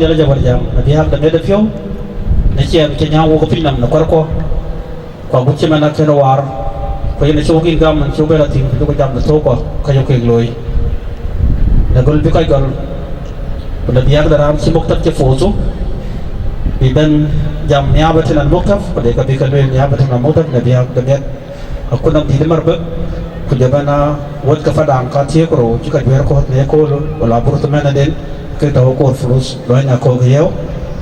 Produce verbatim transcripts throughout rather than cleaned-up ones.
Jɔl jabär jam në biäk de mɛt ë piɔ̈u, në ciɛɛŋ cï nyääŋ wok piny nɔm në kuarkuɔ, ku agut cï man akën waar, ku yen acï wok yïn gam man cï wok bɛ lɔ thïn, ku jɔkï jam në thöökkuɔ, ka jɔ kek looi. Në gɔl bï kɔc gɔl, ku në biäk de raan cï muktab cï poth, bï bɛ̈n jam niaba tënë muktab, ku de ka bï ke lueel niaba tënë muktab në biäk de mɛt. Akutnhom dït Marbek, ku jɔ bɛ̈n a wɛ̈t ke Padaŋ ka thiëëk ku rou cï ka juɛ̈r kɔ̈th në yeköölë, wala burthumɛnëden, ke tɔ̈u koor fulus, luɔi na kɔ̈k yɛu,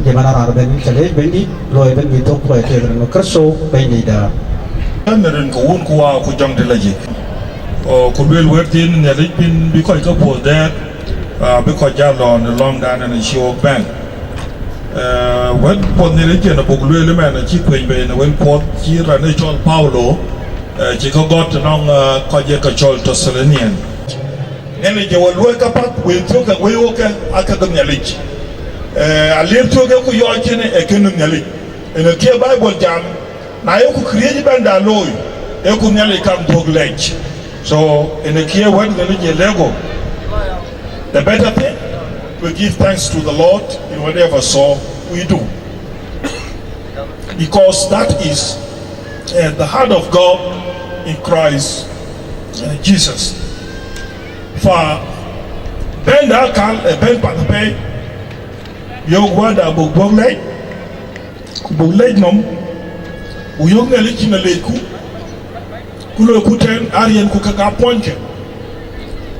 jɔ bɛ̈n a raan bɛ̈n cä leec Bɛ̈nydït, luɔi bɛ̈n bï thök luɔi keek rin Kërtho Bɛ̈nydïtda. Bɛ̈n rin ke wun ku waa ku jɔŋ dï lajik. O, ku lueel wɛ̈t thiin Nhialic bïn bï kɔc ke puɔ̈th dɛɛt, aa, bï kɔc jal lɔ në lɔ̈ŋdan ënë cï wok bɛ̈n. Ee, wɛ̈t puɔth Nhialic yen abuk lueel ëmɛn acï kueny bei në wël puɔth cï raan ë cɔl Paulo, ee, cï ke gɔ̈t nɔŋ, ee, kɔc ye ke cɔl Thessalonian. Nhialic ë wä luɔi kapath, wëi thiökë, wëi wokë, aa kek Nhialic. Ee, alier thiökë ku yɔɔc cïnë ee kënë Nhialic. Ënë kië Baibol jam, na yeku këriëëc ëbɛ̈n da looi, ee ku Nhialic kam dhuök lɛc. So, ënë kië wɛ̈t Nhialic ye lego. The better thing, we give thanks to the Lord in whatever so we do. Because that is, uh, the heart of God in Christ, uh, Jesus. Fa bɛ̈n da kal, uh, bɛ̈n path pɛi, yök wada buk buk lɛc, ku buk lɛc nɔm, ku yök Nhialic cïn a lecku, ku loiku tɛ̈n ariɛnku ke ka puɔ̈nykë.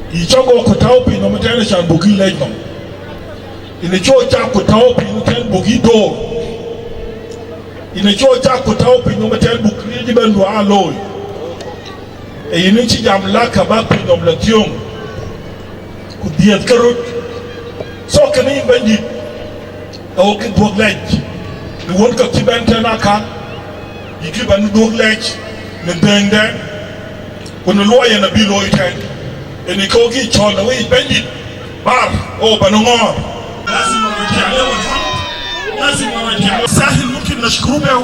Yï cɔk ɣok ku tääu piny nɔm ëtɛ̈n, acan buk yï lɛc nɔm. Yïn ë cɔk cak ku tääu piny ëtɛ̈n, buk yï door. Yïn ë cɔk cak ku tääu piny nɔm ëtɛ̈n, buk këriëëc ëbɛ̈n du aa looi. Ee yïn ë cï jam lak ka bäk piny nɔm lɔ thiöŋ, ku dhiëëth ke röt. So kënë yïn Bɛ̈nydït, ee ɣok kë dhuök lɛc, në wun kɔ̈k cï bɛ̈n tɛ̈n akan, yï kë bɛ̈n dhuök lɛc në dhëëŋdɛn, ku në luɔi yen abï looi tɛ̈n. Ënë ke ɣok yï cɔl në wëi Bɛ̈nydït, bär, ɣo bɛ̈n ŋɔ̈ɔ̈r. لازم نرجع له الحمد، لازم نرجع له. سهل ممكن نشكره به،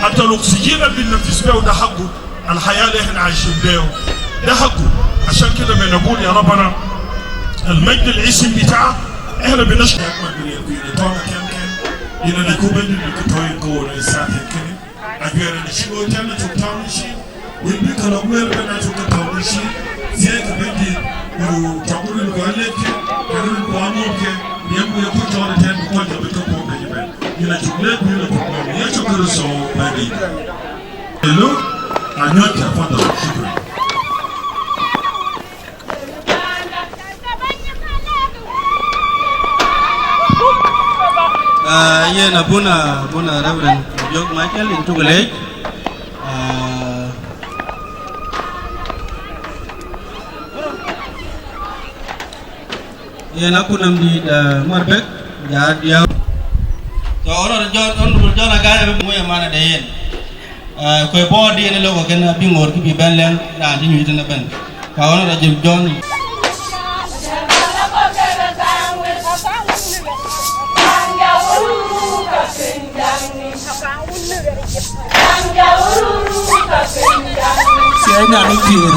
حتى الأكسجين اللي بنتنفس به ده حقه. الحياة اللي احنا عايشين بيه ده حقه. عشان كده بنقول يا ربنا المجد الاسم بتاعك، احنا بنشكر. Yïn ë lecku Bɛ̈nydït bï kë tɔ̈ yïn ke ɣo në saath kënë. Ajuɛɛr ënë cï looi tɛ̈n acuk tääu në cin. Wën bï ke lɔ guëër ëbɛ̈n acuk ke tääu në cin. Thiëëckë Bɛ̈nydït, ku cɔk rin ku alɛ̈thkë, ke rin ku aŋootke, riɛmku ye kuc cɔɔl ëtɛ̈n ku kɔc abï ke puɔ̈u piny ëbɛ̈n. Yïn acuk lɛ̈k, ku yïn acuk gɔl. Yecu Kërtho Bɛ̈nydït. Hello, anyuɔ̈c, tafadhal, shukran. Ah, yen abuna, abuna Reverend Jok Michael, yïn cuk leec. Ah, yen akutnhom dït, ah, Marbek, ja diäu. So, Honorable John, Honorable John Agai, abï muk ë mana de yen. Ah, ku ë board yen ë lok ë kën abï ŋoot kë bï bɛ̈n lɛ̈ŋ raan cï nyuc tënë bɛ̈n. Ka ɣɔn rɔt jël John. Cie nyan ë pïïr.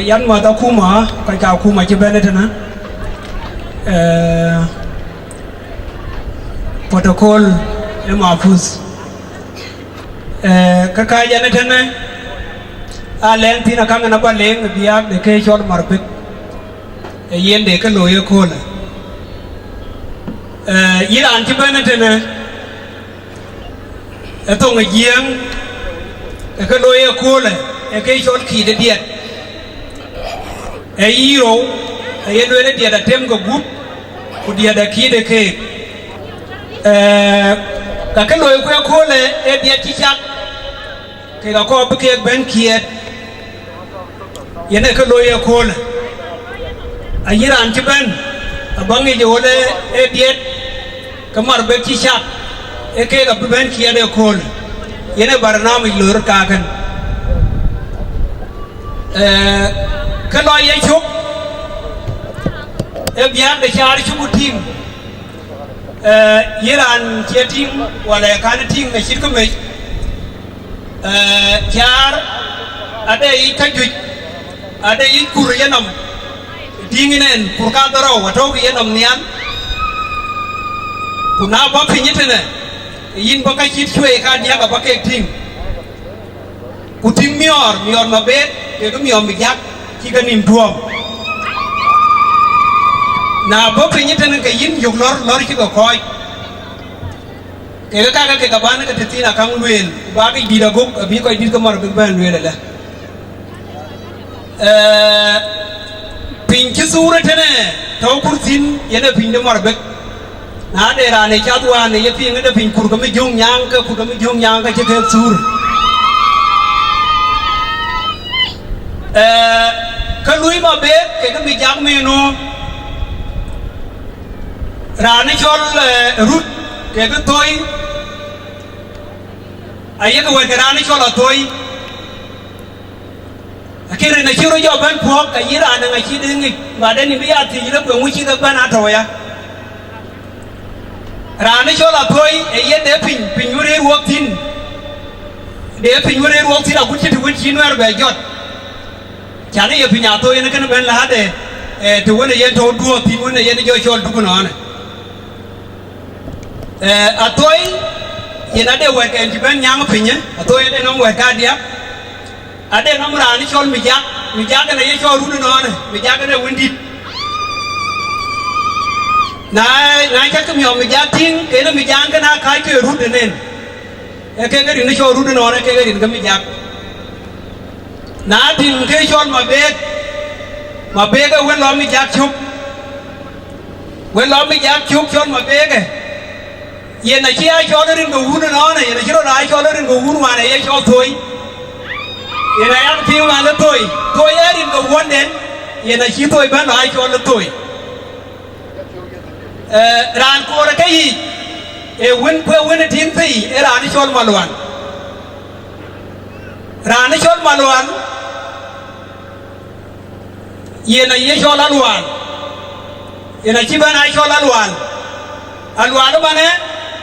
Yan mäth akuma, kɔc ke akuma cï bɛ̈n ëtënë, eh, protocol ë maputh. Eh, ke kääc ɛn ëtënë, aa lɛ̈ŋ thïn akaŋ ɛn aba leŋ ë biäk de kë cɔl Marbek, ë yen de kë looi ëköölë. Eh, yïn raan cï bɛ̈n ëtënë, ë thoŋ ë Jiëëŋ, ë ke looi ëköölë, ë ke cɔl kiit ë diɛt. Ë yï rou, ë ye lueel ë diɛt atem ke gup, ku diɛt akiit ë keek. Eh, ka ke looi ku ëköölë, ë diɛt cï cak, kek akɔɔr bï keek bɛ̈n kiɛɛt. Yen ë ke looi ëköölë. Ayï raan cï bɛ̈n, abä ŋic ë ɣöl ë diɛt, ke Marbek cï cak, ë keek abï bɛ̈n kiɛɛt ëköölë. Yen ë barnamij loi röt kakën. Eh, ke lɔ ye cök, ë biäk de caar cuk tïŋ. Eh, yïn raan cie tïŋ, wala ye kɛ̈n tïŋ acït kë mec, eh, caar ade yic käjuëc, ade yic kur yenɔm, tïŋ yïn en kur kadhorou atɔ̈u ke yenɔm nhial. Ku na bɔ̈ piny ëtënë, yïn bɔ̈ ka cït cuëëc kadiäk abä kek tïŋ. Ku tïŋ miɔɔr, miɔɔr Mabek, kekë miɔɔr Mijak, cï ke nïm tuɔɔm. Na bɔ̈ piny ëtënë ke yïn yök lɔ̈r, lɔ̈r cï ke kɔc. Kekë kakë kek abän ke tëthiin akaŋ lueel, ku bä ke dït aguk, abï kɔc dït ke Marbek bɛ̈n lueel ëlë. Eh, piny cï thuur ëtënë tɔ̈u kur thïn, yen ee piny de Marbek. Na de raan ë cath wään ë ye piŋ ëde piny kur ke mi jöŋ nyaaŋ, ke kur ke mi jöŋ nyaaŋ ke cï kek thuur. Eh, ke luui Mabek kekë Mijak menu, raan ë cɔl, eh, Rut kekë Thoi, ayek wɛ̈t ke raan ë cɔl Athoi. Lakin rin acï rɔt jɔ bɛ̈n puɔ̈k, ka yïn raan ë ŋa cï dï ŋic, baden yïn bï ya thiëc lë kueŋ wïc cï ke bɛ̈n atɔ̈u ya. Raan ë cɔl Athoi, ë yen de piny, piny wën rëër wok thïn. De piny wën rëër wok thïn, agut cï të wën cï Nuɛɛr bɛ jɔt. Can ë ye piny Athoi yen kënë bɛ̈n läätde, eh, të wën ë yen tɔ̈u duɔ̈ɔ̈r thïn wën ë yen jɔ cɔl duk ënɔɔnë. Eh, Athoi, yen ade wɛ̈t kɛn cï bɛ̈n nyääŋ piny, Athoi ade nɔm wɛ̈t kadiäk, ade nɔm raan cɔl Mijak, Mijak ënë ye cɔl Rut ënɔɔnë, Mijak ënë wëndït. Na, na cäk miɔm Mijak tïŋ, ke ënë Mijak kënë aa kääc ke Rut ënën. Ee kek rin cɔl Rut ënɔɔnë, ee kek rin ke Mijak. Na tïŋ ke cɔl Mabek, Mabek ë wën lɔ Mijak cök. Wën lɔ Mijak cök cɔl Mabek ë. Yen acï aa cɔl rin ke wun ënɔɔnë, yen acï rɔt aa cɔl rin ke wun wään ë ye cɔl Thoi. Yen ayak piŋ wään ë Thoi. Thoi ee rin ke wuɔnden, yen acï Thoi bɛ̈n lɔ aa cɔl ë Thoi. Eh, raan koor ë ke yiic, ee wën, ku ee wën ë tiŋ thii, ee raan cɔl Malual. Raan cɔl Malual, yen aye cɔl Alual, yen acï bɛ̈n aa cɔl Alual. Alual ëmanë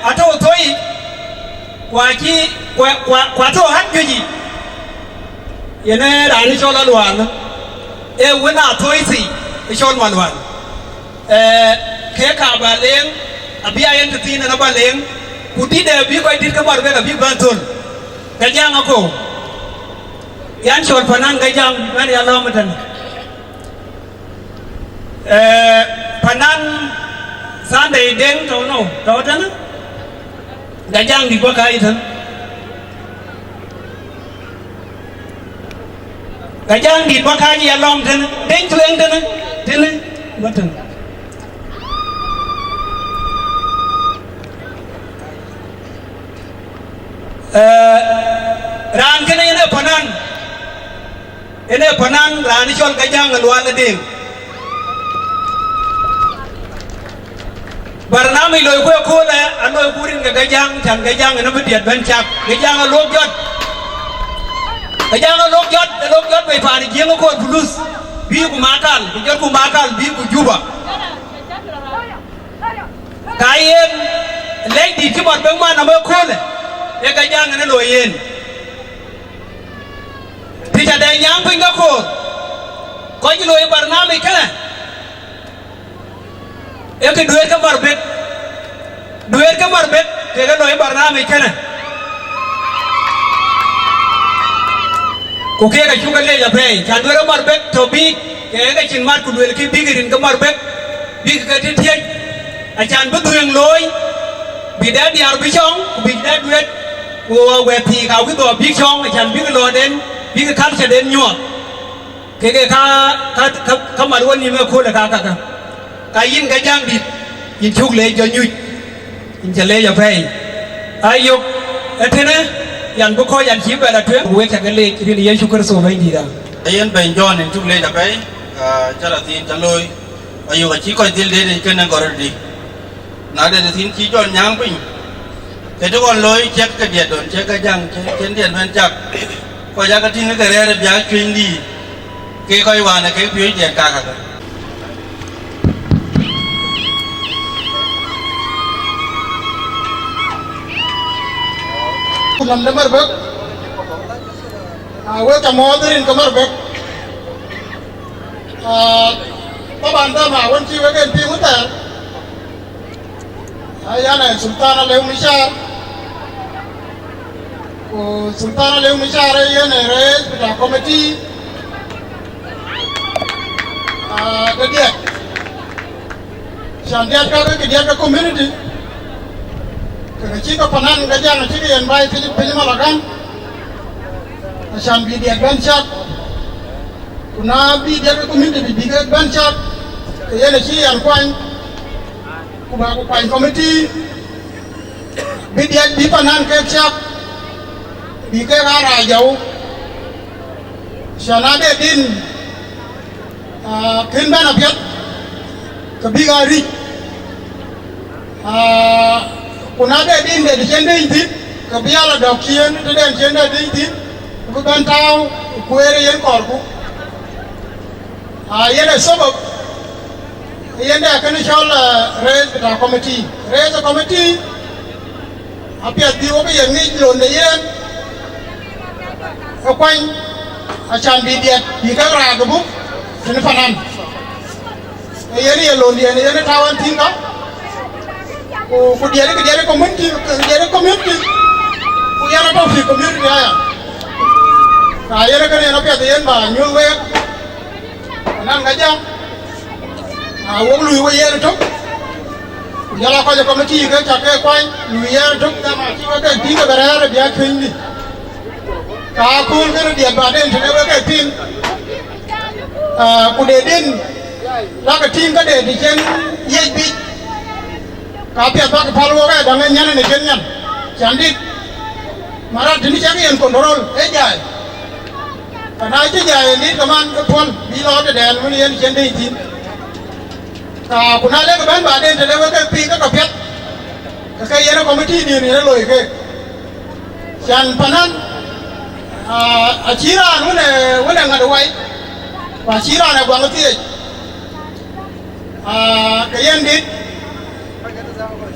atɔ̈u Thoi, ku acï, ku, ku, ku atɔ̈u ɣän juëc yic. Yen ee raan cɔl Alual, ee wën Athoi thii, ë cɔl Malual. Eh, ke ka ba leŋ, abï a yen tëthiin ëna ba leŋ, ku dït de bï kɔc dït ke Marbek abï bɛ̈n thöl. Gajang akou, yan cɔl Panan Gajang, bɛ̈n ya lɔ̈ɔ̈m ëtënë. Eh, Panan Sunday Deŋ tɔ̈u nou, tɔ̈u tënë? Gajang dït bɔ̈ kääc ëtënë. Gajang dït bɔ̈ kääc ya lɔ̈ɔ̈m tënë, Deŋ tueŋ tënë, tënë, bɔ̈ tënë. Eh, raan kënë yen ee Panan, yen ee Panan, raan cɔl Gajang Alual Deŋ. Barnamij loi ku ëköölë, aloi ku rin ke Gajang, can Gajang ënë bï diɛt bɛ̈n cak. Gajang alok jɔt. Gajang alok jɔt, alok jɔt bei paan ë Jiëŋ ëkööl Buluth. Bï ku Makal, ku jɔt ku Makal, bï ku Juba. Ka yen, lɛc dït cï Marbek man nɔm ëköölë, ee Gajang ënë loi yen. Të ca dɛ nyaaŋ piny ke koor, Kɔc cï looi barnamij kënë, ee kë duëër ke Marbek, duëër ke Marbek kek ë looi barnamij kënë. Ku keek acuk ke leec apɛi, cän duëër ke Marbek tɔ̈ biic, kek ke cïn mat ku luelkï bïk rin ke Marbek, bïk ke tït thiëc, acän bï dhuëëŋ looi, bï dɛ diaar bï cɔŋ, ku bïk dɛ duëët, ku wɛ̈t thiik awïc dhɔ bïk cɔŋ, acän bïk lɔɔden, bïk culture den nyuɔɔth. Kek ee ka, ka, ka, ka mat wɔ nïïm ëköölë ka, ka, ka. Ka yïn ke Jäŋdït, yïn cuk leec jɔ nyuc, yïn cä leec apɛi. Ayök, ëtënë, yan bï kɔc yan cï bɛ la tueŋ, wek cä ke leec rin Yecu Kërtho Bɛ̈nydïïtda. Yen bɛ̈ny Jɔn, yïn cuk leec apɛi, ah, cä la thiin cä looi. Ayök acï kɔc dhil deet yic kënë gɔ̈rëdï. Na de thïn cï Jɔn nyääŋ piny, ke të ɣɔn looi ciɛk ke diɛt dɔn, ciɛk ke Jäŋ, ciɛk, ciɛk diɛt bɛ̈n cak. Kɔc aa ke tïŋ ke rɛ̈ɛ̈r ë biäk cuëny dïït, ke kɔc wään ë kek piööc diɛt kakakä. Ku nɔm de Marbek, aa, wek ca mɔɔth rin ke Marbek. Aa, taban, dhama wën cï wek en piŋ wëthɛɛr, aa, yan ë Sultan Aleu Mishar, ku Sultan Aleu Mishar ee yen ë rais bita committee, aa, de diɛt. Can diɛt ka ke diɛt ke community, ke ke cï ke panan ke Jäŋ acï ke yen bai piny, piny Malakan, acan bï diɛt bɛ̈n cak. Ku na bï diɛt ke community bï, bï ke bɛ̈n cak, ke yen acï yɛn kuany, ku ba ku kuany committee, bï diɛt bï panan kek cak, bï kek aa rac jɔu. Can ade din, aa, kën bɛ̈n apiɛth, ke bïk aa ric. Aa, ku na de din de cïn deny thïn, ke bï ya la dɔ̈k ciëën tëden cïn de deny thïn, ku bï bɛ̈n tääu kueer ë yen kɔɔrku. Aa, yen ë sabab, yen de kënë cɔl, aa, rais bita committee. Rais committee, apiɛth bï wok ye ŋic lon de yen, ë kuany, acan bï diɛt, bï kek raak ë buk tënë panan. Ee yen ye londiɛn, ee yen ë tääu ɛn thïn ka, ku, ku diɛt, ku diɛt ë community, ku diɛt ë community, ku yɛn atɔ̈ pï community aya. Ka yen ë kënë yen apiɛth yen ba nyuöth week, anɔŋ ka jam, aa, wok luui we yen ëtök, ku jɔl aa kɔc ë committee ke cak ke kuany, luui yen ëtök, dhama cï wek ke tïŋ ke bɛ rɛ̈ɛ̈r ë biäk cuënydï. Ka akööl kënë diɛt baden tënë wek ke piŋ, aa, ku de din, lakë tïŋ këde të cïn yiëc biic, ka piɛth bäk päl wok ë däŋ ë nyan ë në cïn nyan, can dït, marat tënë cak yen control, ee jai. Ka na cï jai yen dït, ke man ë puɔl, bï lɔ tëdɛn wën yen cïn dëny thïn. Ka ku na lek bɛ̈n baden tëde wek ke piŋ ke ke piɛth, ke ke yen ë committee din yen ë loi keek. Can panan, aa, acï raan wën ë, wën ë ŋät wai, ku acï raan ë guaŋ thiëëc. Aa, ke yen dït,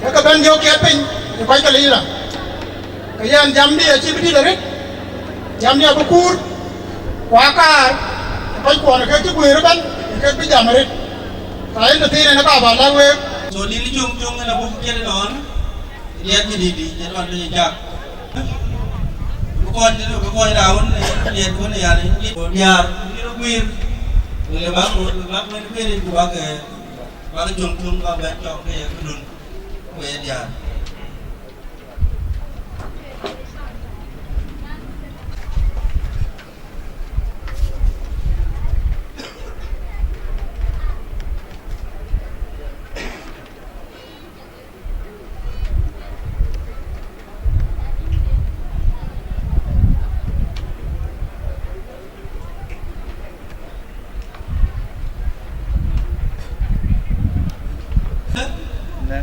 ke ke bɛ̈n jɔ kiɛt piny ë kɔc ke lila. Ke yen jamdï acï bï dït arëët, jamdï abï kuur, ku akaar ë kɔc kuɔn ë kek cï guëër ëbɛ̈n, ë kek bï jam arëët. Ka yen tëthiin en ë ka ba lɛ̈k week. So, lil juŋ juŋ en abuk piɛth ënɔɔnë. Diɛt cï dït dï, diɛt wan tɔ̈ cak. Bï kɔc, bï kɔc raun, eh, diɛt wën ë yan, eh, diɛt diaar, bï rɔt guiir. Wël ë bäk, wël ë bäk, wël ë bäk, wël ë bäk, eh, bäk jɔŋ tuŋ, bäk bɛ̈n cɔk ke ye këdun, ku ye diaar.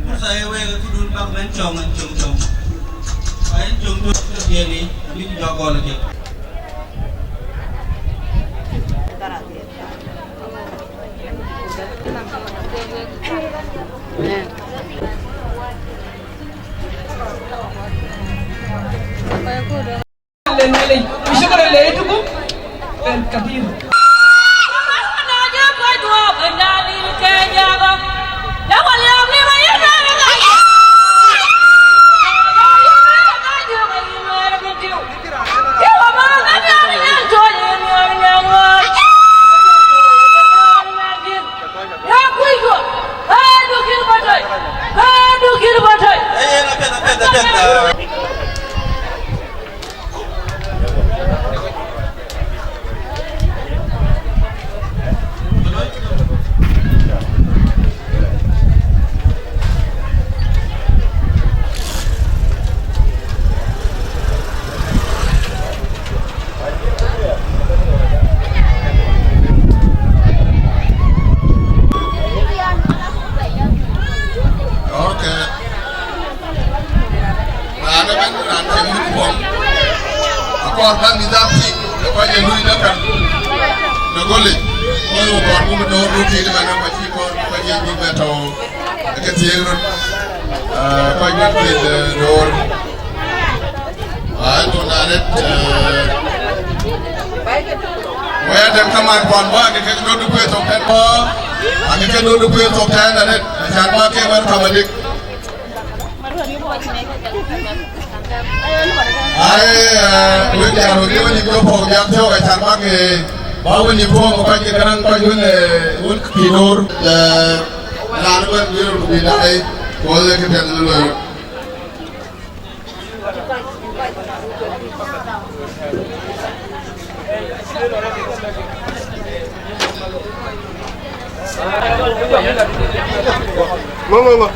Fursa ye wek ë këdun bäk bɛ̈n cɔŋ, ɛn cɔŋ cɔŋ. Ka ɛn cɔŋ cɔŋ ke tiɛɛl yic, abïk jɔ gɔl ë kek. Shukran lekum, el kabir. Kɔɔr bäk nïdham tïŋ, ë kɔc ë luui däkan. Në golic, kɔc wɔ kɔɔr buk nöör buk tïŋ ëmɛn, ë kɔc cï kɔɔr, kɔc ë bï bɛ tɔ̈u, ë ke thiëëk röt. Ah, kɔc wën thil, eh, nöör. Ai, tun arët, eh, wɛ̈ɛ̈t dɛm kaman kɔn bä, ke kek döt kuëë thok tɛ̈n bä, ake ke döt kuëë thok tɛ̈n arët, acan bä ke wɛ̈t kamadïk. Ai, eh, wek diaar wek wën yïk jɔ pɔ̈k biak thiɔ̈k acan bak, eh, ba wën yïk pɔ̈k kɔc ke gäraŋ kɔc wën, eh, wën kï noor, eh, raan ëbɛ̈n bï röt ku bï daai, ku ɣɔ̈th ke piɛth në luɔi röt. Ŋö, ŋö, ŋö?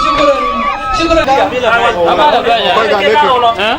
Shukran. Shukran. Huh?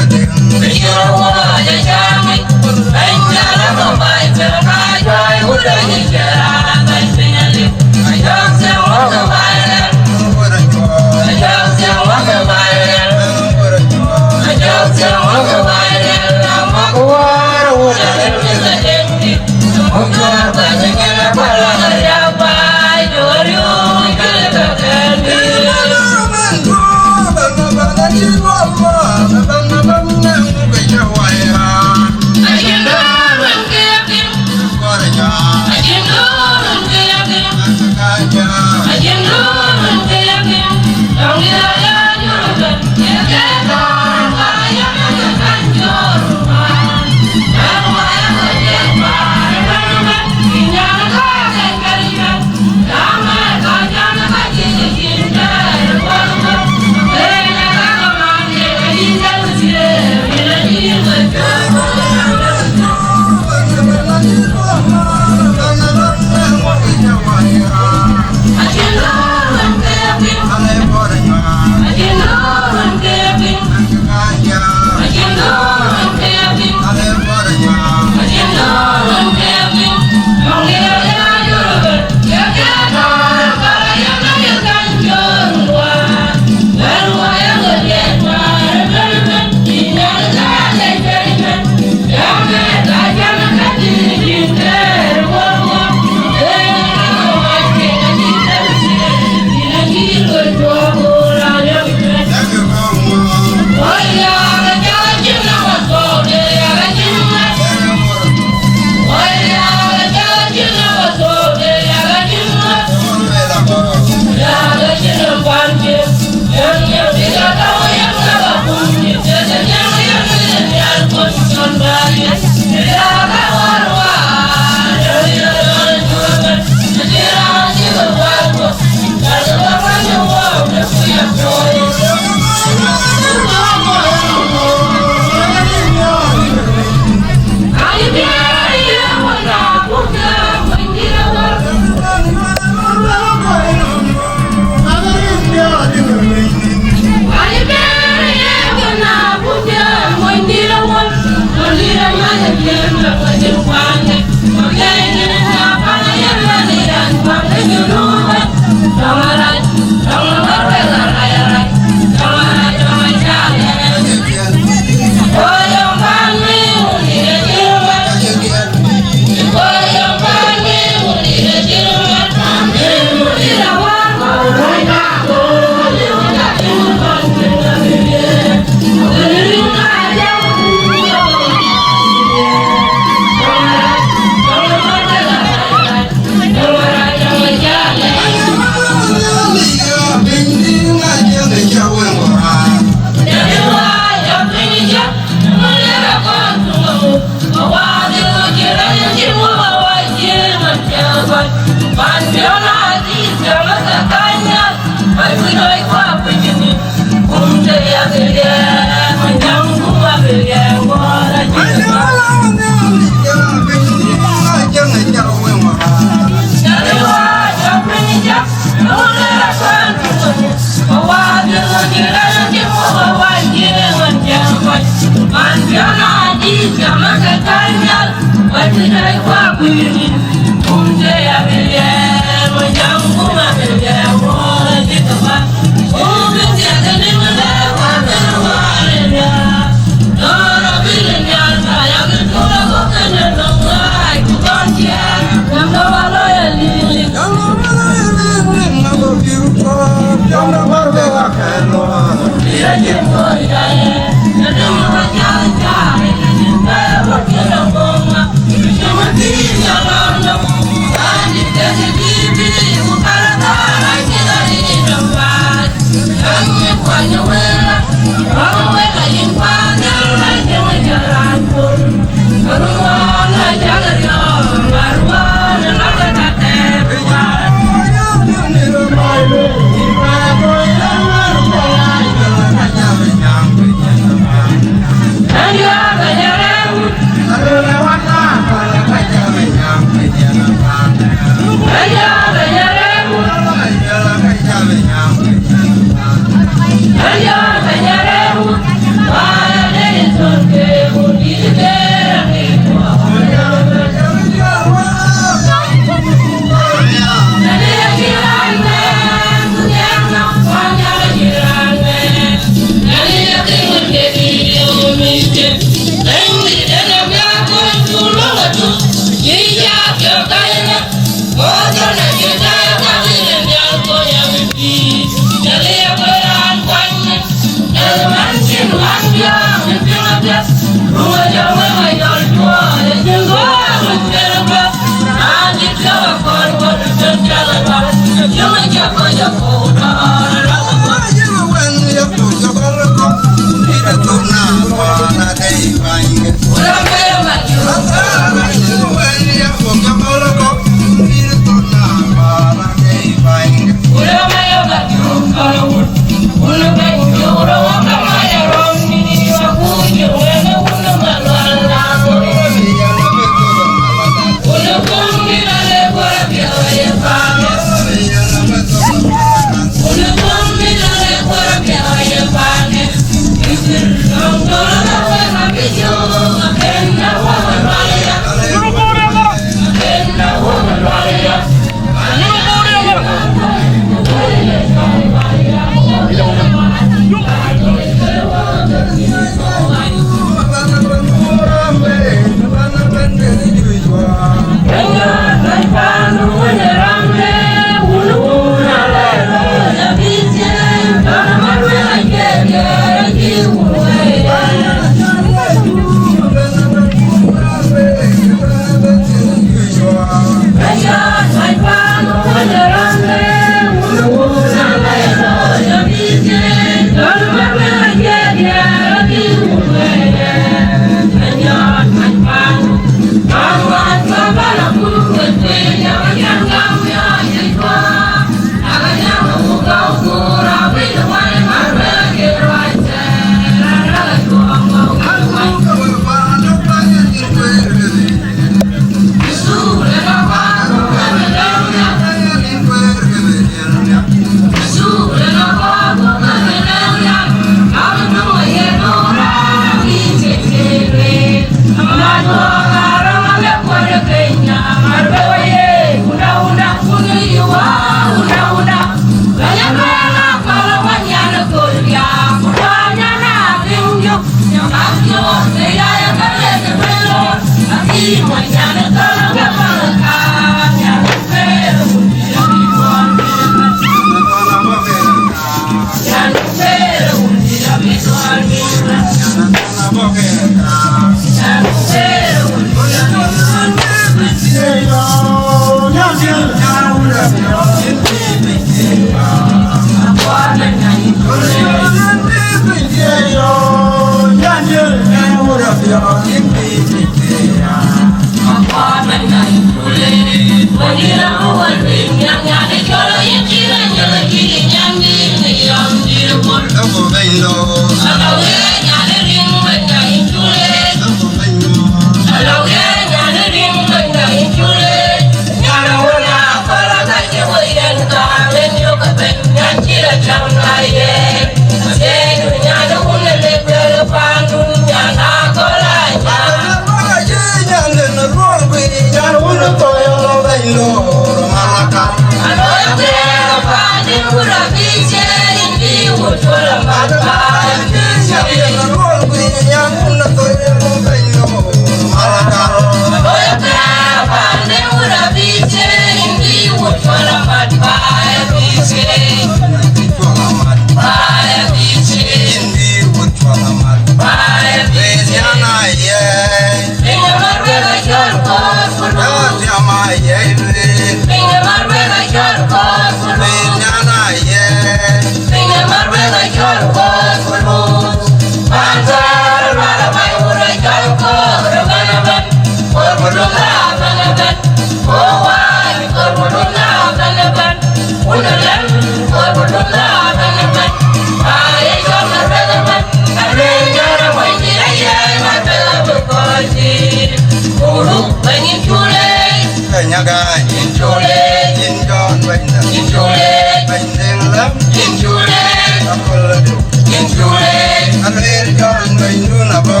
Bɛ̈ny Agaany, yïn cuk leec, yïn Jɔn Bɛ̈nyda, yïn cuk leec, Bɛ̈ny Deŋ Lam, yïn cuk leec, Akol Aduk, yïn cuk leec, Aluel Jɔn Bɛ̈nydun abɔ̈,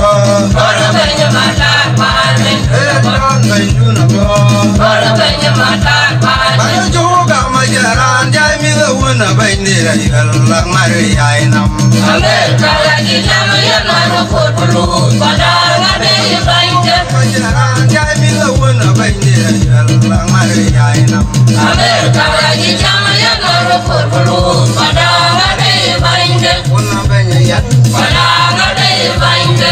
Bɔ̈rɔ Bɛ̈ny Matar Paal, Aluel Jɔn Bɛ̈nydun abɔ̈, Bɔ̈rɔ Bɛ̈ny Matar Paal. Bäk cuk gam Majaran, jai mïth awën a Bɛ̈nydït Ayuɛl, la ŋar yai nɔm. America la cï jam yen man Kur Bulu, Padang ade bänyde. America la cï jam yen man Kur Bulu, Padang ade bänyde. Padang ade bänyde.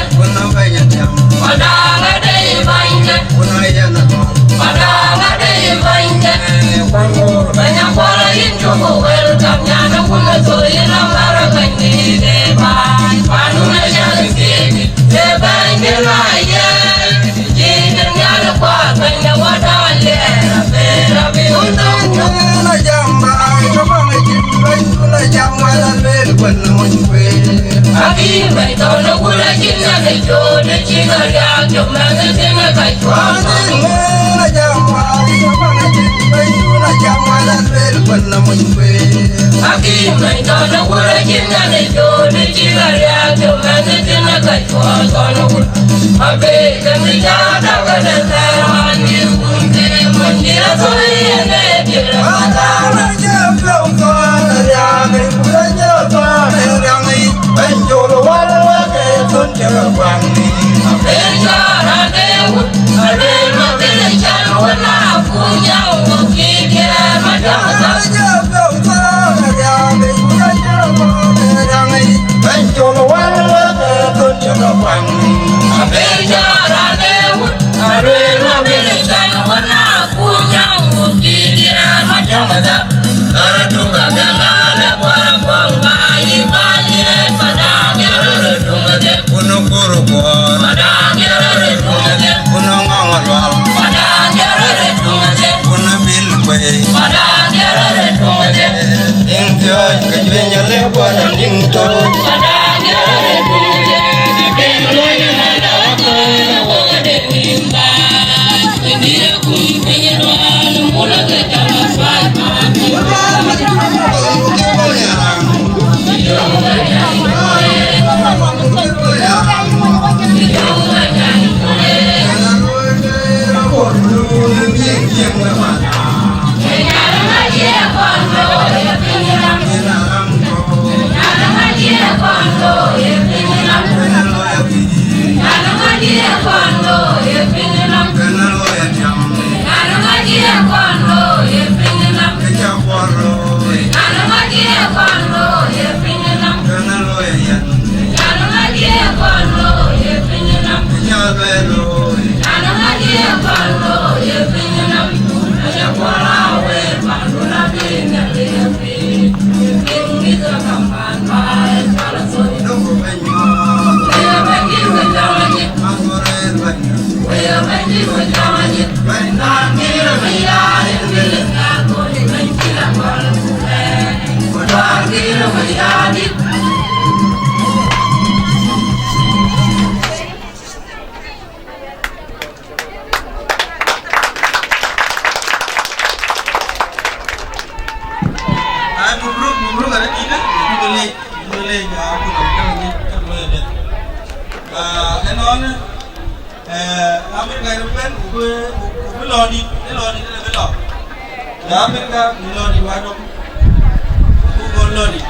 Padang ade bänyde. Bɛ̈ny Akuɔl yïn cuk welcome, nyan Wun Athoi yïn a mär bɛ̈nydït ë bäny. Pandun acäk thiëëk. Eh, America ë bɛ̈n, ku bï, ku bï lɔ dït, ë lɔ dït, ë lɔ. Ya America, bï lɔ dït, wa dɔm. Ku bï lɔ dït.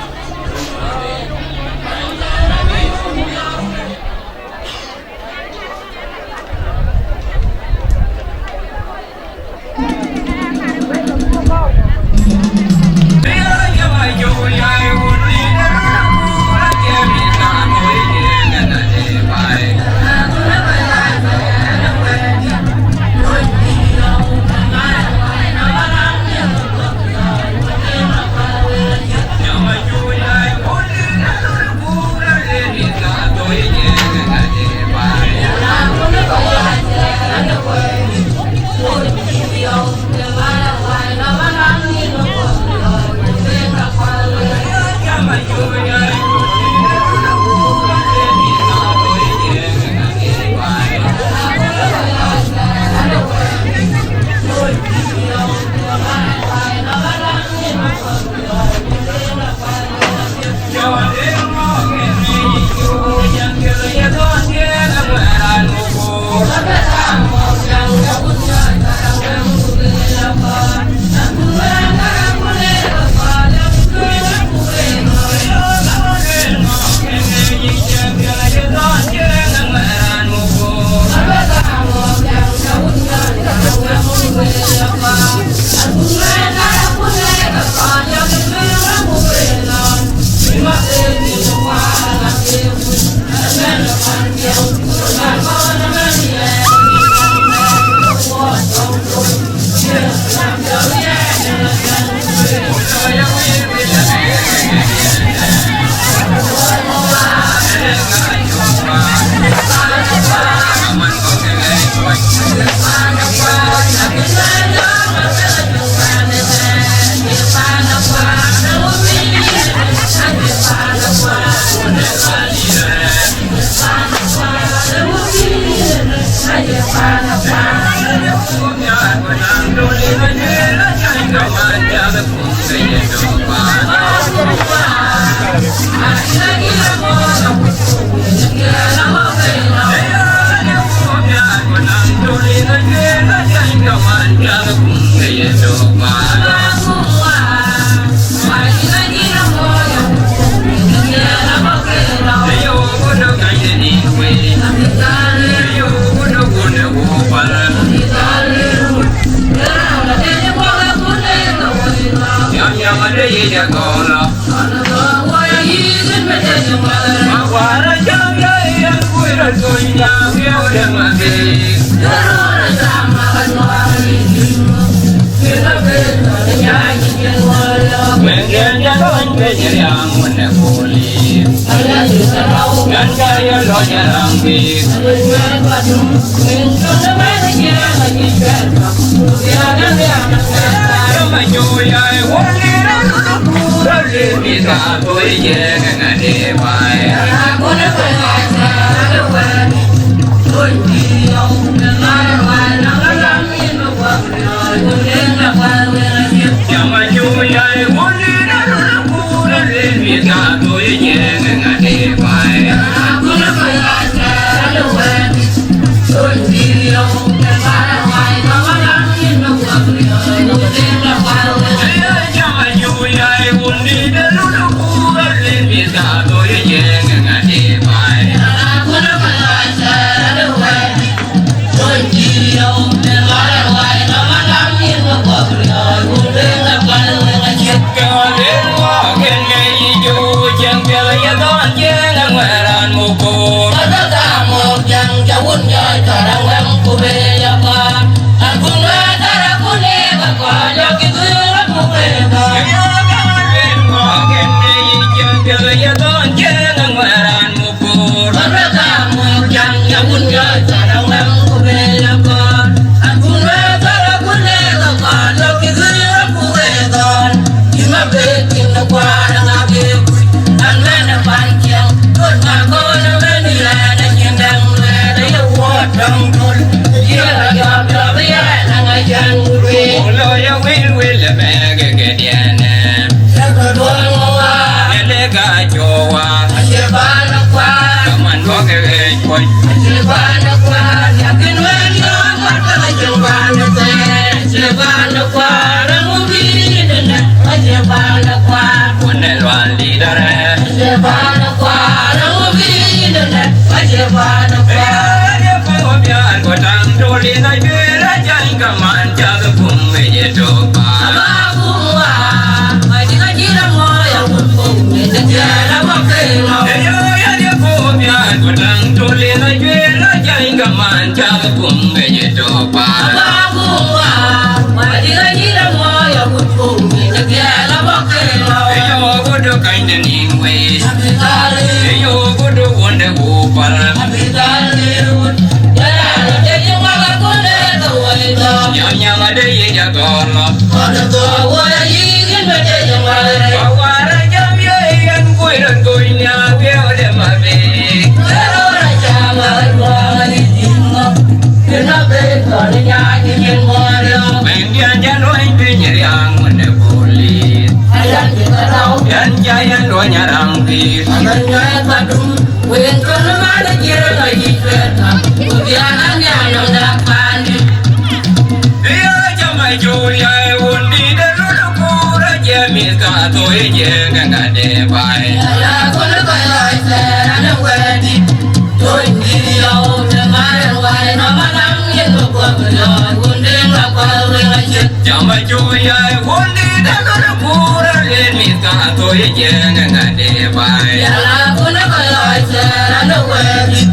Kaman cak kum ke ye to pa. Ba kum wa, wa di ga yi da mo ya ku kum ke ke la ba ke lo. Yo go do kind in way. Yo go do wonde go pal. Nyam nyam ade ye ya golo. Awara jam ye yan kuiran kuinya we ode mabe. Bendian jaloi pinyeriang ne boli. Yan jayan lo nyarang bi. Wen kɔn mal jiɛɛr lɔ yic kuɛɛr ka, ku bian a nhial nɔm dak paandï. Ëya jama jol ya ë wun dït ë lul kuur a jɛ mïth ka thoi ë jɛ ŋɛŋ ade baai. Yala kun kɔc lɔc thɛɛr an ë wɛɛrdït, tony dït yɔu në mar en wai nɔm alam yen bï guɔ̈p lɔc wun dït ŋa kual wëŋ aciëk. Jama jol ya ë wun dït ë lul kuur a len mïth ka thoi ë jɛ ŋɛŋ ade baai. Yala kun kɔc lɔc thɛɛr an ë wɛɛrdït.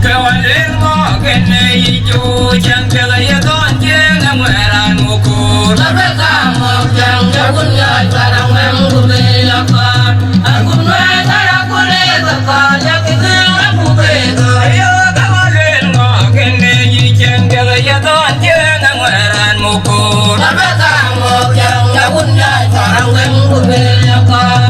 Ke wa lël ŋɔ kën ë yic, ku cäŋ piɛth aye thɔn cieŋ ë ŋuɛ̈ɛ̈r raan ŋö koor. Ka bï kaŋ ŋɔ̈k cäŋ de wun yɔc, ka rɔŋ wɛ̈m ku bï lɔ kɔɔr. Akun wɛ̈ɛ̈r ka rɔt ku leer ke kɔɔr, yak kë dhëëŋ abuk ke thɔ̈ɔ̈r. Ayo, ka wa lël ŋɔ kën ë yic, cäŋ piɛth aye thɔn cieŋ ë ŋuɛ̈ɛ̈r raan ŋö koor. Ka bï kaŋ ŋɔ̈k cäŋ de wun yɔc, ka rɔŋ wɛ̈m ku bï lɔ kɔɔr.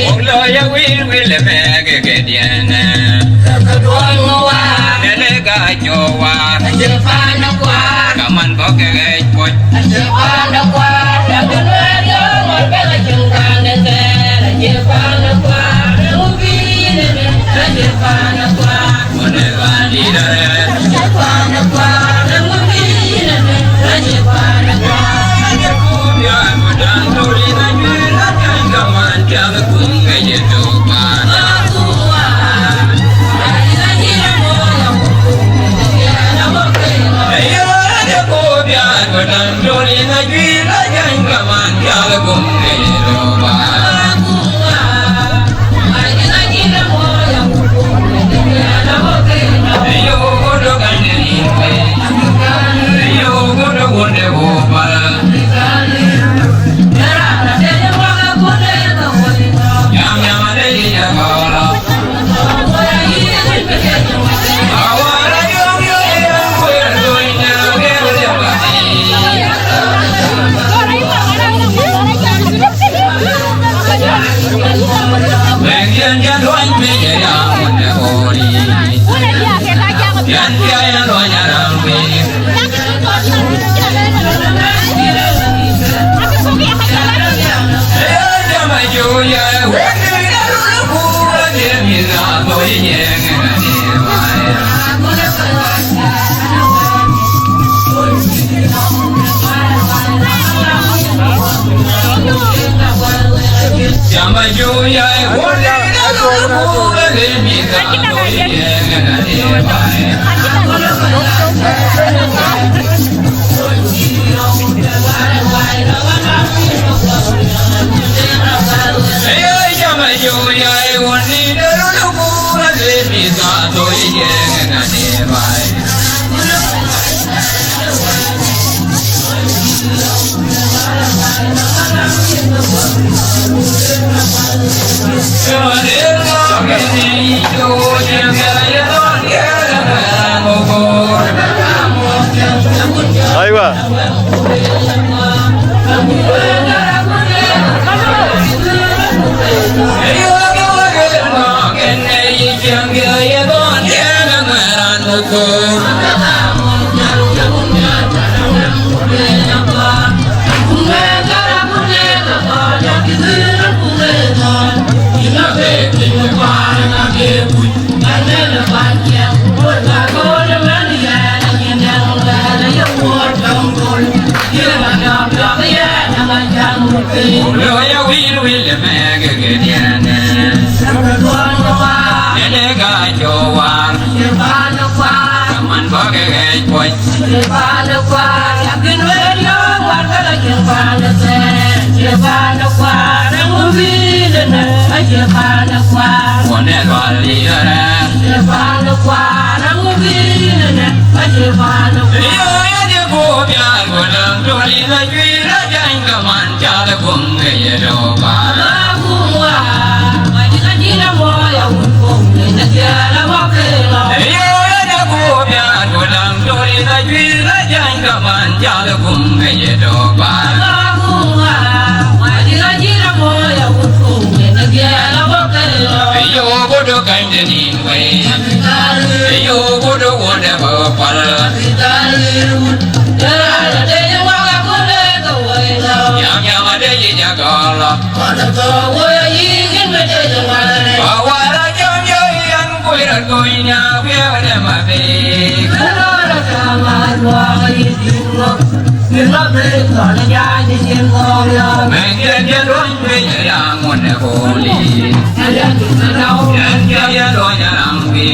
Wok lɔ ya wil wil ë bɛ̈ɛ̈k ë këdiɛ̈n. Nɛn ë ka cɔk waar. Kaman bɔ̈ ke ɣɛɛc puɔc. Aywa. Loya wil wil mɛk ke diɛn. Ede ka cowar. Kaman bɔk ɣɛc puɔc. Wone lual yɛrɛ. Yo, yɛn ye guɔ biar, guɔ däŋ, duɔ̈l in la juiir, la jany, kaman cath gum ke ye dɔ̈ɔ̈k ba. Yo, yɛn ye guɔ biar, guɔ däŋ, duɔ̈l in la juiir, la jany, kaman cath gum ke ye dɔ̈ɔ̈k ba. Yo, guɔ dɔ̈ kany de nin wei. Yo, guɔ dɔ̈ wonde bä pal. Yam yam ade yi jagala. Awara jam yo yan kuira kuina wiare mabe. Men yen yen ruany me ya mone boli. Yan ya ya ruany arambi.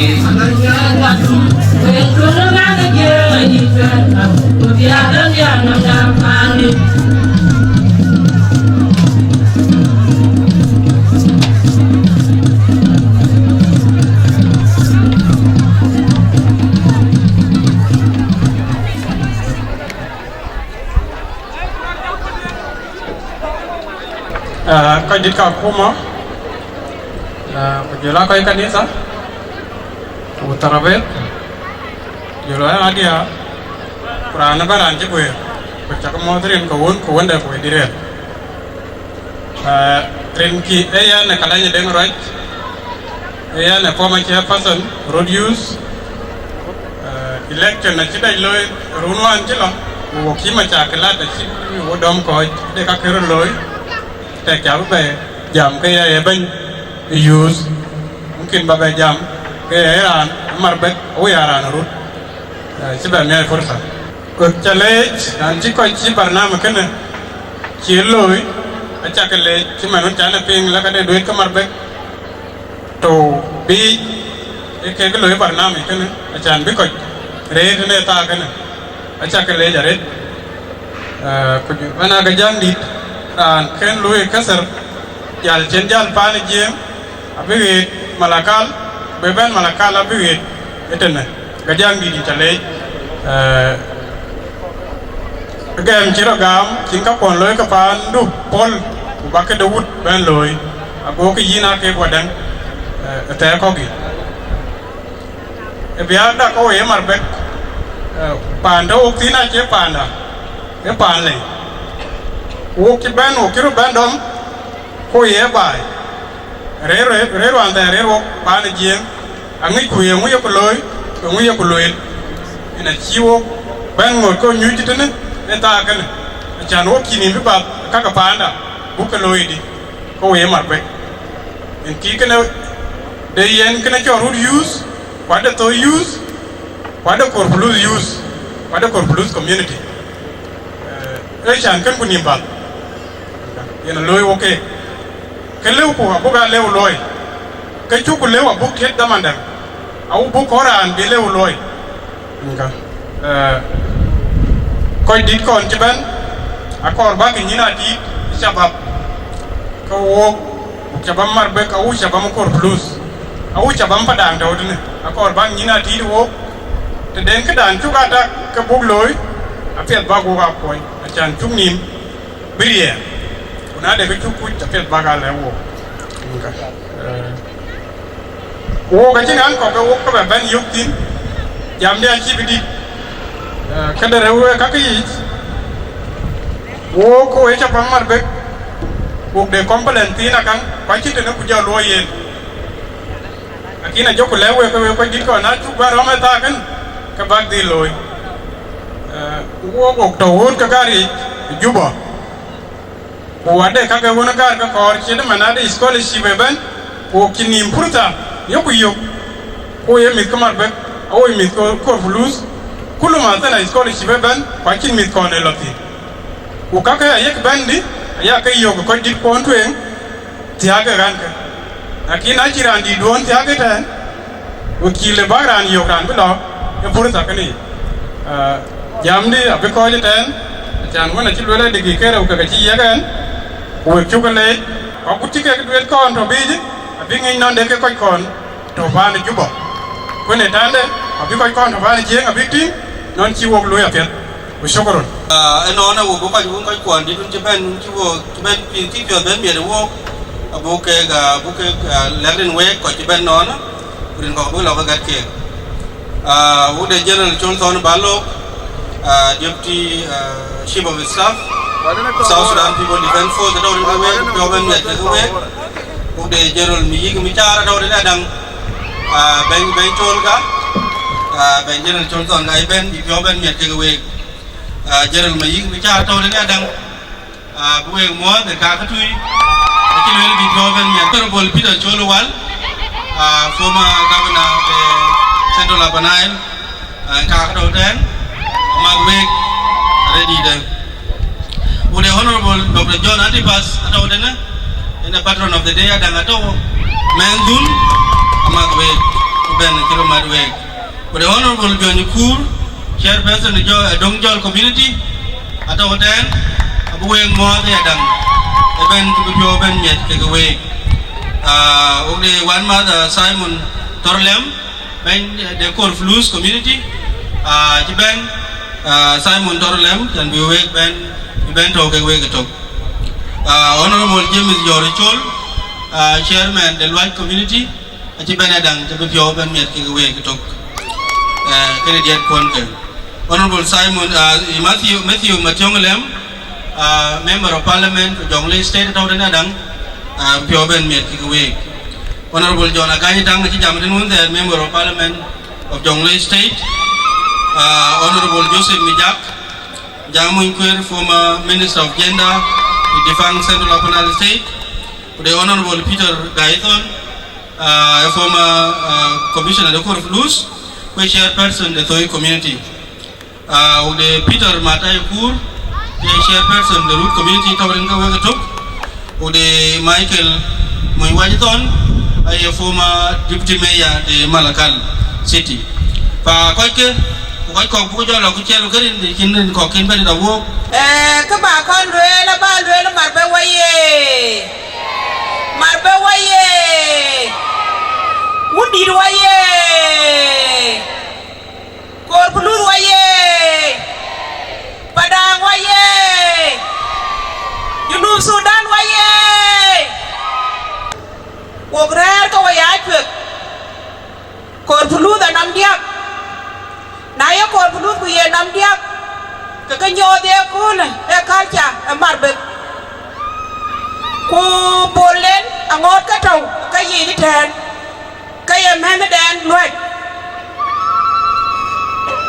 Ah, kɔc dït ka kuma, ah, ku jɔl a kɔc kanitha, ku tarabeth, jɔl a adia, ku raan ëbɛ̈n raan cï guëër, ku cak mɔ̈ɔ̈th rin ke wun, ku wënde ku wëdït rɛ̈ɛ̈r. Ah, rin kï ee yɛn ë Kalany Deŋ Ruac, ee yɛn ë former chairperson, Road Youth, ah, election acï dɛc looi run wään cï lɔ, ku wok cï macakilat acï wo dɔm kɔc, de ka kë röt looi, tɛk ca bï bɛ jam ke ya ye bɛ̈ny ë youth, mungkin ba bɛ jam ke ya ye raan ë Marbek, awu ya raan ë rut, eh, cï bɛ miɛɛi fursa. Ku ca leec, raan cï kɔc cï barnama kënë cï looi, acä ke leec, cï man wën can e piŋ la ka de duëët ke Marbek, tɔ̈u biic, ee kek looi barnama kënë, acan bï kɔc rëër tënë thaa kënë, acä ke leec arëët. Eh, ku jɔ bɛ̈n ake jäŋ dït, raan kën luui këthër, jal cïn jal paan ë Jiëëŋ, abï ɣet Malakal, bï bɛ̈n Malakal abï ɣet ëtënë, ke jäŋ dït yïn ca leec. Eh, gɛm cï rɔ gam, cïn kakuɔn looi ke paandu pɔ̈l, ku bä këde wut bɛ̈n looi, agokï yïn aa kek wadäŋ, eh, ë thɛɛr kɔ̈k yic. Ë biäk dak ke wo ye Marbek, eh, paan tɔ̈ wok thïn acie paanda, ee paan lei. Wok cï bɛ̈n, wok cï röt bɛ̈n dɔm, ku ye baai. Rëër, rëër, rëër wään thɛɛr rëër wok paan ë Jiëëŋ, aŋicku yeŋu yeku looi, yeŋu yeku lueel. Yen acï wok bɛ̈n ŋot ke nyuc tënë ë thaa kënë, acan wok cïn nïm bï bath kakë paanda, buk ke looi dï, ke wo ye Marbek. Yen kï kënë de yen kënë cɔl rut youth, ku ade thou youth, ku ade Kor Plus youth, ku ade Kor Plus community. Eh, ee can kën ku nïm bath. Yen looi wok keek. Ke lëuku abuk aa lëu looi. Ke cuk lëu abuk tiët dhaman däŋ. Awu buk kɔn raan bï lëu looi. Ŋa, eh, kɔc dït kɔn cï bɛ̈n, akɔɔr bäk nyïn atiit shabab, ke wook, ku shabab Marbek, awu shabab Kor Plus, awu shabab Padaŋ tɔ̈u tënë, akɔɔr bäk nyïn atiit wook, të den këdan cuk aa tak ke buk looi, apiɛth bäk wok aa kuɔny, acan cuk nïïm bï riɛɛr, ku na de ke cuk kuc, apiɛth bäk aa lɛ̈k wook. Ŋa, eh, Wok acïn ɣän kɔ̈k ke wok ke bɛ bɛ̈n yök thïn, jamdï acï bï dït. Eh, këde rëër wek kakë yiic, wok ke we cä paŋ Marbek, wok de complain thiin akaŋ, ku acïn tënë ku jɔ luɔi yen. Lakin ajɔku lɛ̈k wek ke wek kɔc dït kɔn, na cuk bä rɔ̈m ë thaa kën, ke bäk dhil looi. Eh, wok wok tɔ̈ ɣööt ke gäär yiic ë Juba. Ku ade kake ɣön gäär ke kɔɔr cït man ade scholarship ëbɛ̈n, ku wok cïn nïïm purtha yoku yök, ku ye mïth ke Marbek, awo mïth ke Kor Plus, kulu ma thëna scholarship ëbɛ̈n, ku acïn mïth kɔn ë lɔ thïn. Ku kake ayek bɛ̈n dï, Aya ke yök kɔc dït kuɔn tueŋ thiääk ke ɣän ke. Lakin acï raan dït duɔ̈n thiääk ëtɛ̈ɛ̈n, ku cï le bäk raan yök raan bï lɔ, ke purtha kënë yic. Ah, jamdï abï kɔc ëtɛ̈ɛ̈n, acan wën acï lueel adï ke rou ke ke cï yiëk ɛn, ku wek cuk leec, ku agut cï kek duet kɔn tɔ̈ biic, abï ŋic nɔn de ke kɔc kɔn tɔ̈ paan ë Juba. Ku në tande, abï kɔc kɔn tɔ̈ paan ë Jiëëŋ abïk tïŋ, nɔn cï wok luöi apiɛth. Ku shukran. Ah, ënɔɔnë, wo bï kɔc wun kɔc kuɔn dït wun cï bɛ̈n, wun cï wo, cï bɛ̈n, cï piɔ̈ɔ̈th bɛ̈n miɛt ë wook, abuk keek, ah, abuk keek, ah, lɛ̈k rin week kɔc cï bɛ̈n nɔɔnë, ku rin kɔ̈k bï lɔ ke gät keek. Ah, wok de General Colthon Balok, ah, Deputy, ah, Chief of Staff of South Sudan People Defense Force, atɔ̈ rin ke week, piɔ̈u bɛ̈n miɛt ke week. Wok de General Miyik Micar atɔ̈ rin adaŋ, ah, bɛ̈ny, bɛ̈ny Colka, ah, bɛ̈ny General Colthon ka ëbɛ̈n, bï piɔ̈u bɛ̈n miɛt ke week. Ah, General Miyik Micar atɔ̈ rin adaŋ, ah, bï week muɔ̈ɔ̈th ë kak tui, acï lueel bï piɔ̈u bɛ̈n miɛt. Honorable Peter Chol Wal, ah, former governor of the Central Upper Nile, ah, kak tɔ̈ tɛ̈ɛ̈n, amath week, ready de. Ku de Honorable Doctor John Antipas atɔ̈ tënë, yen a patron of the day, adaŋ atɔ̈, mɛnhdun, amath week, ku bɛ̈n acï röt mat week. Ku de Honorable John Kur, chairperson ë jɔ-, ë Döŋ Jɔl community, atɔ̈ tɛ̈ɛ̈n, abï week muɔ̈ɔ̈th ë adaŋ, ëbɛ̈n ku bï piɔ̈u bɛ̈n miɛt kekë week. Ah, wok de wänmäth, ah, Simon Thorlem, bɛ̈ny, eh, de Kor Fulus community, ah, cï bɛ̈n, ah, Simon Thorlem, can bï week bɛ̈n, bï bɛ̈n tɔ̈u kek week ëtök. Ah, Honorable James Jɔr Col, ah, chairman de Luac community, acï bɛ̈n adaŋ, cï bï piɔ̈u bɛ̈n miɛt kekë week ëtök. Eh, kënë diɛt kuɔn ke. Honorable Simon, ah, Matthew, Matthew Mationg Lem, ah, Member of Parliament for Jonglei State atɔ̈ tënë adaŋ, ah, piɔ̈u bɛ̈n miɛt kekë week. Honorable John Agany Taŋ acï jam tënë wun thɛɛr, Member of Parliament of Jonglei State. Ah, Honorable Joseph Mijak, Jam Muny Kuer, former Minister of Gender, the defunct Central Upper Nile State. Ku de Honorable Peter Gaithon, ah, a former, ah, commissioner de Kor Fulus, ku chairperson de Thoi community. Ah, ku de Peter Matai Kur, ye chairperson de Rut community, tɔ̈ rin ke week ëtök. Ku de Michael Muny Waithon, a ye former deputy mayor de Malakal City. Pa kɔc ke, ku kɔc kɔ̈k buk jɔ lɔ ku ciɛl ke rin, rin kɔ̈k kin bɛ̈n da wook. Eh, kë ba kɔn lueel, aba lueel Marbek wayee. Marbek wayee. Wundït wayee. Kor Puluth wayee. Padaŋ wayee. Junub Sudan wayee. Wok rɛ̈ɛ̈r ke we ya cuek. Kor Puluth anɔm diäk. Na ye Kor Puluth ku ye nɔm diäk, ke ke nyooth ye köölë ë culture ë Marbek. Ku bol en aŋoot ke tɔ̈u ke yiic ëtɛ̈ɛ̈n, ke ye mɛnhden Luac.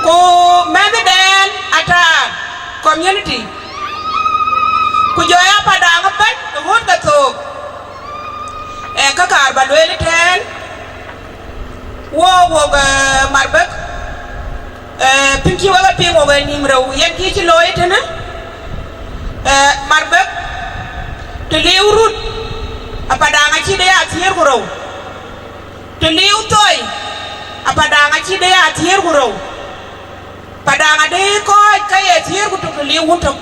Ku mɛnhden Ataar community. Ku jɔ ya Padaŋ ëbɛ̈n ë ɣööt ke thook. Ee, ka kaar ba lueel ëtɛ̈ɛ̈n, wo wok, eh, Marbek, eh, piŋ cï wek e piŋ wok ë nïïm rou, yen kï cï looi tënë, eh, Marbek, të liu rut, Apadaŋ acï de ya thiëër ku rou. Të liu thoi, Apadaŋ acï de ya thiëër ku rou. Padaŋ adï kɔc ke ye thiëër ku tök të liu wun tök.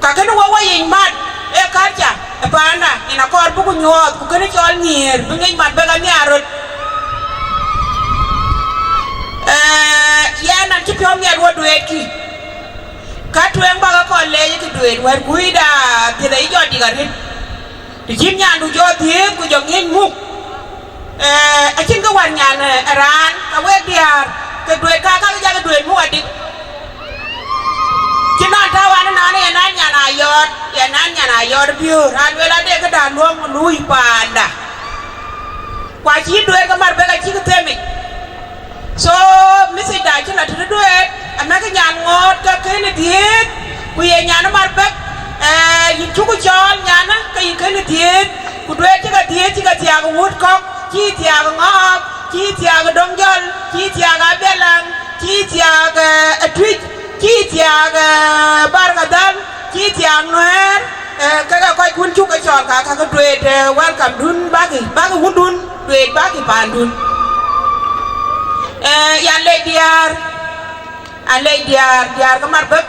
Ka kënë wek weyiic mat ë culture ë paanda, yen akɔɔr buk nyuɔɔth, ku kënë cɔl nhiëër bï ŋic Marbek anhiaar röt. Eh, yɛn an cï piɔ̈u miɛt wo dueetkï. Ka tueŋ bäk akɔn leec kë dueet wɛ̈t guiida dhiëth ayï jɔ dik arëët. Të cïn nyandu jɔ dhiëëth ku jɔ ŋiëc muk, eh, acïn kë wär nyan, eh, ë raan, ka wek diäär, ke dueet ka, ka jakë dueet muk adik. Cï nɔn tääu an, ënɔɔnë yen an nyan ayɔɔt, yen an nyan ayɔɔt biöör, an lueel ade këda luɔm luui paanda. Ku acï dueet ke Marbek acïk themic. So, message da cï lɔ tëde dueet, amɛ̈kë nyan ŋoot ke kënë dhiëëth, ku ye nyan Marbek, eh, yïn cuku cɔɔl nyanë, ke yïn kënë dhiëëth, ku dueet cï ke dhiëëth, cï ke thiaak wut kɔ̈k, cï thiaak ŋɔɔk, cï thiaak döŋ jɔl, cï thiaak abialaŋ, cï thiaak, eh, atuic, cï thiaak, eh, barkadhal, Cï thiaŋ Nuɛɛr, eh, ke ke kɔc kun cuk ke cɔɔl ka, ka ke dueet, eh, welcome dun, bäkï, bäkï wundun, dueet bäkï paandun. Eh, yan lec diäär, an lec diäär, diäär ke Marbek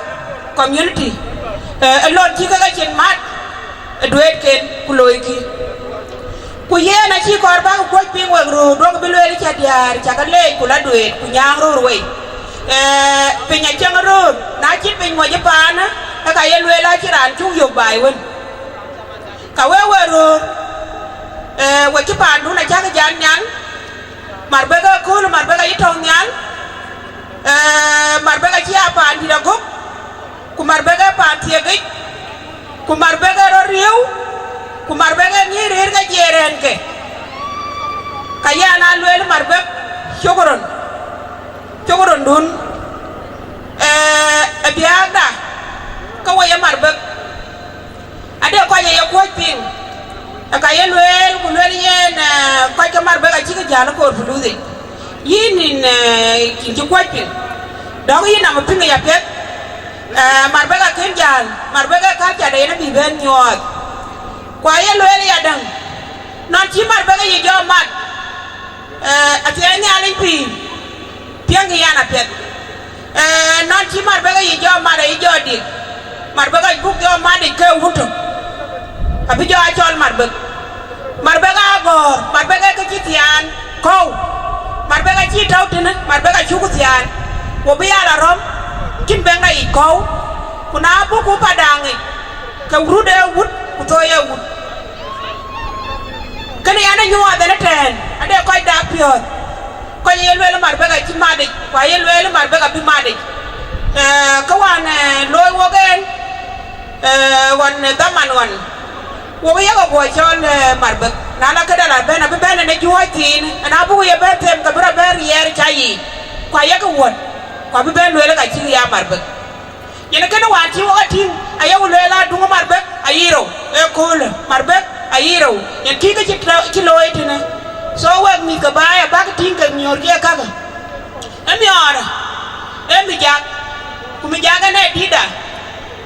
community, eh, ë lon cï ke ke cin mat, ë dueetken ku loikï. Ku yen acï kɔɔr bäk kuɔ̈c piŋ wek röör, duɔ̈k bï lueel cä diäär, cä ke leec ku la dueet, ku nyääŋ röör wei. Eh, piny acieŋ röör, na cïn piny moc ë paanë, ke ka ye lueel acïn raan cuk yök baai wën. Ka wek we röör, eh, we cï paandun acäk jat nhial, Marbek ë kööl, Marbek ayï tɔ̈u nhial, eh, Marbek acï a paandït agök, ku Marbek ë paan thiekic, ku Marbek ë rɔt riëëu, ku Marbek ë ŋic rëër ke jiɛɛr rɛ̈ɛ̈nke. Ka yɛn aa lueel Marbek, cuk rɔn, cuk rɔndun, eh, ë biäkda, ke we ye Marbek. Ade kɔc ë ye kuɔ̈c piŋ, ë ka ye lueel, ku lueel yen, eh, kɔc ke Marbek acïk jäl ë koor puluuth yic. Yïn nïn, eh, cïn cï kuɔ̈c piŋ, dɔ̈k yïn nɔm ë piŋ yic apiɛth, eh, Marbek akën jäl, Marbek ë culture de yen abï bɛ̈n nyuɔɔth. Ku aye lueel ë yadäŋ, nɔn cï Marbek ë yic jɔ mat, eh, athiɛɛi Nhialic pïïr, piɛŋkï yɛn apiɛth. Eh, nɔn cï Marbek ë yic jɔ mat ayï jɔ dik, Marbek abuk jɔ mat yic ke wun tök, abï jɔ a cɔl Marbek. Marbek aa gɔ̈ɔ̈r, Marbek ee kë cï thiaan kɔ̈u, Marbek acï tɔ̈u tënë, Marbek acuk thiaan, ku bï ya la rɔ̈m cïn bɛ̈ŋda yic kɔ̈u, ku na buk ku Padaŋ yic, ke rut ee wut, ku thoi ee wut. Kënë yɛn ë nyuɔɔth ɛn ëtɛ̈ɛ̈n, ade kɔc dak piɔ̈ɔ̈th, kɔc ye lueel Marbek acï mat yic, ku aye lueel Marbek abï mat yic. Eh, kë wään, eh, looi wok en, eh, ɣɔn, eh, dhaman ɣɔn, wok yeke guɔ cɔl, eh, Marbek. Na la këde la bɛ̈n, abï bɛ̈n ɛn ë juɔ̈ɔ̈c thiin, ɛn abuk ye bɛ̈n them, ke bï rɔ bɛ̈n riɛɛr cä yiic, ku ayeke wuɔ̈t, ku abï bɛ̈n lueel ka cïk ya Marbek. Yen kënë wään cï wok e tïŋ, ayeku lueel aduŋ Marbek ayï rou, ë köölë Marbek ayï rou, yen kï ke cï tɔ-, cï looi tënë. So wek mïth ke baai abäk tïŋ kek miöörkï ë kakë. Ë miɔɔrë, ë mi jak, ku mi jak en ee dïtda,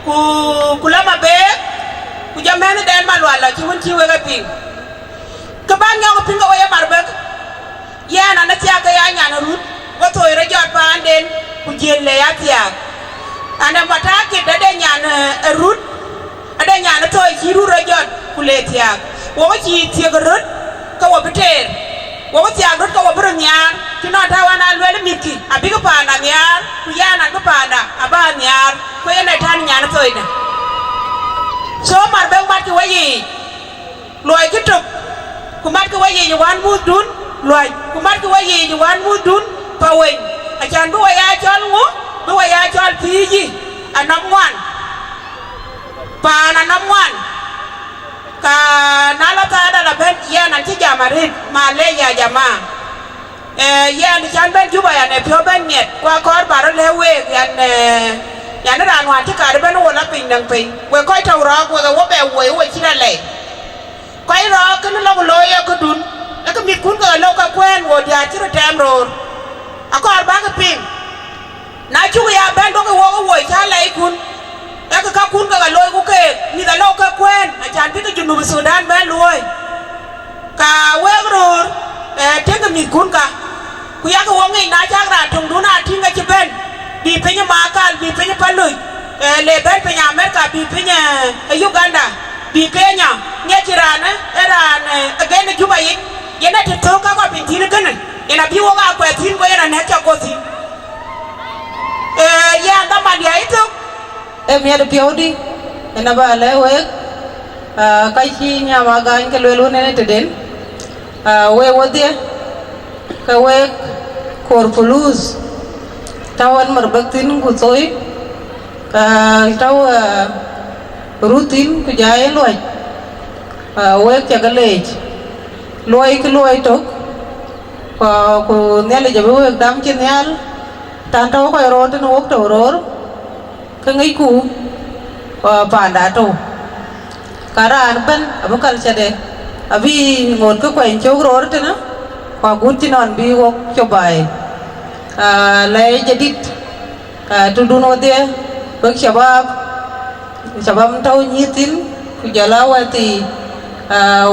ku, ku lɔ Mabeek, ku jɔ mɛnhden Malual lɔ cï wën cï wek e piŋ. Kë bäk nyɔk piŋ ke we ye Marbek. Yɛn an, athiak ke ya nyan ë rut, we thoi rɔt jɔt paanden, ku jiël le ya thiaak. An, ë matakit ade nyan, eh, ë rut, ade nyan ë thoi cï rut rɔt jɔt, ku le thiaak. Wok cï thiek röt, ke wo bï teer. Wok thiaak röt, ke wo bï röt nhiaar. Cï nɔn tääu an, aa lueel mïthkï, abïk paanda nhiaar, ku yɛn an, bï paanda aba nhiaar, ku yen ë tän nyan ë thoidä. So, Marbek, matkï weyiic. Luɔikï tök, ku matkï weyiic ë wänmuuthdun, luɔi, ku matkï weyiic ë wänmuuthdun, Paweny, acän bï we ya cɔl ŋu, bï we ya cɔl pïïcë anɔm ŋuan, paan anɔm ŋuan, ka na la thaada la bɛ̈n, yɛn an cï jam arëët, malec ya jamaa. Eh, yɛn cän bɛ̈n Juba, yɛn ë piɔ̈u bɛ̈n miɛt, ku akɔɔr ba rɔt lɛ̈k week, yɛn, eh, yɛn ë raan wään cï kaar ëbɛ̈n wo la piny nɔm piny. Wek kɔc tɔ̈u rɔɔk, wek ë wo bɛ woi, wo cïn alɛi. Kɔc rɔɔk kënë lɔk looi ee këdun, ee kë mïthkun ke ke lɔk ke kuɛɛn, wo diäär cï röt tɛɛm roor. Akɔɔr bäkï piŋ. Na cuk ya bɛ̈n, duɔ̈kï wok ë woi cä lɛikun, ee kë kakun ke ke looi ku keek, mïth alɔk ke kuɛɛn, acän bï ke Junub Thudan bɛ̈n luɔ̈ɔ̈i. Ka wek röör, eh, tëŋkï mïthkun ka, ku yakï wok ŋic, na cak raan töŋdun aa tïŋ ke cï bɛ̈n, bï piny ë Makal, bï piny ë Paluc, eh, le bɛ̈n piny Amerika, bï piny, eh, ë Uganda, bï Kenya, ŋiɛc cï raan, eh, ë raan, eh, ë gen ë Juba yic, yen ë të thök ka kɔc piny thïn kënë, yen abï wok aa kuɛth thïn, ku yen anɛ̈k cä guɔ thïn. Eh, yɛn dhaman ya ë thök. Ee miɛt piɔ̈u dï, yen aba lɛ̈k week, aa, ka cï nyam agany ke lueel wën en ë tëden, aa, week wodhie, ke week koor puluth, tɔ̈u ɛn Marbek thïn ku thoi, aa, tɔ̈u, aa, rut thïn ku jai ë luɔc, aa, week cä ke leec, luɔi kë luɔi tök, ku, ku Nhialic abï week dam cï nhial, tän tɔ̈u kɔc roor tënë wok tɔ̈u roor. Ke ŋicku, aa, paanda tɔ̈u. Ka raan ëbɛ̈n abï culture de, abï ŋoot ke kuɛny cök roor tënë, ku agut cï nɔn bï wok cop baai. Aa, lɛc jadït, aa, tëdun wodhie, wek shabab, Shabab tɔ̈u nyïïn thïn, ku jɔl a wɛ̈t thii, aa,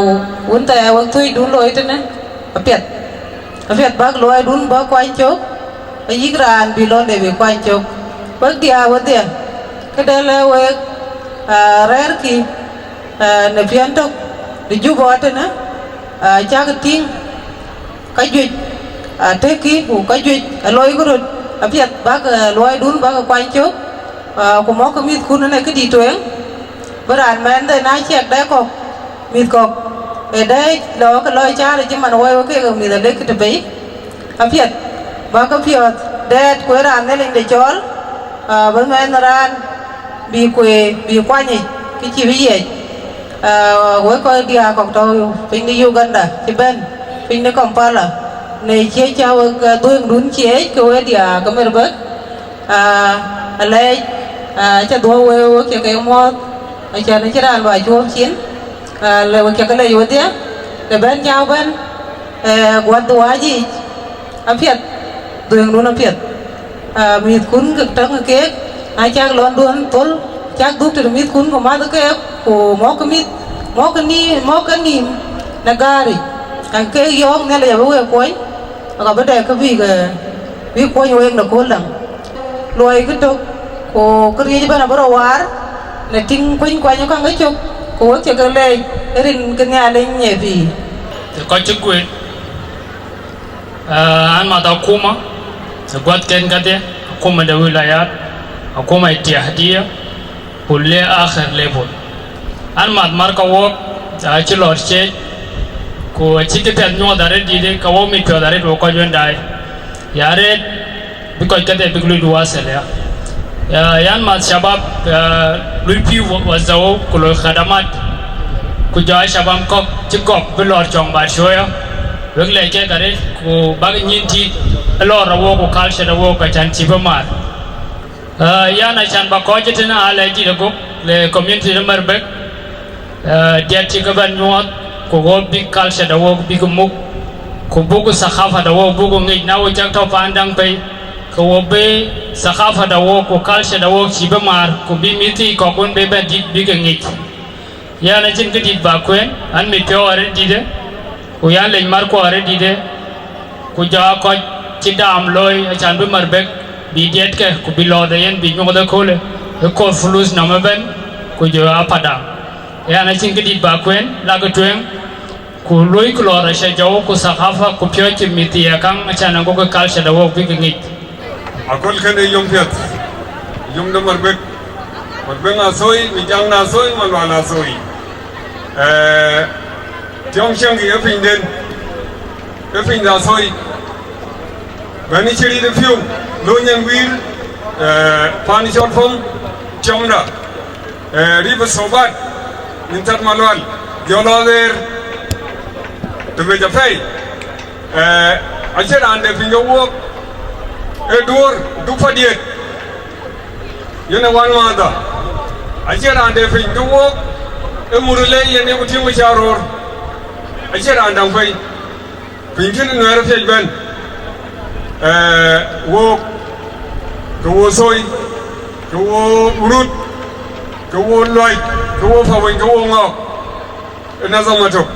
wun thɛɛr wek thuëëcdun looi tënë, apiɛth. Apiɛth bäk luɔidun bäk kuany cök, ayïk raan bï lɔ̈nde bï kuany cök. Wek diäär wedhie, këdë lɛ̈k wek, aa, rɛ̈ɛ̈rkï, aa, në piɔ̈n tök, në Juba tënë, aa, cäk tïŋ, ka juëc, aa, tëkï, ku ka juëc, aa, loikï röt, apiɛth bäk, aa, luɔidun bäk kuany cök, aa, ku mɔ̈kkï mïthkun ënë këdït tueŋ, bï raan mɛnhde na ciɛk dɛ kɔ̈k, mïth kɔ̈k, ë dɛ lɔ ke lɔ cäär cï man woi wek kek mïth alëk të bei, apiɛth, bäk ke piɔ̈ɔ̈th dɛɛt ku ë raan Nhialic de cɔɔl, aa, bï mɛnh raan bï kueer, bï kuany yic, kë cï bï yiɛc. Aa, wek kɔc diäär kɔ̈k tɔ̈u piny de Uganda, cï bɛ̈n piny de Kampala, në ciëc cä wek, aa, dhuëëŋdun ciëëc ke wek diäär ke Merbek, aa, alɛɛc, aa, cä dhuɔ̈k wek, wek cï ke muɔ̈ɔ̈th, acän acïn raan bä cuɔp cin, aa, le wek cï ke lɛc wedhie, le bɛ̈n cä bɛ̈n, ee, guäth dhuaac yiic, apiɛth, dhuëëŋdun apiɛth. Aa, mïthkun ke täŋ keek, na cäk lɔnduön thöl, cäk dhuk tëde mïthkun ku mäth keek, ku mɔ̈kkï mïth, mɔ̈kkï ni-, mɔ̈kkï nïïm në gääric, ka keek yɔ̈ɔ̈k Nhialic abï wek kuɔny, ka bï dɛ kë bïk, ee, bïk kuɔny wek në kööl däŋ. Luɔikï tök, ku këriëëc ëbɛ̈n abï rɔt waar, në tïŋ kuëny kuany käŋ kecök, ku wek cï ke leec rin kë Nhialic ŋiɛc pïïr. Kɔc cï kueet. Ee, an, math akuma, ë guäthken kedhie, akuma de wilayat, akuma ittihadiya, ku le akhir level. An, math marka wok, acï lɔɔr ciëëc, ku acï këpiɛth nyuɔɔth arëët dïïtë, ka wok mit piɔ̈ɔ̈th arëët wok kɔc wën daai. Ya rëët bï kɔc kedhie bïk luic wasel ya. Ya, yan math shabab, ya, lui pïu wa-, wazau ku loi khadamat. Ku jɔ a shabab kɔ̈k cï gɔp bï lɔɔr cɔŋ baad shoya. Wek lɛc kek arëët ku bäk nyïn tiit ë lɔɔr awok ku culture awok acän cï bï maar. Ah, yan acän ba kɔc ëtënë aa lɛc dït agok le community de Merbek. Eh, diɛt cï ke bɛ̈n nyuɔɔth, ku ɣöö bïk culture de wok bïk muk, ku buk thakhafa de wok buk ŋic, na wo cäk tɔ̈ paan däŋ pei, ke wo bï thakhafa de wok ku culture de wok cïï bï maar, ku bï mïthii kɔ̈k wën bï bɛ̈n dït bïk ke ŋic. Yɛn acïn këdït bä kueen, an mit piɔ̈u arëët dïtë, ku yan lec marku arëët dïtë, ku jɔ aa kɔc cï daam looi acän bï Merbek bï diɛtke, ku bï lɔɔth ë yen bï nyuɔɔth ëköölë, ë koth fulus nɔm ëbɛ̈n, ku jɔ aa Padang. Yɛn acïn këdït bä kueen, lakï tueŋ, ku luɔikï lɔɔr aca jɔu, ku thakhafa, ku piɔ̈ɔ̈ckï mïthii akaŋ, acän agokï culture de wok bïk ŋic. Aköl kënë yom piɛth, yom de Merbek, Merbek Athoi, Mijaŋ Athoi, Malual Athoi. Eh, tiɔŋ cieŋkï ë pinyden, ë piny de Athoi. Bɛ̈n cï riit ë piu, lööny ɛn wïïr, eh, pan cɔl pɔ̈m, tiɔŋda. Eh, rip ë thobat, nyin thät Malual, jɔl lɔ ɣeer, të mec apɛi. Eh, acïn raan de piny ke wuɔk, ë duöör, duk padiet. Yen ë wan määthda, acïn raan de piny ke wuɔk, ë mur le yen yeku tïŋ ë cä roor. Acïn raan däŋ pei. Piny cïn Nuɛɛr piɛc bɛ̈n, eh, wook, ke wo thoi, ke wo rut, ke wo luac, ke wo paweny, ke wo ŋɔɔk, ë nazam atök.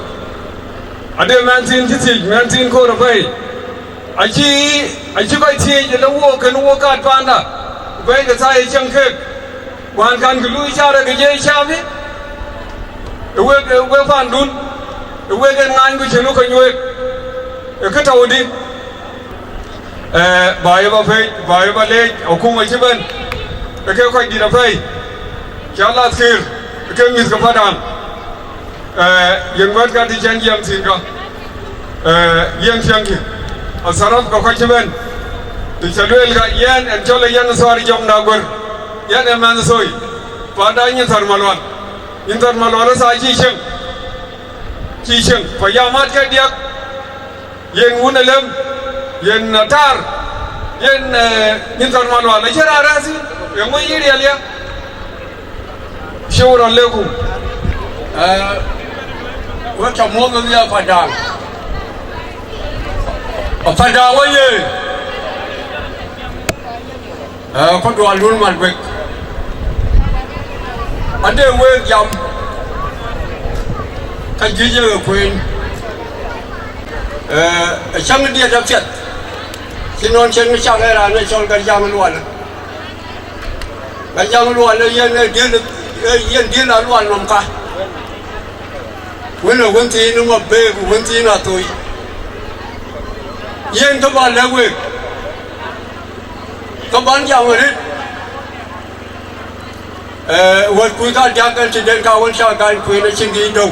Ade mɛnh thiin cï thiëc, mɛnh thiin koor apɛi. Acï, acï kɔc thiëëc ëlë wook kën wo kaat paanda, ku bɛ̈ɛ̈i ke thaai ë cieŋ keek. Wään kan kë luui carɛ ke jiëc capi, ë wek, ë wek pandun, ë wek en ŋaany ku cïn wek kony week, ë kë tɔ̈u dï. Eh, bä ye bä pɛ̈i, bä ye bä leec, akuma cï bɛ̈n, ë ke kɔc dït apɛi, cä lath kër, ë ke mïth ke Padang. Eh, yen wɛ̈t ka të cän jiɛm thïn ka, eh, yen piɛŋkï, atharap ke kɔc cï bɛ̈n, të cä lueel ka, yɛn ɛn cɔl ë yɛn thɔɔr jɔmda guër, yɛn ë mɛnh thoi, panda nyin thar Malual, nyin thar Malual ë thaa cï cieŋ, cï cieŋ, pa yamat ke diäk, yen wun ë lem, yen atar, yen, eh, nyin thar Malual, acïn raan rɛ̈ɛ̈r thïn, eeŋö yï riɛl ya? Shukran lekum. Eh, wek ca muɔ̈th ya Padang. Padang wä ye. Eh, kɔc dual dun mat wek. Ade week jam, ka juëc ye kueen. Ee, cäŋ diɛt apiɛth, cï nɔn cïn cak ë raan ë cɔl Gätjäŋ Lual. Gätjäŋ Lual ë yen ë diël, ë yen diël Alual nɔm ka. Wën ë wën thiin ë Mabeek, wën thiin Athoi. Yen kë bä lɛ̈k week, kë bän jam arëët. Ee, wɛ̈t kuc ka diäk ɛn tëden ka wën cä gany kueen acïn kë döŋ.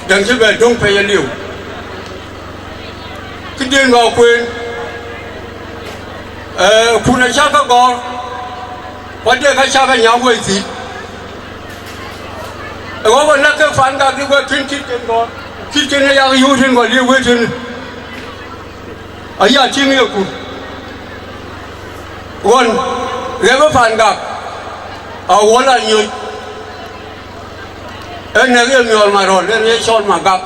Däŋ cï bɛ döŋ pɛ̈i aliu. Këden bä kueen, ee, kun acä ke gɔ̈ɔ̈r, ku ade ka cä ke nyam wei thïn. Ee, wä wä näk ke paan gak dï wek kën kït ken gɔ̈ɔ̈r, kït ken ë yak yöök tën gɔl ye wëët tënë. Aya tïŋ ye kur. Ɣɔn, ɣɛpë paan gak, awɔl anyuc. Ee nɛ̈k ye miɔɔr marɔl, yen ye cɔl Magak.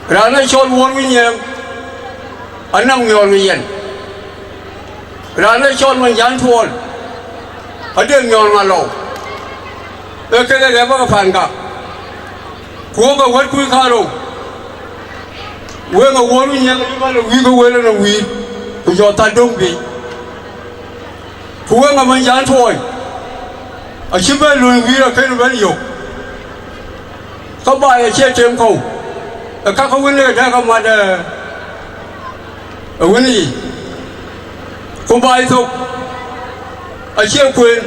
Raan ë cɔl Wuɔ̈r Winyɛɛm, anɔŋ miɔɔr ë yɛn. Raan ë cɔl Manjän Tuɔɔl, ade miɔɔr malɔu. Ee kek ë ɣɛpë ke paan gak. Ku wok ë wɛ̈t kuc karou, wek ë Wuɔ̈r Winyɛɛm, ë bä lɔ wïïk ë wël ënɔ wïïr, ku jɔ thar döŋ biic. Ku wek ë Manjän Tuɔɔl, acï bɛ lööny wïïr akën bɛ̈n yök. Ke baai acie tem kɔ̈u, ee, ka ke wën ë dɛ̈k amat, ee, ë wën yic. Ku baai thok acie kueen,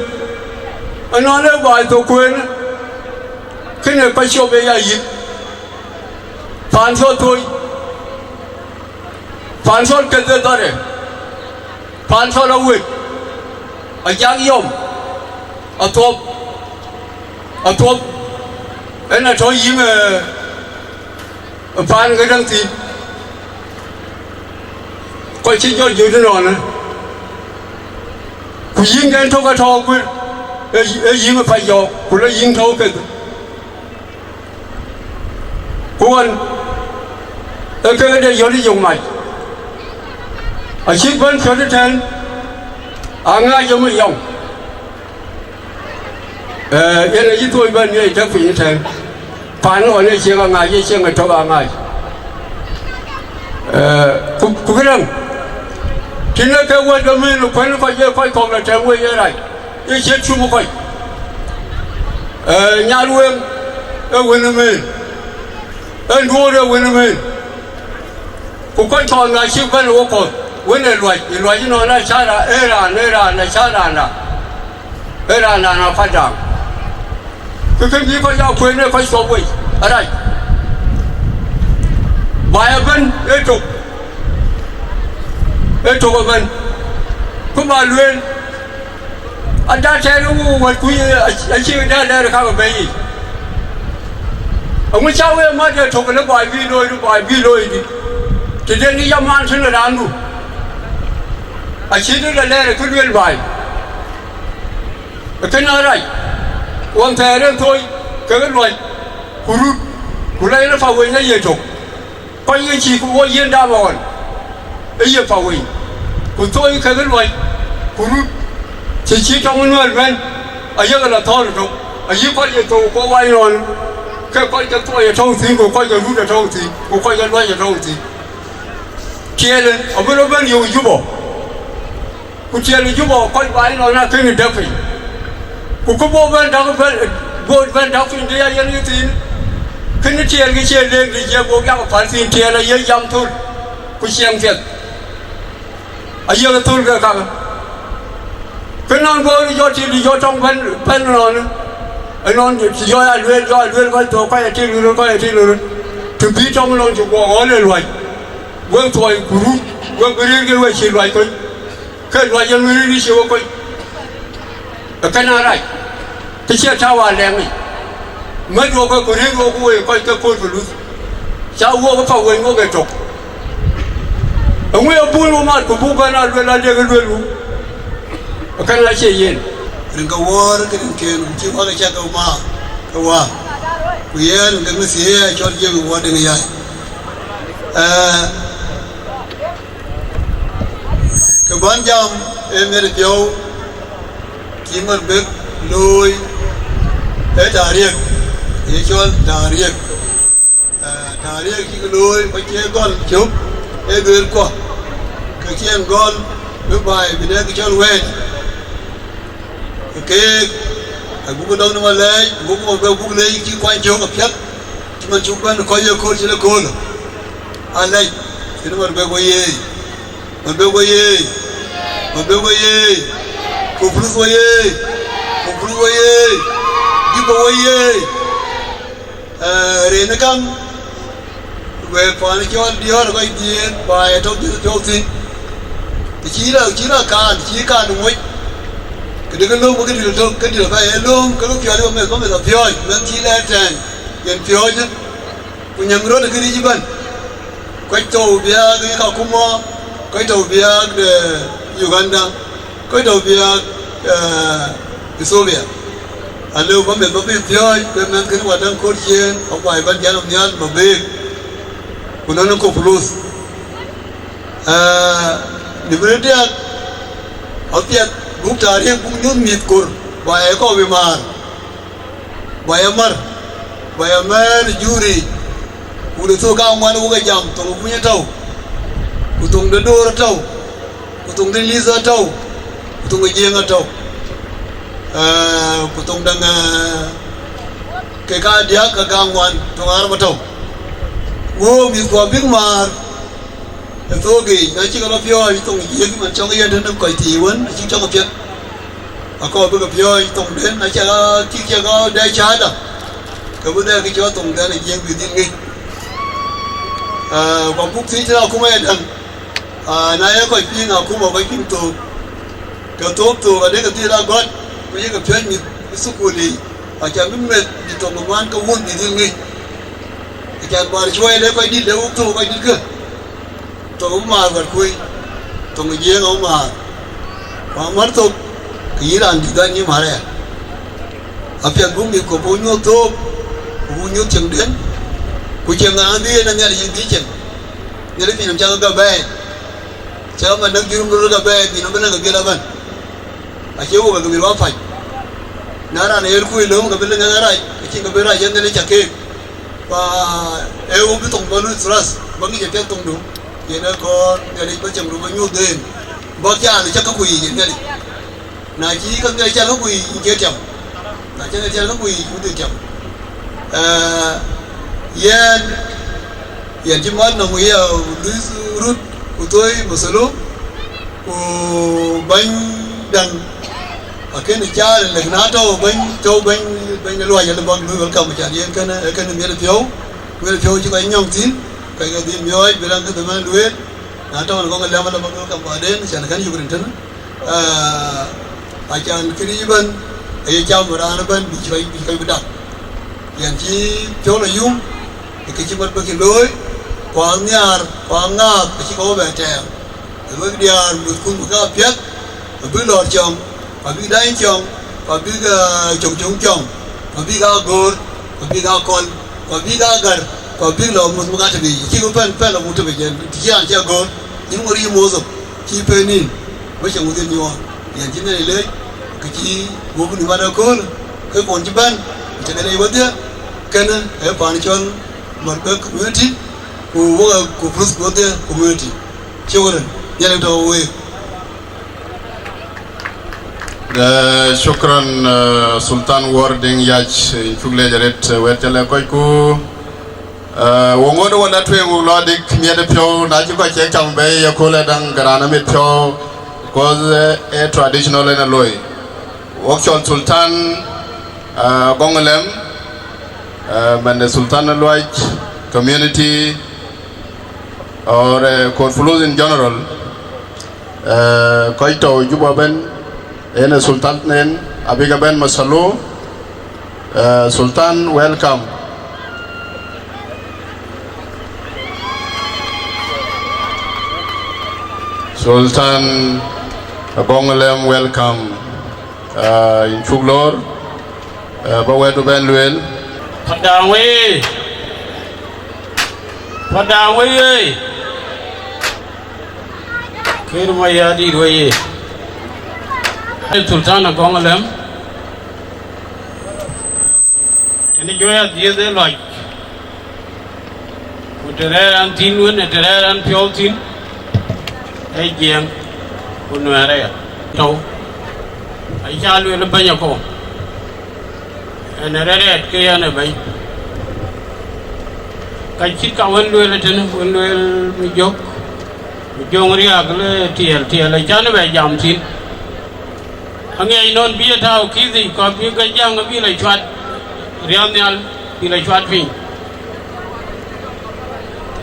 ënɔɔnë baai thok kueen, kënë pa cop ë ya yïk. Paan cɔl Thoi, paan cɔl Keth ë Dhɔre, paan cɔl Awet, Ajak Yɔm, Athuɔp, Athuɔp, en atɔ̈ yïn, ee, paan ke däŋ thïn, kɔc cï jɔ jut ënɔɔnë, ku yïn kën tök atɔ̈ guër, ee, ee yïn ë pa jɔɔk, ku le yïn tɔ̈u keth. Ku ɣɔn, ee kek de yɔt yök mac, acïk bɛ̈n piɔ̈t ëtɛ̈ɛ̈n, aŋääc ë monyɔŋ. Ee, yen acï Thoi bɛ̈n miɔc tɛ̈k piny ëtɛ̈ɛ̈n, paan ɣɔn ë cieŋ aŋääc, ë cieŋ ë tök aŋääc. Ee, ku, ku këdäŋ, tïn ee kek wɛ̈t de mën kuɛ̈n kɔc, ee kɔc kɔ̈k lɔ tɛ̈m wei ye rac. Ye ciët cup kɔc, ee, Nyarweŋ ee wën ë mën, ee Duöör ee wën ë mën, ku kɔc kɔ̈k na cïk bɛ̈n ë wokɔ̈th, wën ë luac, ë luac ënɔɔnë acä raan, ee raan, ee raan, acä raanda, ee raan, raan Apadaŋ. Kë kën bï kɔc aa kueen ë kɔc cuɔp wei arac, baai ëbɛ̈n ee tök, ee tök ëbɛ̈n, ku ba lueel. Ada tɛ̈ɛ̈n ë wok wɛ̈t kuc, acï da lɛɛr ë kak ë bɛ̈i yic. Eeŋö cä wek mat ë tök ëlë baai bï looi, baai bï looi dï? Të den ya man tënë raandu, acït ë lɔ lɛɛr ë kë lueel baai. Ë kënë arac, ɣɔn thɛɛr en Thoi kekë luɔc, ku rut, ku lɔ yen ë pa weny aye tök. Kɔc ë cï ku wo yiën dam ɣɔn, ë ye pa weny, ku Thoi kekë luɔc, ku rut, cï cï tɔŋ nuɛɛr bɛ̈n, ayek lɔ thɔ̈ɔ̈r ëtök, ayï kɔc ye thou kɔc wac nɔɔnë, ke kɔc ke Thoi ë tɔ̈u thïn, ku kɔc ke rut ë tɔ̈u thïn, ku kɔc ke luɔc ë tɔ̈u thïn. Tiɛɛlë abï rɔt bɛ̈n yök Juba. Ku tiɛɛl ë Juba kɔc baai nɔn akën däk piny. Ku kë bɔ̈ bɛ̈n däk bɛ̈n, bɔ̈ bɛ̈n däk piny, dï ya yen yï thiin. Kënë tiɛɛl kë cie leŋ dï cie bɔ̈ yak päl thiin, tiɛɛl aye jam thöl, ku ciɛɛŋ piɛth. Aye ke thöl ke kakë. Kë nɔn bɔ̈ dï jɔ tiɛɛl dï jɔ tɔŋ bɛ̈n, bɛ̈n nɔn. Ënɔn dï jɔ ya lueel, jɔ ya lueel kɔc thok, kɔc atik röt, kɔc atik röt. Të bï tɔŋ lɔŋ cï guɔ ɣɔ̈l ë luɔc. Wek thuɔɔi ku rut, wek bï rëër ke we cï luɔc kony. Ke luɔc en wën rït cï we kony, ë kën arac, kë cie tääu alɛɛŋ yic. Mät wok ke ku rëër wok wei kɔc ke kööl ku luth, cä wok ë pa weny wok ë tök. Eeŋö ye bul wo mat ku buk bɛ̈n a luel adek ë luel wu? Ë kën acie yen. Rin ke wuɔɔr ke rinken ku cï wak ë cak ke ma ke wa, ku yɛn ke mïth ye acɔl Jemi Wuɔɔr Deŋ Yai. Ee, Kë bän jam ee miɛt piɔ̈u, Cï Marbek looi, ee taariëk, ye cɔl taariëk. Ee, taariëk cïk looi, ku cie gɔl cök, ee duëër kuɔ, ke cï en gɔl bï baai bï dek cɔl wɛɛt. Ke keek, abuk dɔm në malɛɛc, buk Marbek buk leec cï kuany cök apiɛth, cï man cuk bɛ̈n kɔc ye kööl cï lë kööl. Alɛc, cïn Marbek wɔ ye. Marbek wɔ ye. Marbek wɔ ye. Koprus wɔ ye. Koprus wɔ ye. Juba wɔ ye. Ee, rin ë käŋ, wek paan cɔl diɔ̈ɔ̈r kɔc dhiëëth, baai ë tɔ̈ dhiëth piɔ̈u thïn. Të cï rɔt, cï rɔt kaan, cï kaan moc, këdï ke lööm, ke dït tök, ke dït bä ye lööm, ke ke piɔ̈ɔ̈c, bä meth, bä meth apiɔ̈ɔ̈c, mɛnh cï lɛɛr tɛɛn, yen piɔ̈ɔ̈c. Ku nyäŋ röt ë këric ëbɛ̈n, kɔc tɔ̈u biäk ë Kakuma, kɔc tɔ̈u biäk de Uganda, kɔc tɔ̈u biäk, eh, Ethiopia. Alëu bä meth bä bï piɔ̈ɔ̈c, ke mɛnhkënë wadäŋ kööt ciëën, aguɔ bän jal nhial bä beek, ku nɔn ë Koprus. Eh, në bï röt diäk, apiɛth buk taariëk buk nyuth mïth kor, bä ë kɔ̈u bï maar. Bä ya mär, bä ya mɛ̈ɛ̈r ë juri, ku de thok kaŋuan wok ë jam, thoŋ ë Puny atɔ̈u, ku thoŋ de Door atɔ̈u, ku thoŋ de Lith atɔ̈u, ku thoŋ ë Jiëëŋ atɔ̈u, eh, ku thoŋ däŋ, eh, ke kadiäk ke kaŋuan, thoŋ arëp atɔ̈u. Wo mïthkuɔ bïk määr, ë thok yiic, na cï ke lɔ piɔ̈ɔ̈c thoŋ Jiëëŋ, man cɔk yen tënë kɔc thii wën, acï cɔk apiɛth. Akɔɔr bï ke piɔ̈ɔ̈c thoŋden, na cï ke, cï ke dɛ cada, ke bï dɛ ke cɔɔl thoŋden ë Jiëëŋ bï dhil ŋic. Ah, ku abuk thiëc tënë akuma ëdäŋ. Ah, na ye kɔc piŋ akuma, kɔc piŋ thok, ke thok thok adek ke dhil a gɔ̈t, ku ye ke piɔ̈ɔ̈c mïth ë thukul yiic, acan bï meth bï thoŋ ŋuan ke wun bï dhil ŋic. Acan bär cuɔi le kɔc dït, le wok thok kɔc dït kë. Thoŋ bï määr wɛ̈t kuöc, thoŋ ë Jiëëŋ abï määr. Ku amär thok, ke yïn raan dït dhɔ̈n yï määr aya. Apiɛth buk mïthkuɔ buk nyuɔ̈th thok, ku buk nyuɔ̈th cieŋden, ku cieŋ ë adhil yen ë Nhialic yïn dhil cieŋ. Nhialic piny nɔm cak ke gäm bɛ̈ɛ̈i, cak man näk jurëm röt ke gäm bɛ̈ɛ̈i, bï nɔm bï näk ke gël abɛ̈n. Acie wok ke gëmïr wapäc. Na raan ë yen kuöc lööm ke bï lëŋ ë rac, acïn ke bï rac yen Nhialic cak keek. Ba ee wok bï thoŋ bä luui thurath, bä ŋic apiɛth thoŋdu, yen ë kɔɔr Nhialic bä cieŋdu bä nyuöth en, bä caan cä käku yiic ë Nhialic. Na cï käŋ Nhialic cä käku yiic, yïn cie tiam. Na cï Nhialic cä käku yiic, wun dhil tiam. Eh, yɛn, yɛn cï mat nɔm ya Luith Rut ku Thoi Mathalo, ku bäny däŋ akënë caar lëk na tɔ̈u bäny, tɔ̈u bäny, bäny de luɔi alë bäk luui welcome, can yen kënë, kënë miɛt piɔ̈u, miɛt piɔ̈u cï kɔc nyɔŋ thïn, kɔc ke dhil miɔɔc bï raan kedhie man lueel, na tɔ̈u në kɔ̈k lɛ̈m alë bäk welcome baden, can kën yök rin tënë. Ah, acan këric ëbɛ̈n aye cam raan ëbɛ̈n bï cï kɔc, bï cï kɔc bï dak. Yɛn cï piɔ̈u lɔ yum, ë kë cï mat bï kï looi, ku anhiaar, ku aŋääth acï kɔ̈u bɛ tɛɛm. Ë wek diäär mïthkun bï ke apiɛth, abïk lɔ̈ɔ̈r cɔŋ, abïk dany cɔŋ, abïk, ah, cöŋ cöŋ cɔŋ, abïk aa göör, abïk aa kɔl, abïk aa gär, abïk lɔ muth bï ka tëbic. Cïk pɛ̈n, pɛ̈n lɔ muth tëbic, yen të cï raan cï agöör, yïn ŋör yï moth thok, cï pɛ̈n nïn, bï cï muth yïn nyuɔɔth. Yɛn cï Nhialic leec, kë cï wok në mat akööl, ke kuɔn cï bɛ̈n, cï ke leec wedhie, kënë ee paan cɔl Marbek community, ku wok ë Koprus wedhie community. Shukran. Nhialic tɔ̈ week. Eh, shukran, eh, Sultan Warding Yach, eh, cuk leec arët, eh, wɛ̈t cä lɛ̈k kɔcku. Eh, wo ŋot wala tueŋ wo lɔ dik miɛt piɔ̈u, na cï kɔc cï cam bɛ̈i ye kööl ë däŋ ke raan amit piɔ̈u, because, eh, eh, traditional en a looi. Wok cɔl Sultan, eh, Gɔŋ Lɛm, eh, man de Sultan Luac community, or, eh, Koprus in general. Eh, kɔc tɔ̈u Juba ëbɛ̈n, en ë Sultan en, abïk ëbɛ̈n Mathalo. Eh, Sultan, welcome. Sultan Gɔŋ Lɛm, welcome. Eh, yïn cuk lor, eh, bä wɛ̈tdu bɛn lueel. Padaŋ wei, padaŋ wei. Kër Mayardït wei ye. Sultan Agɔŋ Alɛm, ënë jɔ ya dhiëëth ë lɔc, ku të rɛɛr an thïn wën, të rɛɛr an piɔ̈u thïn, ee Jiëëŋ ku Nuɛɛr aya. Tɔ̈u, aca lueel bɛ̈ny akɔ̈u, ɛn ë rɛ̈ɛ̈t ke yɛn ë bɛ̈ny. Ka cït ka wën lueel ëtënë, wën lueel mi jök, mi jöŋ riääk le tiɛɛl, tiɛɛl acan bɛ jam thïn. Aŋiɛc nɔn bï e tääu kïthic, kɔ̈k bï ke jäŋ abï lɔ cuat riäth nhial, bï lɔ cuat piny.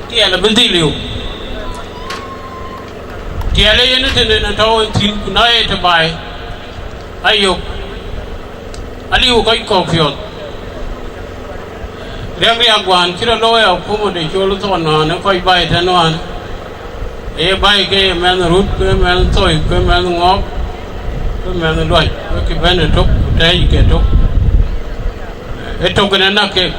Tiɛɛl abï dhil liu. Tiɛɛl ee yen tënë në tɔ̈u en thïn, ku na ye të baai, ayök, aliu kɔc kɔ̈k piɔ̈ɔ̈th. Riäk riäk wään cï rɔt looi akuma de col thɔn wään ë kɔc baai tɛ̈n wään, ee baai ke ye mɛnh rut, ke mɛnh thoi, ke mɛnh ŋɔɔk, ke mɛnh luac, ke kï bɛ̈n ë tök, ku tɛ̈ɛ̈c ke tök. Ë tök en ë näk kek.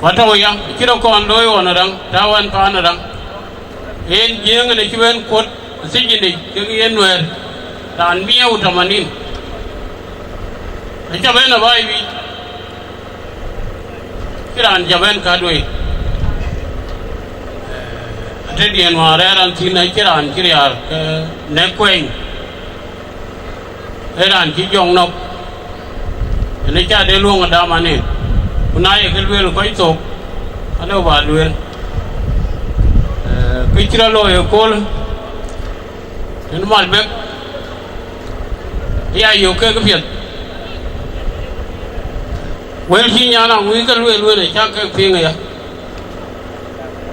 Ku atɔ̈u ya, cï rɔt kɔn looi ɣɔn ë raŋ, tääu ɛn paan ë raŋ. Yen Jiëëŋ en acï bɛ̈n kuɔ̈t ë thijinic kekë yen Nuɛɛr, raan miëë ku tamanin. Aca bɛ̈n ë baai wiic, cï raan ca bɛ̈n kat wei. Atëdiɛn wään rɛ̈ɛ̈r an thïn, acï raan cï riaar ke nɛ̈k kuɛny. Ee raan cï jɔŋ nɔ̈k, ënë ca de luɔ̈ŋ ë dam anin, ku na ye kë lueel kɔc thok, alëu bä lueel. Eh, kë cï rɔt looi ëkööl, tënë Malbek, ya yök kek piɛth. Wël cï nyan aŋuic ke lueel wën, acak kek piŋ aya.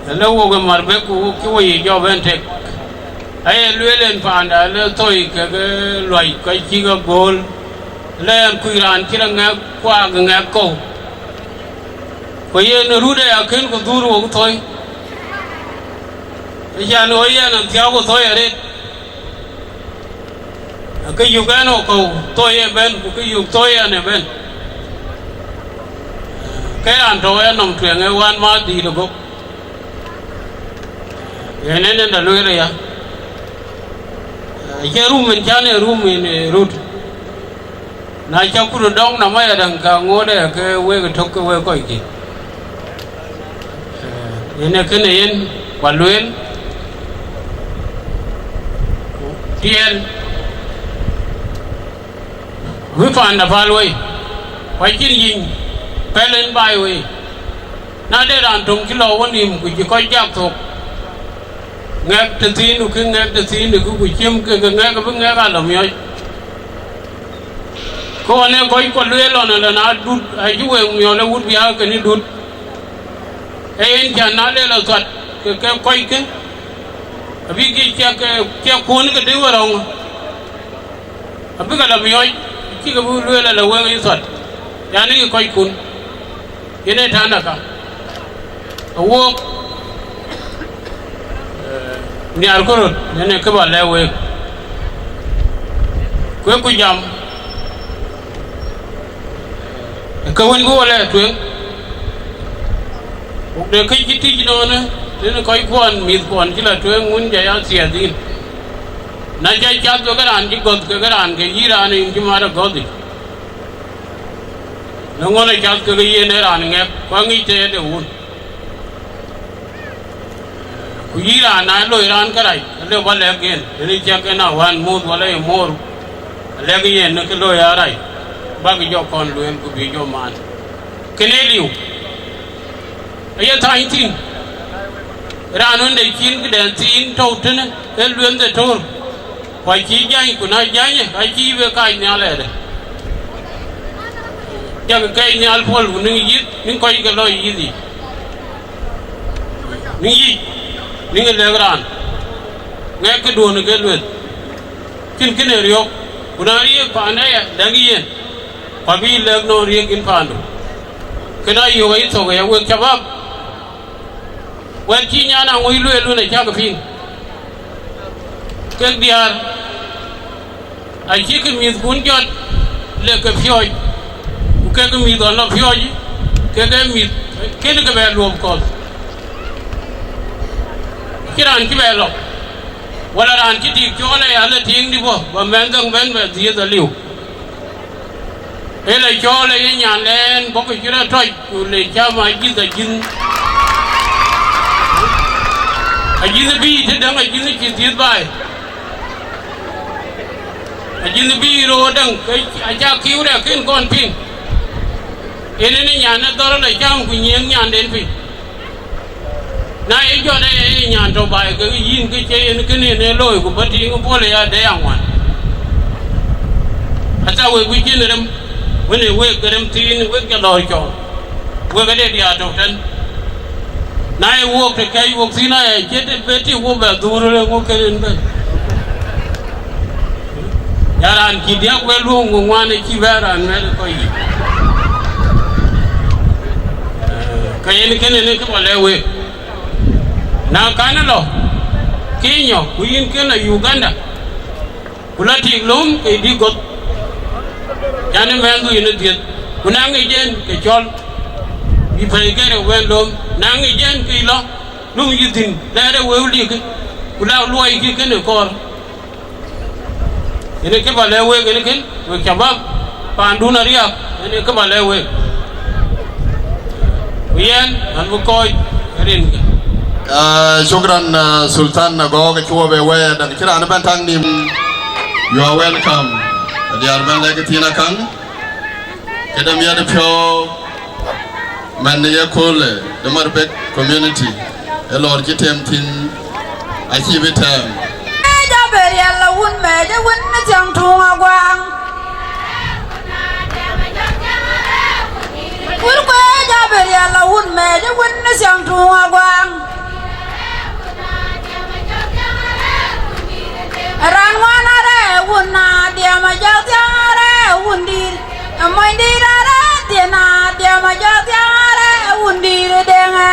Ëlë wok ë Malbek, ku wok cï wo yic jɔ bɛ̈n tek. Aye lueel en paanda, le thoi kekë luac kɔc cïk agool, le en kuc raan cï rɔt ŋɛk kuaak ŋɛk kɔ̈u. Ku yen rut aya kën ku dhuur wok thoi, acan ɣo yɛn an thiääk ku thoi arëët. Ke yök ɛn ɣo kɔ̈u thoi ë bɛ̈n, ku ke yök thoi ɛn ë bɛ̈n. Ke raan tɔ̈u ë nɔm tueŋ ë wään ma dhil ë gök. Yen en en da lueel aya. Acie rum en can, ee rum en, ee, rut. Na cä kut dɔŋ nɔm ayadäŋ, ka ŋoot aya ke wek ë tök ke wek kɔckï. Yen ee kënë yen ba lueel, tiɛɛl, wï paanda päl wei, ku acïn yic pɛl en baai wei. Na de raan töŋ cï lɔ wä nïïm, ku cï kɔc jak thok, ŋɛk tëthiindu, kï ŋɛk tëthiindu, kï ku cïm ke ke ŋɛk, abï ŋɛk alɔ miɔc. Ke ɣɔn ee kɔc kɔ lueel lɔn ëlë, na dut, acï wek miɔl ë wut biäk kënë dut. Ee yen cän na le lɔ thuat ke, ke kɔckë, abï ke ciɛk, ke ciɛk kuɔ̈n ke dïu ë rɔ̈ŋ, abï ke lɔ miɔc, cï ke bï lueel ëlë, wek yï thuat, yan, ee kɔckun. Yen ee tënda ka, awok, eh, nhiarku röt, yen ee kë bä lɛ̈k week. Kueku jam, ë ke wën bï wo lɛɛr tueŋ, wok de këc cï tïc ënɔɔnë, tënë kɔckuɔn, mïthkuɔn cï lɔ tueŋ, wun jɔ ya thiɛɛth yïn. Na cä cath kekë raan cï gɔ̈th, kekë raan ke yï raan yïn cï mat ë gɔ̈th yic. Në ŋön ë cath kekë yen ee raan ŋɛk, ku aŋic tëde wun. Ku yï raan, na loi raan kërac, alëu bä lɛ̈k yen, tënë ciɛk en a wään muth wala ye moor, alɛ̈k yen në kë loi arac, bäk jɔ kɔn lueel ku bï jɔ maan. Kënë liu, aye thany thïn, raan wën de cïn këdɛn thiin tɔ̈u tënë, ee lueth de töör. Ku acï jany, ku na janyë, acï be kac nhial ëdë. Cak kɛc nhial puɔl, ku niŋ yith, niŋ kɔc ke lɔ yith yic. Niŋ yic, niŋ lɛ̈k raan. Ŋɛk këduön ke lueth. Cïn kënë riɔ̈k, ku na riëëk paan aya, lɛ̈k yen. Ku abï lɛ̈k nɔn riëëk yïn paandu. Kënë ayök ayï thok aya wek cabab. Wɛ̈t cï nyan aŋuc lueel wën acäk piŋ. Kek diäär, acïkï mïthkun jɔt, le ke piɔ̈ɔ̈c, ku kek mïth ɣɔn lɔ piɔ̈ɔ̈c, kek ee mïth kënë ke bɛ luɔp kɔ̈th. Cï raan cï bɛ lɔ, Wala raan cï tik cɔɔl aya, la tiiŋdï bɔ̈, ba mɛnh dhäŋ bɛ̈n bɛ dhiëëth aliu. Ë la cɔɔl aya nyan lɛɛn bɔ̈ ke cï rɔt tɔc, ku le cam ajïth ajïth. Ajïth bï të däŋ ajïth cï dhiëëth baai. Ajïth bï roor däŋ, ke acä kiu rɛ̈k kën kɔn piŋ. Yen ë nyan ë dhɔ̈r la cam ku nyiëëŋ nyanden piny. Na ye jɔt aya ye nyan tɔ̈ baai ke yïn, ke cie yen kënë yen ë looi, ku bä tiiŋ puɔl aya de aŋuan. Ata wek bï cïn rem, wën ë wek ke rem thiin, wek jɔ lɔɔr cɔɔl. Wek ade diaar tɔ̈ tën. Na ye wok të kɛc wok thiin aya, cie të be tik wok bɛ dhuur ë ŋö kën en bɛ̈n. Ya raan cï diäk bɛ luöŋ ku ŋuan ë cï bɛ raan mɛ̈t ë kɔc yic. Ke yen kënë në kë bä lɛ̈k week. Na kan lɔ Kenya, ku yïn kën lɔ Uganda, ku lɔ tik lööm ke dï gɔ̈th, yan ë mɛnhdu yen ë dhiëth, ku na ŋic en ke cɔl, bï pɛ̈i kërë wën lööm, na ŋic en ke lɔ, lööm yï dhïn, lɛɛr ë wëu likï, ku la luɔikï kënë kɔɔr. Yen ë kë bä lɛ̈k week, yen ë kën, wek cabab, paandun ariäk, yen ë kë bä lɛ̈k week. Ku yɛn, an bï kɔc rinke. Ah, shukran, ah, Sultan Agɔɔk, acï wɔ bɛ wɛɛr, daŋ cï raan ëbɛ̈n tak nïm. You are welcome. Adiäär bɛ̈n lɛ̈k thiin akaŋ. Këde miɛt piɔ̈u, man ye köölë de Marbek community, ë lɔɔr cï tem thïn, acï bï tɛɛm. Mɛc abï riɛl la wun mɛc ë wun në thiäŋ tuŋ aguaŋ. Wun kuec abï riɛl la wun mɛc ë wun në thiäŋ tuŋ aguaŋ. Raan ŋuan arɛɛ wun na diɛm ajɔk thiäŋ arɛɛ wun dïïr. Ë mony dïïr arɛɛ thiëën na diɛm ajɔk thiäŋ arɛɛ wun dïïr ë deŋɛ.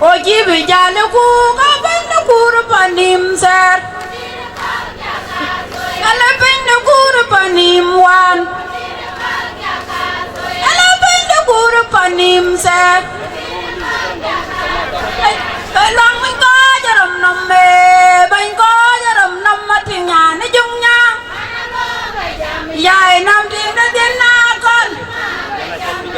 Ɣo cï bï jäl ë kuur, ka bɛ̈n ë kuur ë pan nïïm thɛɛr. Ala piny de kuur ë pan nïïm wään. Ala piny de kuur ë pan nïïm thɛɛr. Ë lɔŋ bɛ̈ny kɔc ë rɔm nɔm, ee bɛ̈ny kɔc ë rɔm nɔm, ma tïŋ nyan ë jöŋ nyaŋ. Ya ë nɔm tïŋ de dhiën na kɔn.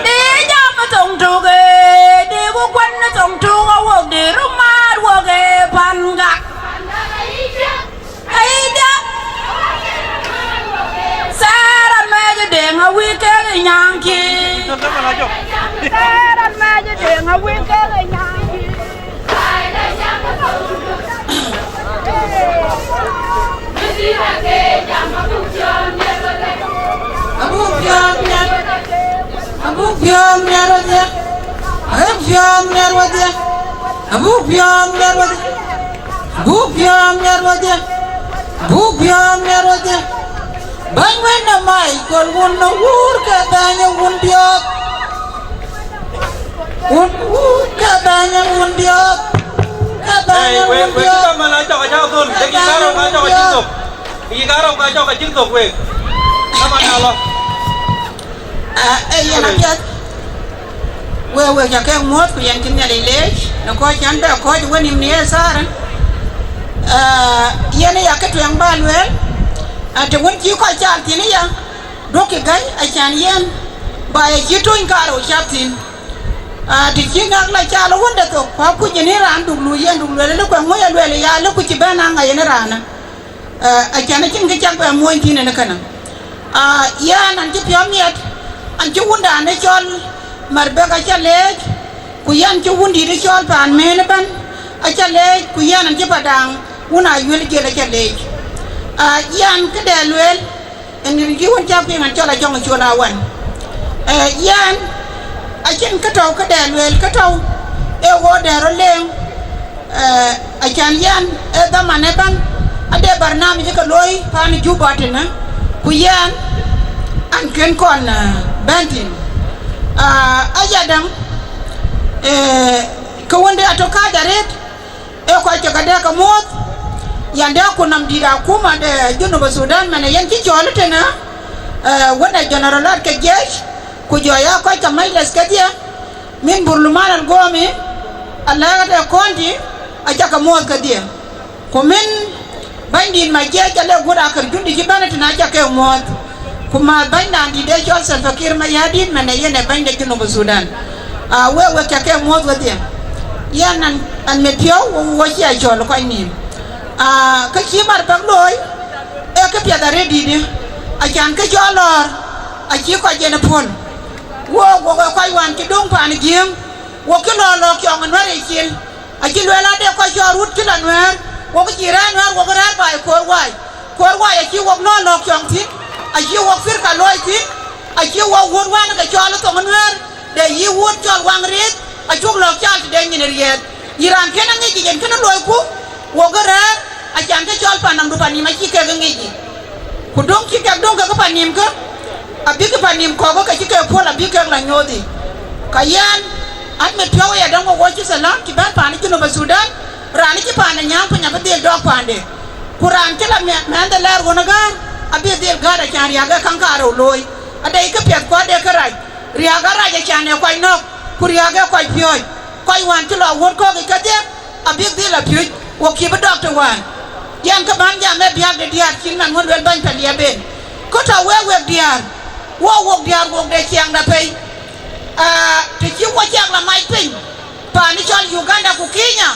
Dee jam ë thoŋ tök, ee dee ku kuan ë thoŋ tök, awok dee röt mat wok, ee pan gak. Aida. Sara mɛjë deŋ awï kek nyaŋki. Sara mɛjë deŋ awï kek nyaŋki. Abuk piɔ̈ɔ̈th miɛt, abuk piɔ̈ɔ̈th miɛt wadhie, abuk piɔ̈ɔ̈th miɛt wadhie, abuk piɔ̈ɔ̈th miɛt wadhie. Buk piɔ̈ɔ̈m miɛt wadhie, buk piɔ̈ɔ̈m miɛt wadhie. Bäny wën ë Michael wun ë wuur ke bɛ̈ny ë wun diɔ̈ɔ̈th. Wun wuur ke bɛ̈ny ë wun diɔ̈ɔ̈th. Ke bɛ̈ny ë wun diɔ̈ɔ̈th. Wek, wek, cï kamal acɔk acak dhöl, dakika rou ka cɔk acïk thök. Dakika rou ka cɔk acïk thök wek. Kamal alɔ. Aa, ee yen apiɛth. Wek, wek ca kek muɔ̈ɔ̈th, ku yɛn cïn Nhialic leec në kɔc cän bɛ kɔc ë wenïïm në ye thaarë. Aa, yen ë ya kë tueŋ bä lueel, aa, të wën cï kɔc caal thïn ë ya, duökï gäi, acän yen bä ye cï töny kaarou cath thïn. Aa, të cï ŋak la caal ë wënde thok, ku akuc yen ë raan duk luui yen duk lueel, lë kuɛŋ ŋö ye lueel ya, lë ku cï bɛ̈n a ŋa yen ë raanë. Ë, acän acïn kë cak bɛ muɔny thïn ënë kënë. Aa, yɛn an cï piɔ̈u miɛt, an cï wundan ë cɔl Marbek acä leec, ku yɛn cï wundït ë cɔl Paan Meen ëbɛ̈n acä leec, ku yɛn an cï Padaŋ wun Ayuel Jiël acä leec. Aa, yɛn këdɛ lueel, ënë kï wën cä piŋ an cɔl Ajɔŋ Col Awan. Ë, yɛn acïn kë tɔ̈u këdɛ lueel, kë tɔ̈u ee ɣööt dɛ rɔt leŋ. Ë, acän yɛn ë dhaman ëbɛ̈n ade barnamij ke looi paan Juba tënë, ku yɛn an kën kɔn, ë, bɛ̈n thïn. Aa, ayadäŋ, ë, ke wënde atɔ̈ kääc arëët, ë kɔc ke ke dɛ̈k ke muɔ̈ɔ̈th, yɛn dɛ̈k ku nɔm dït akuma de Junub Thudan, mɛn ë yɛn cï cɔɔl tënë, ë, wën ë general ke jiëc, ku jɔ ya kɔc ke majlis kedhie, min burluman al gomi, alɛ̈k de county, acä ke muɔ̈ɔ̈th kedhie. Ku min Bɛ̈nydït Majiëc, ca lek guöt akër jundi cï bɛ̈n ëtënë, aca ke muɔ̈ɔ̈th. Ku määth bɛ̈nydan dït ë cɔl Salva Kiir Mayardit, man ë yen ë bɛ̈ny de Junub Sudan. Aa, wek, wek ca ke muɔ̈ɔ̈th wedhie. Yɛn an, an mit piɔ̈u, wo, wo cï a cɔl kɔc nïïm. Aa, kë cï Marbɛ̈k looi, ee kë piɛth arëët dïïtë. Acan kë cɔl lɔ̈ɔ̈r, acï kɔc yen ë puɔ̈l. Wok, wok ë kɔc wään cï döŋ paan ë Jiëëŋ, wok cï lɔ̈ɔ̈r lɔ̈ɔ̈k cɔŋ ë Nuɛ̈r ë cil. Acï lueel ade kɔc cɔl Rut cï lɔ Nuɛ̈ɛ̈r, wok cï rɛ̈ɛ̈r Nuɛ̈ɛ̈r, wok rɛ̈ɛ̈r baai Koor Wai. Koor Wai acï wok lɔ̈ɔ̈r lɔ̈ɔ̈k cɔŋ thïn, acï wok firka looi thïn, acï wok wuöt wään ke cɔl ë thoŋ Nuɛ̈ɛ̈r, de yï wuöt cɔl Waŋ Riith, acuk lɔ̈ɔ̈k caal tëde nyin riɛɛth. Yï raan kën aŋic yic en kënë loiku, wok rɛ̈ɛ̈r, acan kë cɔl pan nɔmdu pan nïïm acï kek ŋic yic. Ku döŋ cï kek döŋ kekë pan nïïm kë, abïk pan nïïm kɔ̈k ke cï kek puɔ̈l abï kek lɔ nyooth yic. Ka yɛn, an mit piɔ̈u aya däŋ wok wo cï thalam cï bɛ̈n paan ë Junub Sudan, raan cï paan ë nyääŋ piny abï dhil dɔɔk paande. Ku raan cï lɔ mɛ-, mɛnhde lɛɛr ɣön ë gäär, abï dhil gäär acan riääk ee käŋ kaarou looi. Ade kë piɛth ku ade kë rac, riääk arac acan ee kɔc nɔ̈k, ku riääk ee kɔc piɔ̈ɔ̈c. Kɔc wään cï lɔ wuöt kɔ̈k yic kedhie, abïk dhil a piöc, wok cïï bï dɔk të wään. Yɛn kë bän jam ee biäk de diäär cït man wën luel bäny Paliɛp en. Kë tɔ̈ wek wek diäär, wok wok diäär wok de ciɛɛŋda pei. Aa, të cï wo ciɛɛŋ lɔ mac piny, paan ë cɔl Uganda ku Kenya,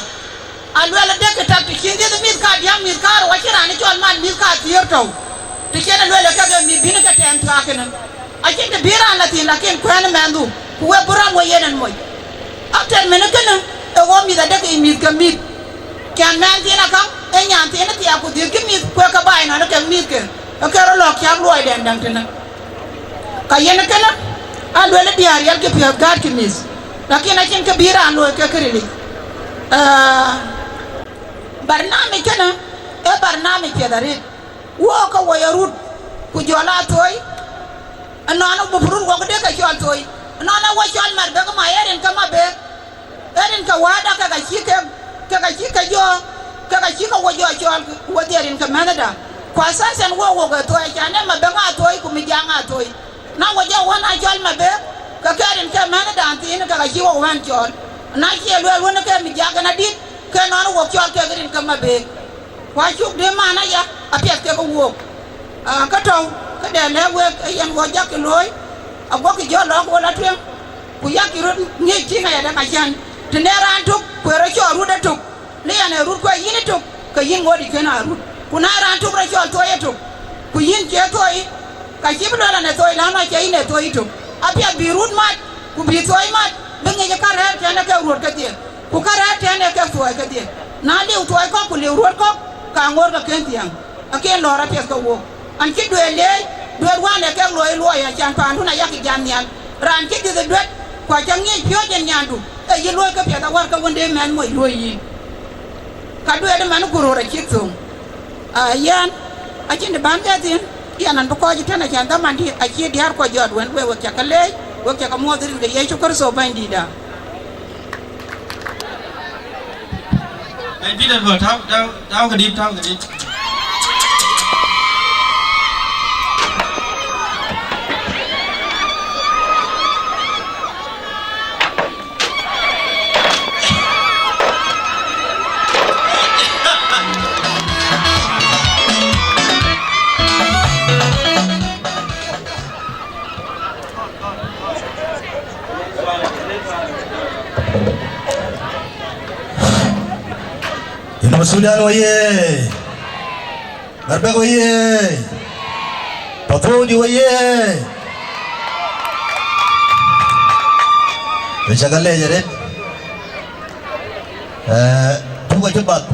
aluɛl adek ë tak të cïn dhiëth mïth kadiäk mïth kaarou acïn raan ë cɔl man mïth kathiëër tɔ̈u. Të cïn aluɛl ë kek ee mïth bïn ke tɛɛm thuaak kënë. Acïn të bï raan lɔ thïn, lakin kuɛ̈n ë mɛnhdu, ku wek bï ram wo yen en moc. After mënë kënë, ë wo mïth adek yic mïth ke mïth. Cän mɛnh thiin akäŋ, ë nyan thiin ë thiaak ku dhiëthkï mïth, ku ë ke baai nɔn ë kek mïthke, ë ke rɔt lɔ̈ɔ̈k cäk luɔidɛn däŋ tënë. Ka yen kënë, a luel ë diäär riɛlkï piɔ̈ɔ̈th gäätkï mïth, lakin acïn kë bï raan looi ke kë rilic. Aa, barnamij kënë, ee barnamij piɛth arëët. Wok ke wo ye rut, ku jɔl aa thoi, ënɔɔnë mupurut wok de ke cɔl thoi, ënɔɔnë wo cɔl Marbɛ̈k ma ye rin ke Mabek, ee rin ke wääda ke ka cï ke, ke ka cï ke jɔ, ke ka cï ke wo jɔ cɔl, ku wo dhiëëth rin ke mɛnhda. Ku athaasan wo wok ee thoi, acan ee Mabek aa thoi, ku Mijaŋ aa thoi. Na wo jɔ wën aa cɔl Mabek, ke ke rin ke mɛnhdan thiin, ke ka cï wok wën cɔl. Na cie lueel wën ke Mijaŋ en adït, ke nɔn wok cɔl kek rin ke Mabek. Ku acuk dï man aya apiɛth kekë wook. Aa, kë tɔ̈u, këde lɛ̈k wek ë yen wo jakï looi, aguɔkï jɔ lɔ̈k wo lɔ tueŋ, ku yakï röt ŋic tïŋ ayadäŋ acan. Të ne raan tök, ku ë rɔt cɔl rut etök, le yɛn ee rut ku ee yïn etök, ke yïn ŋoot yic kën aa rut. Ku na raan tök rɔt cɔl thoi etök, ku yïn cie thoi, ka cï bï lueel an, ee thoi län acie yïn ee thoi etök. Apiɛth bï rut mat, ku bï thoi mat, bï ŋic ë ka rɛ̈ɛ̈r tɛ̈n ë kek ruöt kedhie. Ku ka rɛ̈ɛ̈r tɛ̈n ee kek thuɔɔi kedhie. Na liu thuɔɔi kɔ̈k ku liu ruöt kɔ̈k, ka ŋoot ke kën thiäŋ. Akën lɔ̈ɔ̈r apiɛth ke wook. An cï duëër leec, duëër wään ee kek luɔi luɔi, acan paandun ayakï jat nhial. Raan cï dhiëth ë duet, ku acä ŋiɛc piɔ̈ɔ̈c en nyandu, ee yï luɔi ke piɛth awär ke wën de mɛnh moc luɔi yïn. Ka duëër ëmɛn ku röör acïk thöŋ. Aa, yɛn, acïn të bän ke thïn, yɛn an bï kɔc ëtɛ̈n acan dhamandï acï diäär kuɔ jɔt wën, wek, wek cä ke leec, wek cä ke muɔ̈th rin ke Yecu Kërtho Bɛ̈nydïïtda. Hey, Peter, bro, tau, tau, tau kedit, tau kedit. Junub Sudan oyee! Marbɛ̈k oyee! Pathouti oyee! Wek cä ke leec arëët. Ee, puk acï bath.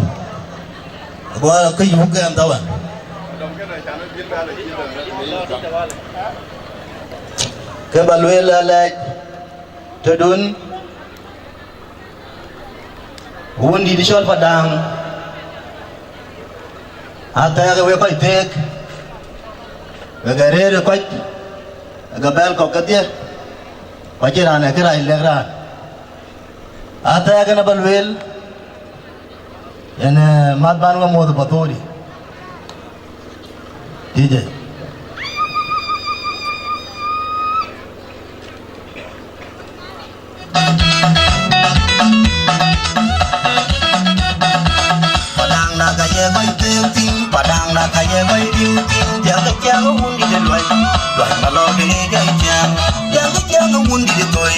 Guɔ ke yuk gɛm dhawan. Ke ba lueel alɛc tëdun, wun dït cɔl Padäŋ, athɛɛk ë wek kɔc theek, wek ë rëër ë kɔc, ë ke bɛ̈ɛ̈l kɔ̈k kedhie, ku acïn raan ë kërac lɛ̈k raan. Athɛɛk en aba lueel, en, eh, math ban we muɔ̈th ë Pathouti. D J. Padaŋda ka ye kɔc riëëu thïn, diäk ke ciɛɛŋ ë wundït ë luɔi, luɔi malɔu de ŋic ke ciɛɛŋ, diäk ke ciɛɛŋ ë wundït ë thoi,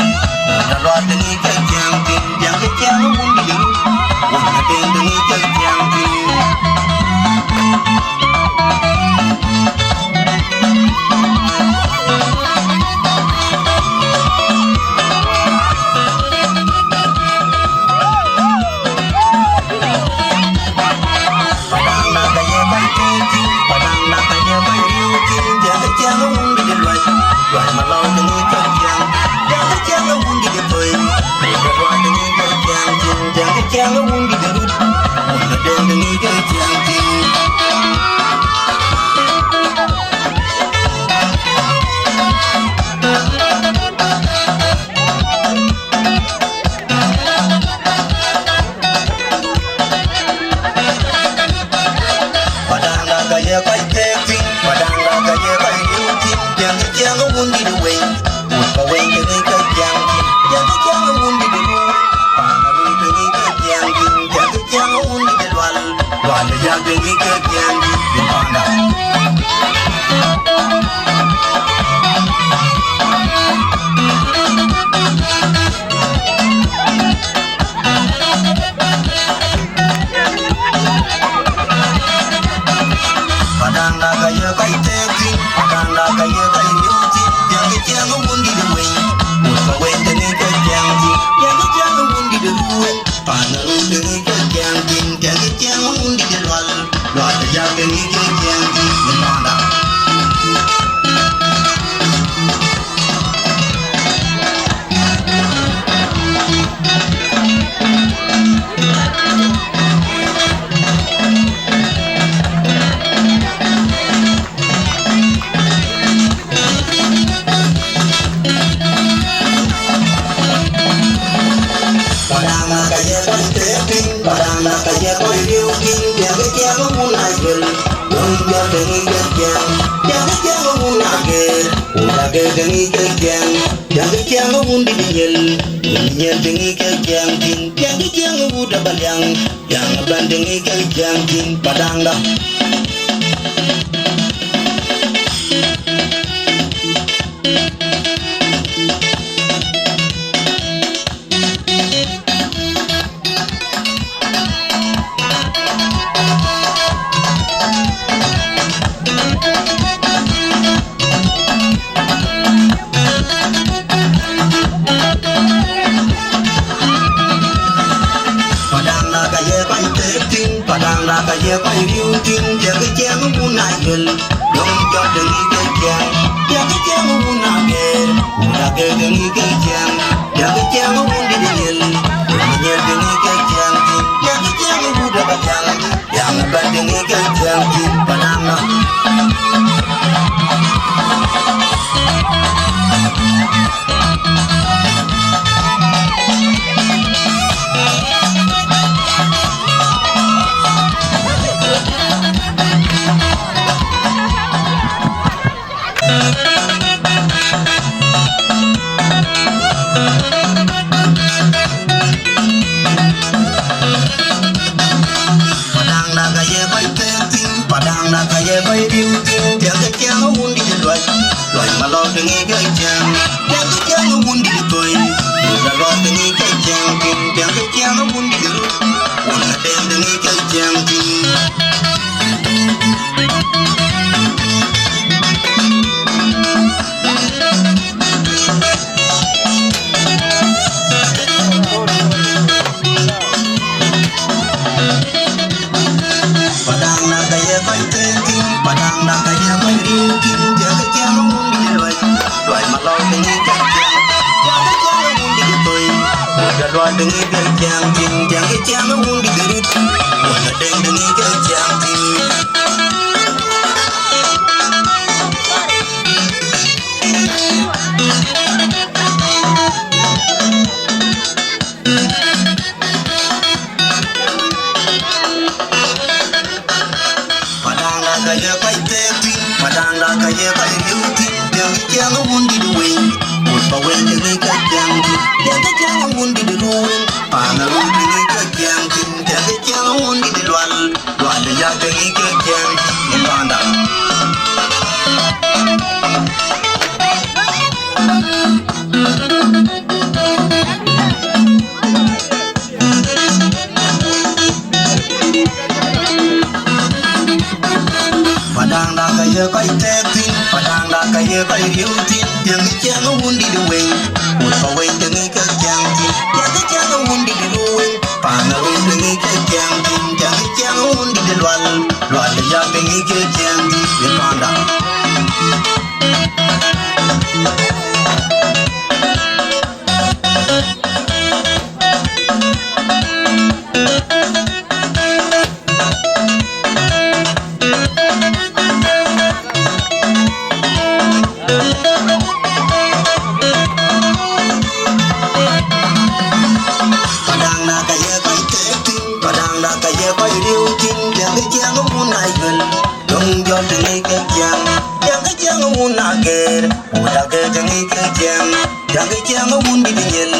wun ë luɔi de ŋic ke ciɛɛŋ thïn, diäk ke ciɛɛŋ ë wundït ë rut, wun ë deŋ de ŋic ke ciɛɛŋ thïn. Padaŋda ka ye kɔc keek thïn, padaŋda ka ye kɔc riëëu thïn, tiɛŋkï ciɛɛŋ ë wundït ë wei, wut ka wei ke ŋic ke ciɛɛŋ thïn, tiɛŋkï ciɛɛŋ ë wundït ë ruu, paan ë ruu ke ŋic ke ciɛɛŋ thïn, tiɛŋkï ciɛɛŋ ë wundït ë lual, lual ë yak ke ŋic ke ciɛɛŋ thïn, ë panda. Padaŋda ka ye kɔc teek thïn, padaŋda ka ye kɔc riëëu thïn, tiɛŋkï ciɛɛŋ ë wundït ë wei, wut ka wei ke ŋic ke ciɛɛŋ thïn, tiɛŋkï ciɛɛŋ ë wundït ë ruu, paan ë ruu ke ŋic ke ciɛɛŋ thïn, tiɛŋkï ciɛɛŋ ë wundït ë lual, lual ë yak ke ŋic ke ciɛɛŋ thïn, ë panda. Padaŋda ka ye kɔc teek thïn, padaŋda ka ye kɔc riëëu thïn, tiɛŋkï ciɛɛŋ ë wun Ajuël, wun Ajuël ke ŋic ke ciɛɛŋ, tiɛŋkï ciɛɛŋ ë wun Ageer, wun Ageer ke ŋic ke ciɛɛŋ, tiɛŋkï ciɛɛŋ ë wundït ë Nyiël, wun Nyiël ke ŋic ke ciɛɛŋ thïn, tiɛŋkï ciɛɛŋ ë wut Abaliaŋ, Abaliaŋ ëbɛ̈n ke ŋic ke ciɛɛŋ thïn, padaŋda. Padaŋda ka ye kɔc teek thïn, padaŋda ka ye kɔc riëëu thïn, tiɛŋkï ciɛɛŋ ë wun Ajuël, döŋ jɔt de ŋic ke ciɛɛŋ, tiɛŋkï ciɛɛŋ ë wun Ageer, wun Ageer ke ŋic ke ciɛɛŋ, tiɛŋkï ciɛɛŋ ë wundït ë Nyiël, wun Nyiël ke ŋic ke ciɛɛŋ thïn, tiɛŋkï ciɛɛŋ ë wut Abaliaŋ, Abaliaŋ ëbɛ̈n ke ŋic ke ciɛɛŋ thïn, padaŋda. Padaŋda ka ye kɔc teek thïn, padaŋda ka ye kɔc riëëu thïn, tiɛŋkï ciɛɛŋ ë wundït ë luɔi, luɔi malɔu de ŋic ke ciɛɛŋ, tiɛŋkï ciɛɛŋ ë wundït ë thoi, wut Aluɔɔr de ŋic ke ciɛɛŋ thïn, tiɛŋkï ciɛɛŋ ë wundït ë rut, wun Adeŋ de ŋic ke ciɛɛŋ thïn. Padaŋda ka ye kɔc teek thïn, padaŋda ka ye kɔc riëëu thïn, tiɛŋkï ciɛɛŋ ë wundït ë luɔi, luɔi malɔu de ŋic ke ciɛɛŋ, tiɛŋkï ciɛɛŋ ë wundït ë thoi, wut Aluɔɔr de ŋic ke ciɛɛŋ thïn, tiɛŋkï ciɛɛŋ ë wundït ë rut, wun Adeŋ de ŋic ke ciɛɛŋ thïn. Padaŋda ka ye kɔc teek thïn, padaŋda ka ye kɔc riëëu thïn, tiɛŋkï ciɛɛŋ ë wundït ë wei, wut ka wei ke ŋic ke ciɛɛŋ thïn, tiɛŋkï ciɛɛŋ ë wundït ë ruu, paan ë ruu ke ŋic ke ciɛɛŋ thïn, tiɛŋkï ciɛɛŋ ë wundït ë lual, lual ë yak ke ŋic ke ciɛɛŋ Piɛŋkë ciɛɛŋ ë wun dït Nyiɛl,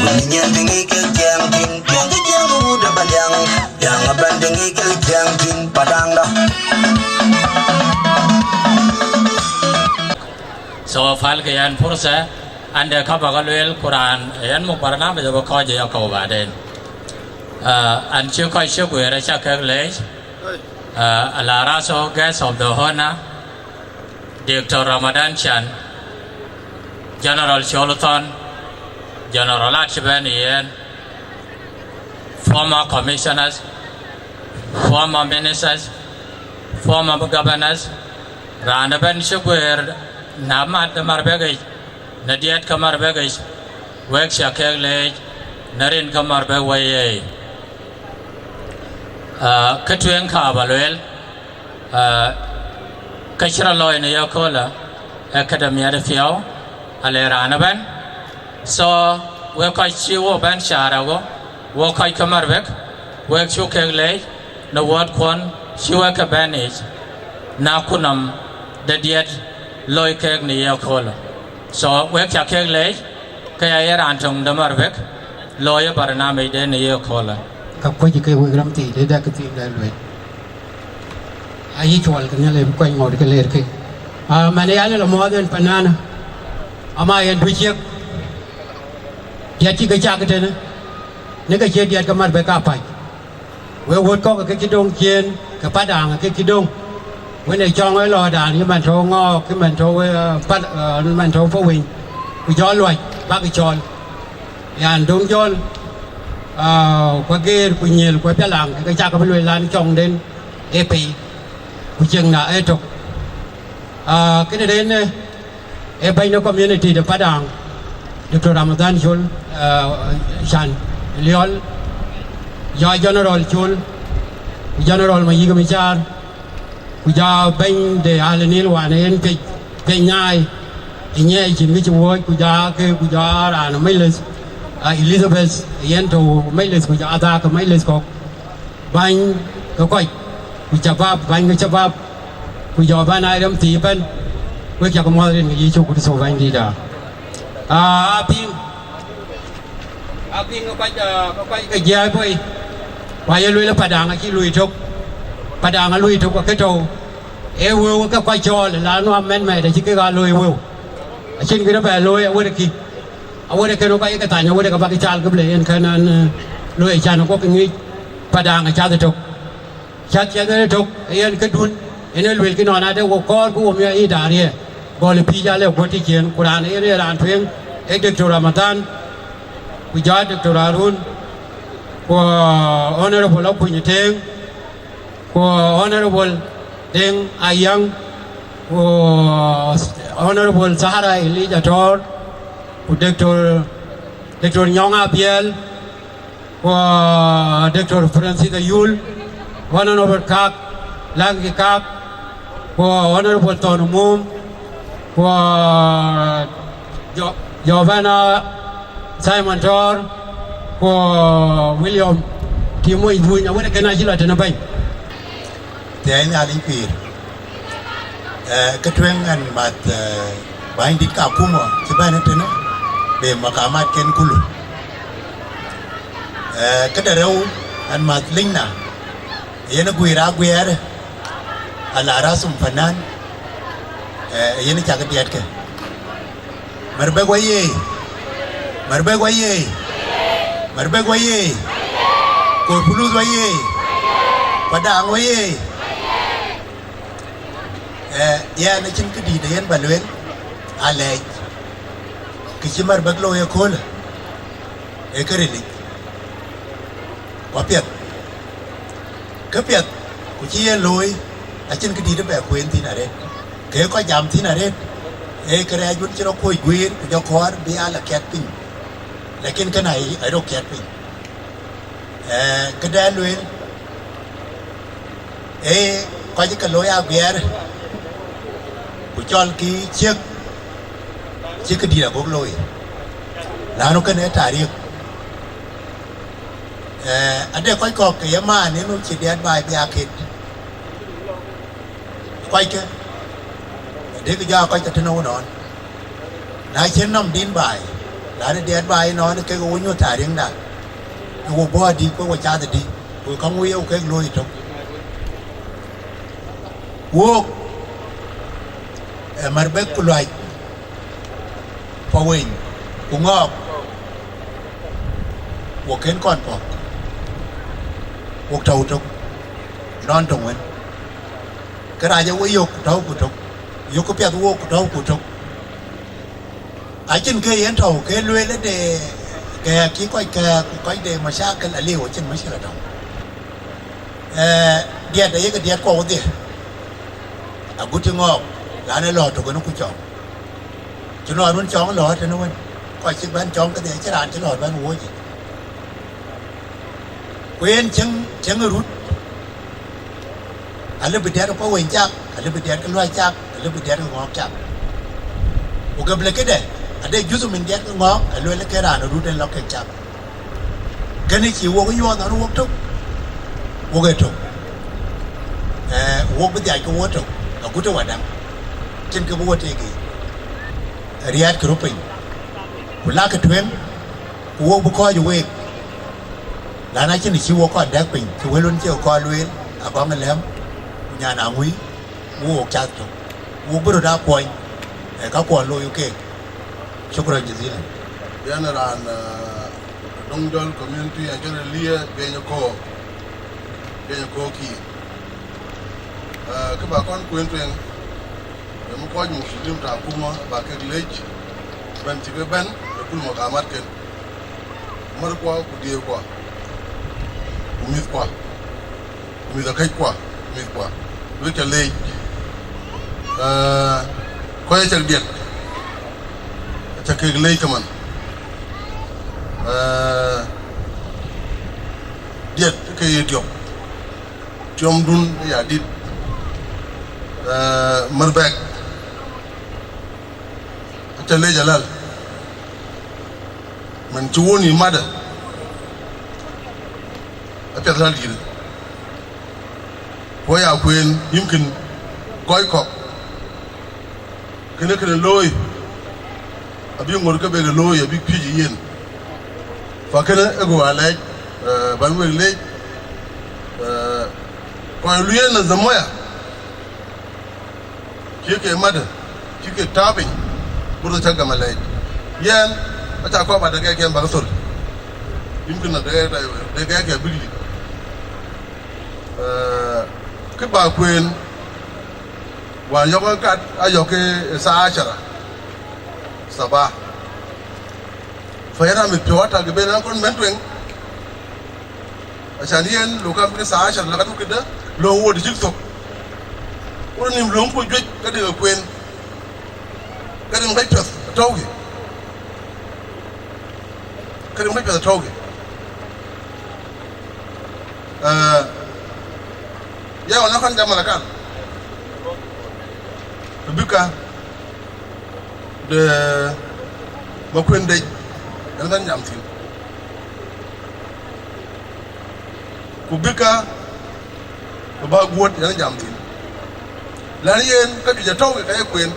wun Nyiɛl dï ŋic kek ciɛɛŋ thïn. Piɛŋkë ciɛɛŋ ë wun de Padiaŋ, Padiaŋ ëbɛ̈n dï ŋic kek ciɛɛŋ thïn. Padaŋda. So, pälkë yɛn pursa, an de ka bä ke lueel, ku raan ë yɛn muk barnamij abï kɔc ë yakɔ̈u baden. Uh, an cï kɔc cï guëër acä kek leec, uh, ala raso guest of the honor, Doctor Ramadan Chan, General Cholthon, General acï bɛ̈n yen, former commissioners, former ministers, former governors, raan ëbɛ̈n cï guëër në mat de Marbek yic, në diɛt ke Marbek yic, wek cä kek leec në rin ke Marbek wei ye. Ah, kë tueŋ ka bä lueel, ah, kë cï rɔt looi në ye köölë, ee këde miɛt piɔ̈u, ale raan ëbɛ̈n. So, wek kɔc cï wo bɛ̈n caar ago, wo kɔc ke Marbek, wek cuk kek leec në wuɔ̈ɔ̈tkuɔn cï wek ke bɛ̈n yiic, na kunɔm de diɛt looi kek në ye köölë. So, wek cä kek leec, ke ya ye raan töŋ de Marbek, looi ë barnamij de në ye köölë. Ka kuɔc ke wek rɔm thii, de dak ke thii de lueel. Ayï cuɔl ke Nhialic bï kuany ŋɔ̈ɔ̈t ke leer ke. Ah, man ya lë lɔ mɔɔth en panana. Ama yen du ciek. Diɛt cï ke cak tënë. Në ke cie diɛt ke Marbek ka pac. Wek wuɔ̈t kɔ̈k ke cï döŋ ciëën, ke Padaŋ ke cï döŋ. Wën ë cɔŋ ë lɔ̈ɔ̈rdan, yï man tɔ̈u Ŋɔɔk, yï man tɔ̈u, eh, Pal-, eh, man tɔ̈u Paweny. Ku jɔ luac, bäk cɔl. Yan döŋ jɔl, ah, ku Ageer, ku Nyiɛl, ku Pialaŋ, ke cak bï lueel an cɔŋden ë pei, ku cieŋda ë tök. Ah, këde den, eh, ë bɛ̈ny de community de Padaŋ, Doctor Ramadan Col, ah, Can Liɔl, jɔ General Col, ku General Mayik Micar, ku jɔ bɛ̈ny de Al Nil wään yen piec, piec nyaai, ë nyiɛɛi cïn kë cï wuɔ̈ɔ̈c, ku jɔ ke, ku jɔ raan ë Majlis, ah, Elizabeth, yen tɔ̈u Majlis, ku jɔ adhak ë Majlis kɔ̈k, bäny ke kɔc, ku cabab, bäny ke cabab, ku jɔ bɛ̈n aa rem thii ëbɛ̈n, wek cak muɔ̈th rin ke Yecu Kërtho Bɛ̈nydïïtda. Ah, apiŋ, apiŋ ke kɔc, ah, ke kɔc ke jiääc bɔ̈i, ku aye lueel Padaŋ acï lui tök, Padaŋ alui tök ke tɔ̈u, ee wëu ke kɔc cɔɔl, la nu amendment acï kek aa looi wëu, acïn kë bɛ looi awär kï. Awär ë kën kɔc ke thany, awär ë ke bäk cal ke bï le yen kën an, eh, looi can kɔ̈k ke ŋic Padaŋ ë cath ëtök. Cath ciɛth ëtök, ë yen këdun, yen ë luelkï nɔn ade wo kɔɔr bï wo miɔc yic daariëë. Gɔl ë pïïc ale guöt të ciëën, ku raan yen ë raan tueŋ, ee Doctor Ramadan, ku jɔ Doctor Harun, ku Honorable Akuny Teŋ, ku Honorable Deng Ayang, ku Honorable Sahara Elijah Tor, ku Doctor, Doctor Nyong Abiel, ku Doctor Francis Ayul, ku Honorable Kak, Langi Kak, ku Honorable Thon Mum, ku Jo-, Jovana Simon Tor, ku William Timoc Buny, awën ë kën acï lɔ tënë bɛ̈ny. Thiɛɛi Nhialic pïïr. Eh, kë tueŋ ɛn math, eh, bänydït Kakuma cï bɛ̈n ëtënë, be makamatken kulu. Eh, këde rëu ɛn math linyna, yen guiir aguiɛɛr, ala rasum fanan, eh, yen cak diɛtkë. Marbek wayee! Marbek wayee! Marbek wayee! Kor Puluth wayee! Padaŋ wayee! Eh, yɛn acïn këdïït ë yen bä lueel, alɛɛc, kë cï Marbek looi ëköölë, ee kë rilic. Ku apiɛth, këpiɛth, ku cï yen looi, acïn këdïït ë bɛ kueen thïn arëët. Ke kɔc jam thïn arëët, ee kërɛɛc wën cï rɔt kuöc guiir, ku jɔ kɔɔr bï aa lɔ kiɛt piny. Lakin kënë ayï, ayï rɔt kiɛt piny. Eh, këdɛn lueel, ee kɔc ke looi aguiɛɛr, ku cɔlkï ciëk, cï këdïït agok looi. Lanu kënë ee tarik. Eh, ade kɔc kɔ̈k ke ye maan yen cï diɛt baai bï aa ket. Kɔckë, dëkï jɔ aa kɔc ke tënë wun ɣɔn. Na cïn nɔm dïn baai, Raan diɛt ba ënɔɔnë kek wo nyuɔ̈th tariŋda, ke wo bɔ̈ adï, ke wo cath adï, ku ka ŋu ye wo kek looi tök. Wok, ë Marbek ku Luac, Paweny ku Ŋɔɔk, wo kën kɔn pɔ̈k, wok tɔ̈u tök, nɔn töŋ wën. Kërac ë wo yök ku tɔ̈u ku tök, yök këpiɛth wok ku tɔ̈u ku tök. Acïn kë yen tɔ̈u ke lueel de kɛɛk cï kɔc kɛɛk ku kɔc de macakël aliu, acïn macakël tɔ̈u. Ee, diɛt ayek diɛt kuɔ wodhie, agut cï Ŋɔɔk, raan ë lɔ̈ɔ̈r tök ënë ku cɔŋ. Cï lɔ̈ɔ̈r wën cɔŋ lɔ̈ɔ̈r tënë wën, kɔc cï bɛ̈n cɔŋ kedhie, acïn raan cï lɔ̈ɔ̈r bɛ̈n wööc yic. Ku yen cieŋ, cieŋ ë rut, alë bï diɛt ke Paweny cak, alë bï diɛt ke Luac cak, alë bï diɛt ke Ŋɔɔk cak. Ku gable këde, ade juthu min diɛt ke Ŋɔɔk, aluel ke raan ë rut en lɔ kek cak. Kënë cï wok yuɔɔth nɔn wok tök, wok ee tök. Ee, wok bï dhiac ke wok tök, agut ë wadäŋ. Cïn kë bï wo teek yiic. Riɛɛtkë röt piny, ku lakë tueŋ, ku wok bï kɔ̈ɔ̈c week. Lan acïn cï wok kɔn dɛ̈k piny, cï wël wën cï kɔn lueel, Agɔŋ ë Lɛ̈m, ku Nyan Aŋui, ku wok cath tök. Wok bï röt aa kuɔny, ee, ka kuɔn looi keek. Shukran jazilan. Yen raan, eh, Döŋ Jɔl community, acï röt liɛɛr Biɛny Koor, Biɛny Koor Kiir. Eh, kë ba kɔn kueen tueŋ, ë kɔc Muslim ta akuma ba kek leec, bɛ̈n cï ke bɛ̈n ë kul makamatken, märkuɔ ku diëërkuɔ ku mïthkuɔ, mïth akäckuɔ, mïthkuɔ, wek ca leec. Eh, kɔc acak diɛt, aca kek leec këman. Eh, diɛt ke ye diɔk, tiɔmdun ya dït. Eh, Marbek, aca leec aläl, man cï won yï madë, apiɛth läl yïn. Ku ya kueen, yïmkïn kɔc kɔ̈k, kënë kënë looi, abï ŋot ke bek looi, abï piöc ë yen. Fa kënë ë guɔ alɛɛc, eh, bän wek leec, eh, kɔc lueel në dhamoya, cï ke madë, cï ke tääu piny, bï röt cä gam alɛɛc. Yɛn, aca kɔɔr ba dagɛɛk kɛn bäk thöl. Yïmkïn na dagɛɛk, dagɛɛk kɛn bïk lik. Eh, kë ba kueen, wään yɔ̈k ë kat, ayɔ̈k ë thaa ashara sabah. Fa yɛn amit piɔ̈u atak ëbën an kɔn bɛ̈n tueŋ. Acan yen, lok kam ke thaa ashara la ka du këdë, löŋ wot cïk thök. Wot nïm löŋ ku juëc, ka dek ë kueen. Ka dek ŋäc piɛth atɔ̈ukï. Ka dek ŋäc piɛth atɔ̈ukï. Eh, ya wan akɔn jam Malakal. Bï ka de Makuën Dec, yen bɛ̈n jam thïn. Ku bï ka bä guöt yen jam thïn. Lɛ̈n yen ka juëc atɔ̈u ke ka ye kueen.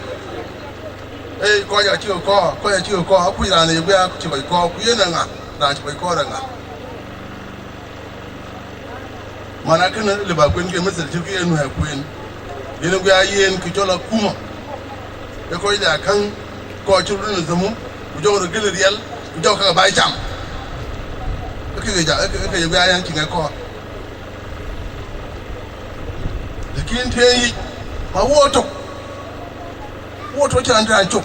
Ei, kɔc acï ke kɔɔr, kɔc acï ke kɔɔr, akuc raan ë ye guiaak cï kɔc kɔɔr, ku yen ë ŋa, raan cï kɔc kɔɔr ë ŋa? Man akënë lë ba kueen ke methel cït ke ye nuɛɛr kueen. Yen ë guiaak yen kë cɔl akuma. Ee kɔc lɛ akäŋ, kɔc cï röt në dhamu, ku jɔk röt gël riɛl, ku jɔk ka baai cam. Ee kë ke ja, ee kë, ee kë ye guiaak yen cï ŋɛk kɔɔr. Lakin tëë yic, ma wo tök, wo tök cï raan dï raan cök,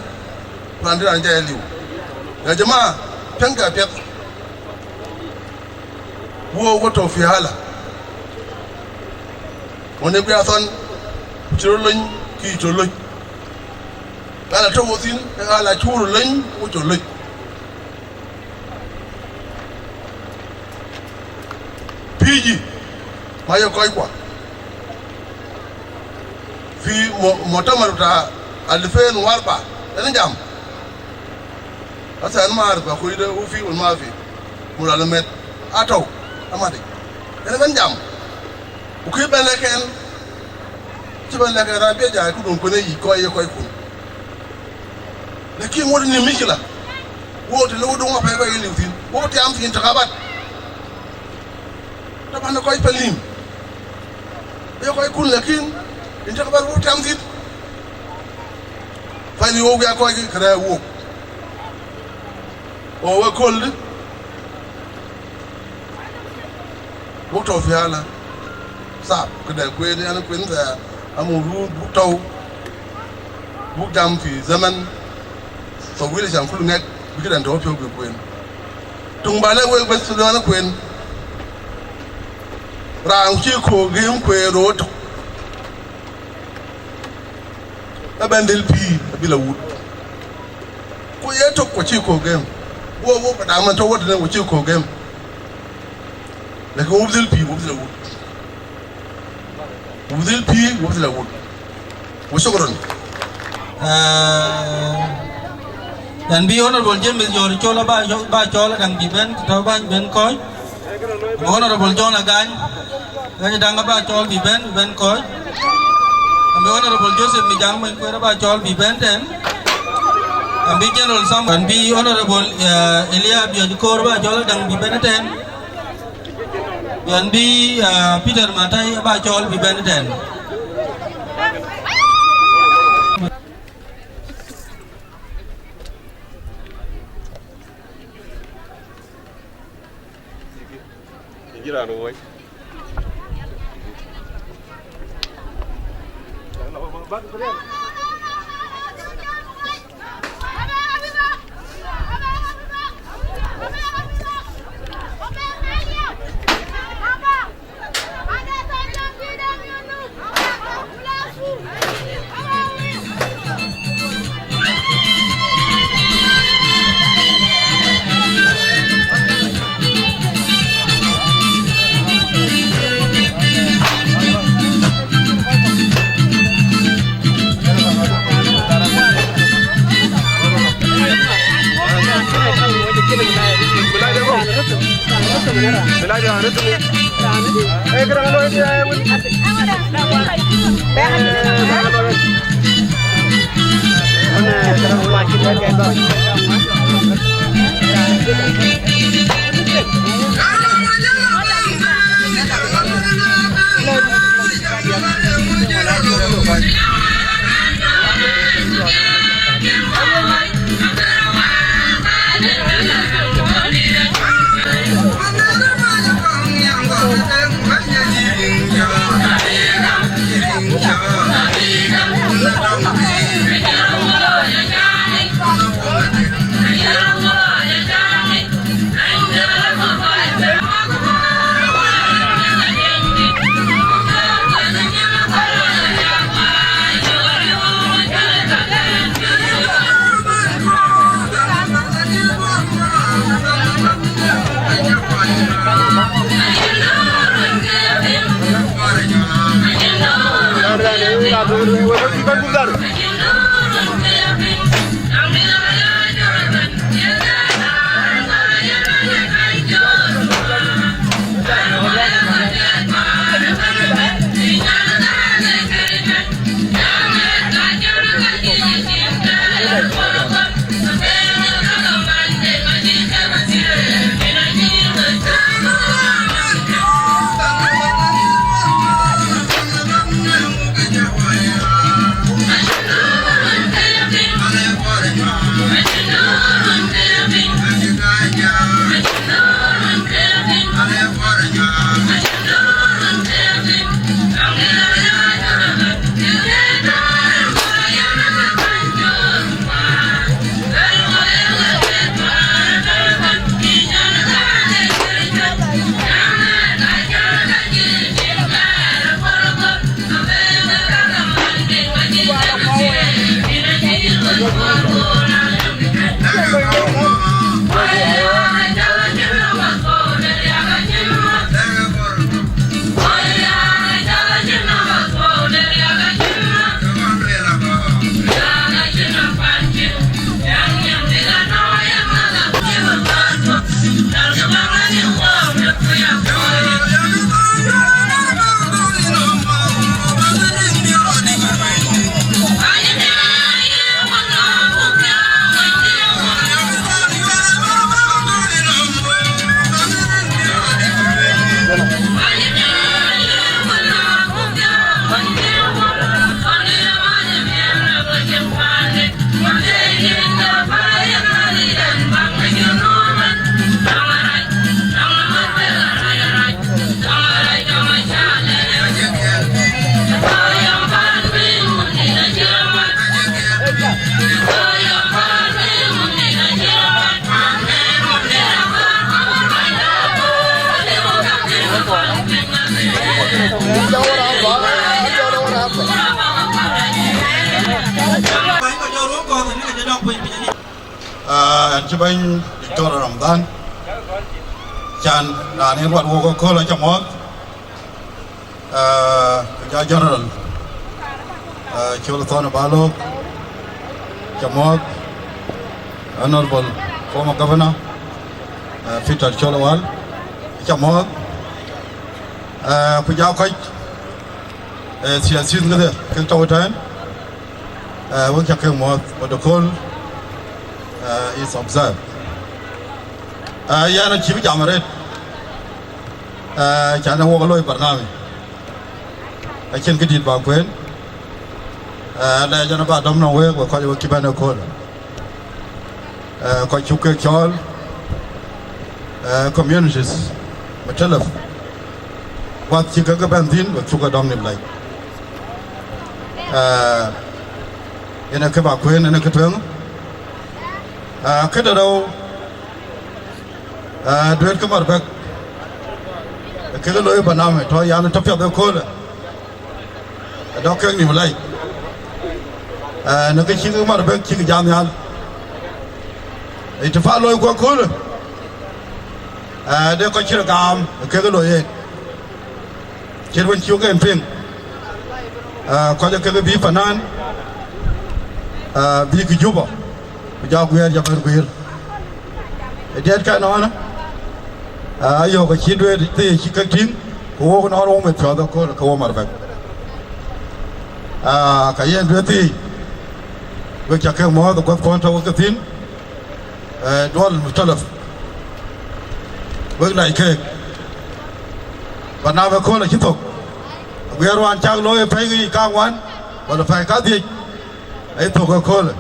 raan dï raan jai liu. Ya jama, piɛŋkë apiɛth. Wo, wo tɔ̈ fi hala. Ŋuɔ̈n ë guiathɔn, ku cï röt lony, kï cï röt lony. Ɣal atɔ̈ wo thïn, ɣal acï wo röt lony, wo cï röt lony. Pïïjï, ma ye kɔckua. Fi mu-, mutamar ta alfen wa arba, ënë jam. Asa ënë ma arif akuc de, u fi wal ma fi, mul alamet, atɔ̈u, amadi. Ënë bɛ̈n jam. Ku kë bɛ̈n lɛ̈k ɛn, cï bɛ̈n lɛ̈k ɛn raan bï jai këdun kuën ë yic kɔc ye kɔckun. Lakin ŋot nïm mïcïla. Wo të le wo döŋ apɛi ba ye liu thïn, wo tiam thïn takabat. Taban kɔc Palim, ye kɔc kun, lakin in takabat wo tiam thïn. Pɛi wo wia kɔc kë rɛɛk wok. Wo we köldï. Buk tɔ̈u pial, thap këdë kueen, yan kueen thɛɛr, amurut buk tɔ̈u, buk jam fi zaman tawil, can kul ŋɛk bï këdɛn tɔ̈u piɔ̈u bï kueen. Tuŋ ba lɛ̈k wek bes, luɛɛl kueen. Raan cï kook gëm kueen rot tök, ëbɛ̈n dhil pïïr abï la wut. Ku ye tök ku cï kook gëm. Wo, wo, daman tɔ̈u wo tënë ku cï kook gëm. Lakin wo dhil pïïr, wo dhil wut. Wo dhil pïïr, wo dhil wut. Wa shukran. Eh, yan bï Honorable James Jor Col aba, aba cɔɔl adaŋ bï bɛ̈n, tɔ̈ bäny bɛ̈n kɔc. Honorable John Agany, Agany adaŋ aba cɔɔl bï bɛ̈n, bɛ̈n kɔc. Yan bï Honorable Joseph Mijang Mony Kuer aba cɔɔl bï bɛ̈n tɛ̈n. Yan bï General Sam, yan bï Honorable, eh, Elia Biɔc Koor aba cɔɔl adaŋ bï bɛ̈n tɛ̈n. Yan bï, ah, Peter Matai aba cɔɔl bï bɛ̈n tɛ̈n. Cï bɛ̈ny Doctor Ramadhan, can raan en ruat wok ëkööl acä muɔ̈th, eh, ku jɔ General, eh, Col Thon Balok, acä muɔ̈th, Honorable former Governor, eh, Peter Col Wal, acä muɔ̈th, eh, ku jɔ kɔc, eh, thiathiin kedhie kek tɔ̈u ëtɛ̈ɛ̈n, eh, wek cä ke muɔ̈th, protocol, eh, is observed. Eh, yɛn acï bï jam arëët, eh, can ë wok looi barnami. Acïn këdït ba kueen, eh, lɛc ɛn aba dɔm nɔm week, we kɔc wek cï bɛ̈n ëkööl. Eh, kɔc cuk kek cɔɔl, eh, communities, mukhtalif, wath cï kek bɛ̈n thïn, wek cuk ke dɔm nim lɛc. Eh, yen ë kë ba kueen, yen ë kë tueŋ. Eh, këde rou, eh, duet ke Marbek, kek looi barnami, tɔ̈ yan tɔ̈ piɛth ëköölë. Dɔk kek nim lɛc, eh, në kë cïk Marbek cïk jam nhial. Itifa looi ku ëköölë, eh, de kɔc cï rɔt gam kek looi yen. Cït wën cuk en piŋ, eh, kɔc kek bï panan, eh, bï kë Juba, ku jɔ guiɛɛr jɔ bɛ̈n guiir. Ë diɛt kɛn ënɔɔnë, ah, ayök acï duëër thii cï kek tïŋ, ku wok ënɔɔnë wok meth piɔ̈ɔ̈th ëkööl ke wo Marbek. Ah, ka yen duëër thii, wek cä kek muɔ̈ɔ̈th ë guäth kɔn tɔ̈ wek ke thïn, eh, duɔl mukhtalif. Wek lac keek. Barnami ëkööl acï thök. Aguiɛɛr wään cak looi ë pɛ̈i kaŋuan, wala pɛ̈i kadhiëc, aye thök ëköölë.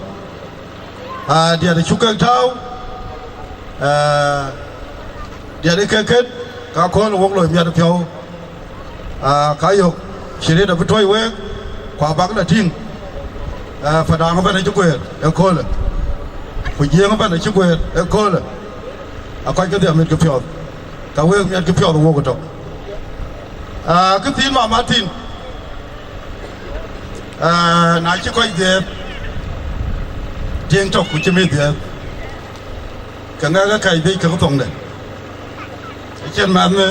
Ah, diɛt acuk kek tääu, eh, diɛt ë kek ket, ka kööl wok loi miɛt piɔ̈u. Ah, ka yök, cï rëët abï tuɔ̈c week, ku abäk la tïŋ. Eh, Padang ëbɛ̈n acï guëër ëköölë, ku Jiëëŋ ëbɛ̈n acï guëër ëköölë. Akɔc kedhie miɛt ke piɔ̈ɔ̈th, ka week miɛt ke piɔ̈ɔ̈th wok ëtök. Ah, kë thiin mama thïn, ah, na cï kɔc dhiëëth, tiëŋ tök ku cï mïth dhiëëth, ke ŋɛk ë kɛc dhiëc kekë thoŋde. Acïn mɛnhë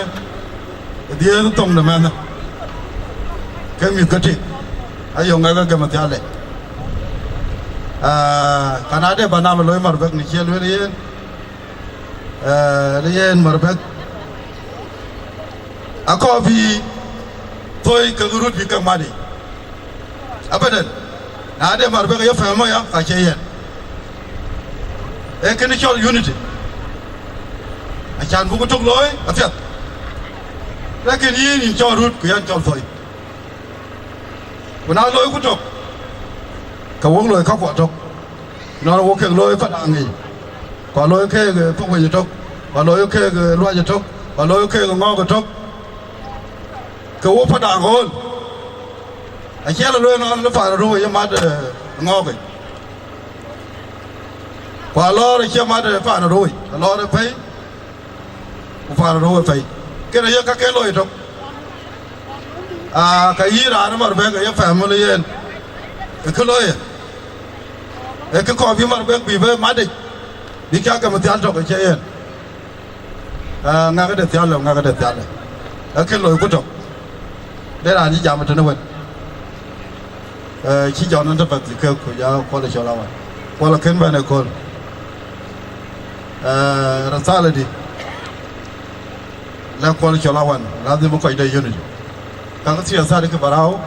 ë dhiëëth thoŋde mɛnhë, ke mïth ke tik, ayök ŋɛk ë gɛm athial lec. Ah, ka na de barnami looi Marbek në cï lueel yen, eh, në yen Marbek, akɔɔr bï thoi kekë rut bï ke mat yic. Abadan. Na de Marbek ye fɛm ya, ka cie yen. Ee kënë cɔl unity. Acan buk tök looi apiɛth. Lakin yïn yïn cɔl rut ku yɛn cɔl thoi. Ku na looi ku tök, ka wok looi ka kuɔ tök. Nɔn wok kek looi Padang yic, ku looi kek, eh, Pakueny tök, ku looi kek, eh, Luac tök, ku looi kek Ŋɔɔk tök. Ke wo Padang ɣöl. Acie la lueel nɔn lë paan rou ye mat, eh, Ŋɔɔk yic. Ku alɔɔr acie mat, eh, paan rou yic. Alɔɔr ë pɛ̈i, ku paan rou ë pɛ̈i. Kënë ye ka ke looi tök. Ah, ka yï raan ë Marbek ye fɛm lë yen, ë kë looi ye. Ë kë kɔɔr bï Marbek bï bɛ mat yic, bï ka gɛm thial tök acie yen. Ah, ŋɛk de thial, ŋɛk de thial. Akën loi ku tök. De raan cï jam tënë wën. Eh, cï jɔn ëntö path ke ku ja Kuɔl Col Awan. Kuɔl akën bɛ̈n ëkööl. Eh, risala dï, la Kuɔl Col Awan, lazim kɔc de unity. Ka ke thiatha dï ke barau.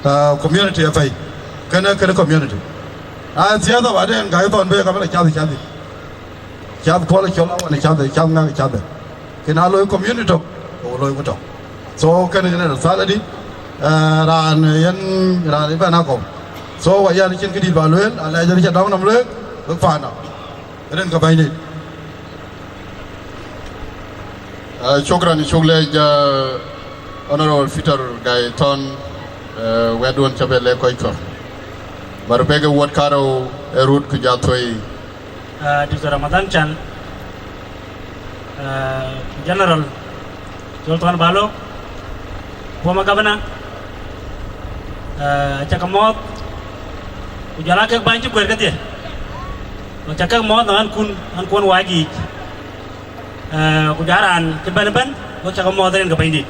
Ah, community apɛi. Kënë, kënë community. Na thiatha baden ka ithɔn be ka bï la cath, cath. Cath Kuɔl Col Awan, cath, cath ŋɛk, cath. Kën a looi community tök, ku looi ku tök. So, kënë, kënë risala dï, eh, raan, eh, yen, raan ëbɛ̈n akɔ̈u. So, wa yɛn cïn këdït ba lueel, alɛc yen cä dɔm nɔm lueel, wek paanda. Rin ke bɛ̈nydït. Ah, shukran, cuk leec, ah, Honorable Peter Gai Thon, eh, wɛ̈tduön cä bɛ lɛ̈k kɔc kɔ̈k. Marbek ë wuɔt karou ë rut ku jɔ thoi. Ah, Doctor Ramadhan Can, ah, General Col Thon Balok, former Governor, ah, acä ke mɔ̈ɔ̈th, Ku jɔl aa kek bäny cï kueer kedhie, ku ca kek mɔ̈ɔ̈th në ɣän kun, ɣän kuɔn wac yiic. Eh, ku jɔl raan cï bɛ̈n ëbɛ̈n, ku ca ke mɔ̈ɔ̈th rin ke Bɛ̈nydït.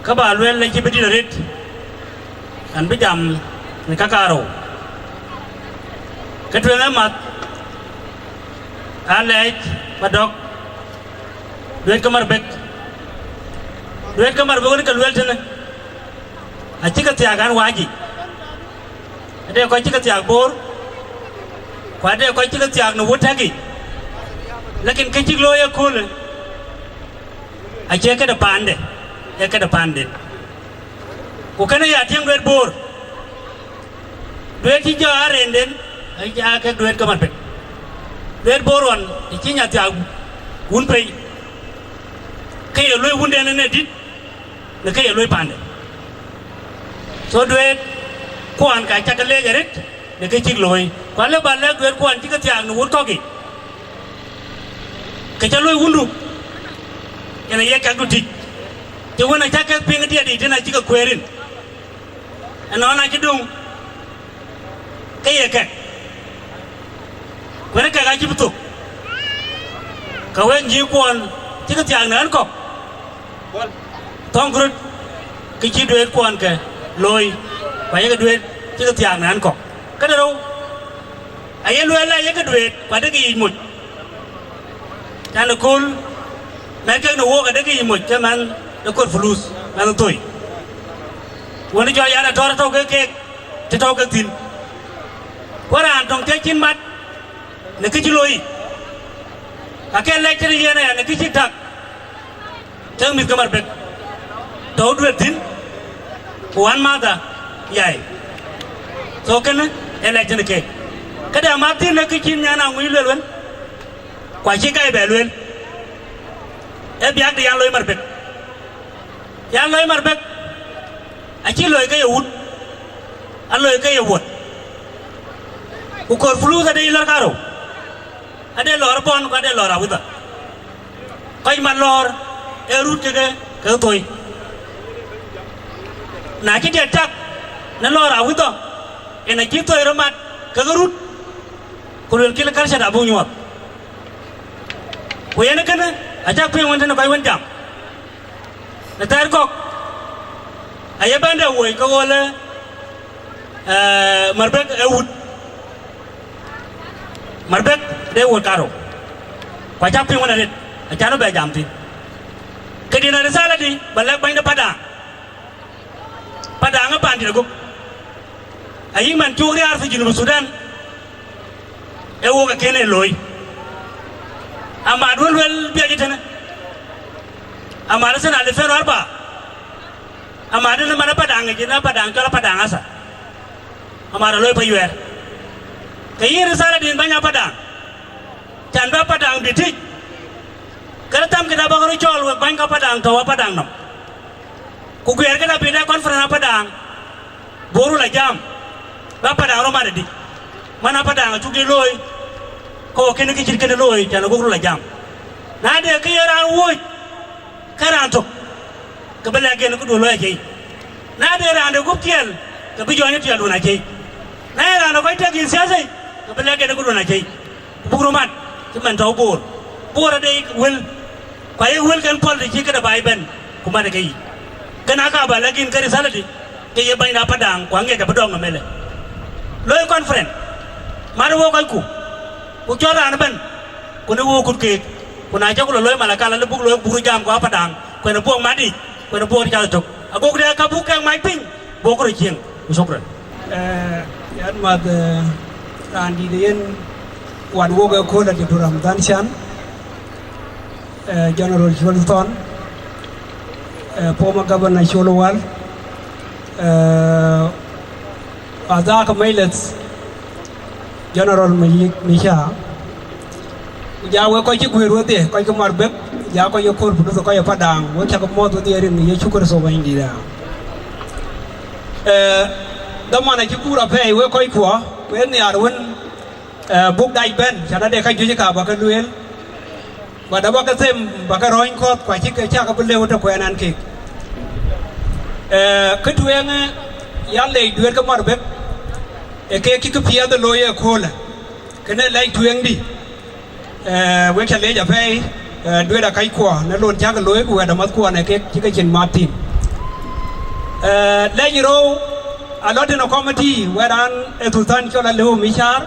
Kë bä lueel acï bï dït arëët, ɣɛn bï jam në ka karou. Kë tueŋ ë math, aa lɛɛc ba dɔ̈k, duëët ke Marbek. Duëët ke Marbek wën ke lueel tënë, acï ke thiaak ɣän wac yic. Ade kɔc cï ke thiaak Boor, ku ade kɔc cï ke thiaak në wut tɛ̈k yic, lakin kë cïk looi ëköölë acie këde paande, ee këde paanden. Ku kënë ya tiëŋ duëët Boor, duëët cï jɔ arëënden, aa kek duëët ke Marbek. Duëët Boor ɣɔn të cï nya thiaak wun pei, ke ye luöi wunden ënë dït në kë ye luöi paande. So duëët kuɔn ka ca ke leec arëët në kë cïk looi, ku alë bä lɛ̈k duëët kuɔn cï ke thiaak në wut kɔ̈k yic, ke ca luöi wundu, yen aye kɛ̈kdu tïc, cï wën acä kek piŋ diɛt yic tën acï ke kueer rin, ënɔɔn acï döŋ, ke ye kɛ̈k, kuën kɛ̈k acï bï thök. Ke wek nyïïr kuɔn cï ke thiaak në ɣän kɔ̈k, thɔ̈ŋkë röt kë cï duëët kuɔn ke looi, ku ayek duëët cï ke thiaak në ɣän kɔ̈k. Këde rou, aye lueel ayek duëët, ku adekï yic moc. Can ëkööl, mɛ̈t kek në wook adekï yic moc ke mɛnh de kor puluth, mɛnh thoi. Wën cɔl yan atɔ̈r tɔ̈u ke keek, të tɔ̈u ke thïn. Ku raan töŋ të cïn mat në kë cï looi, ka ke lɛc tëde yen aya në kë cï tak, kek mïth ke Marbek, tɔ̈u duëër thïn, ku ɣän mäthda yai. So kënë ee lɛc tënë keek. Këde amäth thïn në kë cïn nyan aŋuc lueel wën, ku acï gäi bɛ lueel, ee biäk de yan looi Marbek. Yan looi Marbek, acï looi ke ye wut, a looi ke ye wuɔt. Ku kor puluth ade yï lɔ̈r karou, ade lɔ̈ɔ̈r Bɔn, ku ade lɔ̈ɔ̈r Awidha. Kɔc mat lɔ̈ɔ̈r ee rut keke ke thoi. Na cï diɛt tak në lɔ̈ɔ̈r Awidha, yen acï thoi rɔt mat keke rut, ku luelkï lë culture da buk nyuɔɔth. Ku yen kënë acäk piŋ wën tënë kɔc wën jam. Në thɛɛr kɔ̈k, aye bɛ̈n de woi ke ɣöl ë, eh, Marbek ë wut. Marbek de wut karou. Ku acäk piŋ wën arëët, acan bɛ jam thïn. Këdï në risala dï, bä lɛ̈k bɛ̈ny de Padang. Padang ë pandït agup. Ayï man cuk riaar fi Junub Sudan, ee wok akën ee looi. Amat wën luel biac tënë, amat ë sana alfen arba, amat ënë man Apadaŋ ŋic, ënë Apadaŋ cɔl Apadaŋ asa, amat ë looi pa yuɛɛr. Ke yïn risala dïn bäny Apadaŋ, can bä Apadaŋ bï tïc, kërë tham këda bä kërë cɔɔl wek bäny ka Apadaŋ tɔ̈u Apadaŋ nɔm. Ku guiɛɛr këda bï dɛ conference Apadaŋ, buk röt la jam, bä Apadaŋ rɔt mat adï, man Apadaŋ acuk dï looi, ke wok kënë kë cït kënë looi, can aguk röt la jam. Na de kë ye raan wööc, ke raan tök, ke bï lɛ̈k yen këduön looi acie yic. Na de raan de gup tiɛɛl, ke bï jɔɔny ë tiɛɛlduön acie yic. Na ye raan de kɔc tëk yïn siasa yic, ke bï lɛ̈k yen këduön acie yic. Ku buk röt mat cï man tɔ̈u Boor. Boor ade wël, ku aye wël kën pɔ̈l të cï këde baai bɛ̈n, ku mat ke yic. Kën aka bä lɛ̈k yïn ke risala dï, ke ye bäny de Apadaŋ, ku aŋiɛc abï dɔ̈ŋ ëmëlë. Looi conference, mat wok kɔcku, ku cɔl raan ëbɛ̈n, ku në wok kut keek, ku na cä ku lɔ looi Malakal, alë buk looi buk röt jam ku Apadaŋ, ku yen buɔk mat yic, ku yen buɔk cath ëtök. Agokde ka buk kek mac piny, buk röt cieŋ. Ku shukran. Eh, yan math, eh, raan dït yen wat wok ë kööl Doctor Ramadhan Chan, eh, General Chol Thon, eh, former Governor Chol Wal, eh, Adhak Mailes, General Mayik Micha, ku ja wek kɔc cï guëër wedhie, kɔc ke Marbek, ja kɔc ye kööl pudhuth, kɔc ye Padaŋ, wek cä ke mɔ̈ɔ̈th wedhie rin Yecu Kërtho Bɛ̈nydïïtda. Eh, dhaman acï guur apɛi wek kɔckuɔ, ku ë nhiaar wën, eh, buk dac bɛ̈n, cän ade ka juëc ka bä ke lueel, ku adë bä ke them bä ke rɔ̈ɔ̈ny kɔ̈th, ku acïk ke cä ke bï lëu të kuɛɛn ɛn kek. Eh, kë tueŋë, ya leec duëër ke Marbek, Ee kek cï këpiɛth looi ëköölë, kënë lɛc tueŋdï. Eh, wek cä leec apɛi, eh, duëër akackua në lon cäk looi ku wɛ̈t amathkuɔ në kek cï ke cin mat thïn. Eh, lɛc rou alɔ tënë committee wɛ̈t raan ë Thuthan cɔl Alëu Micar.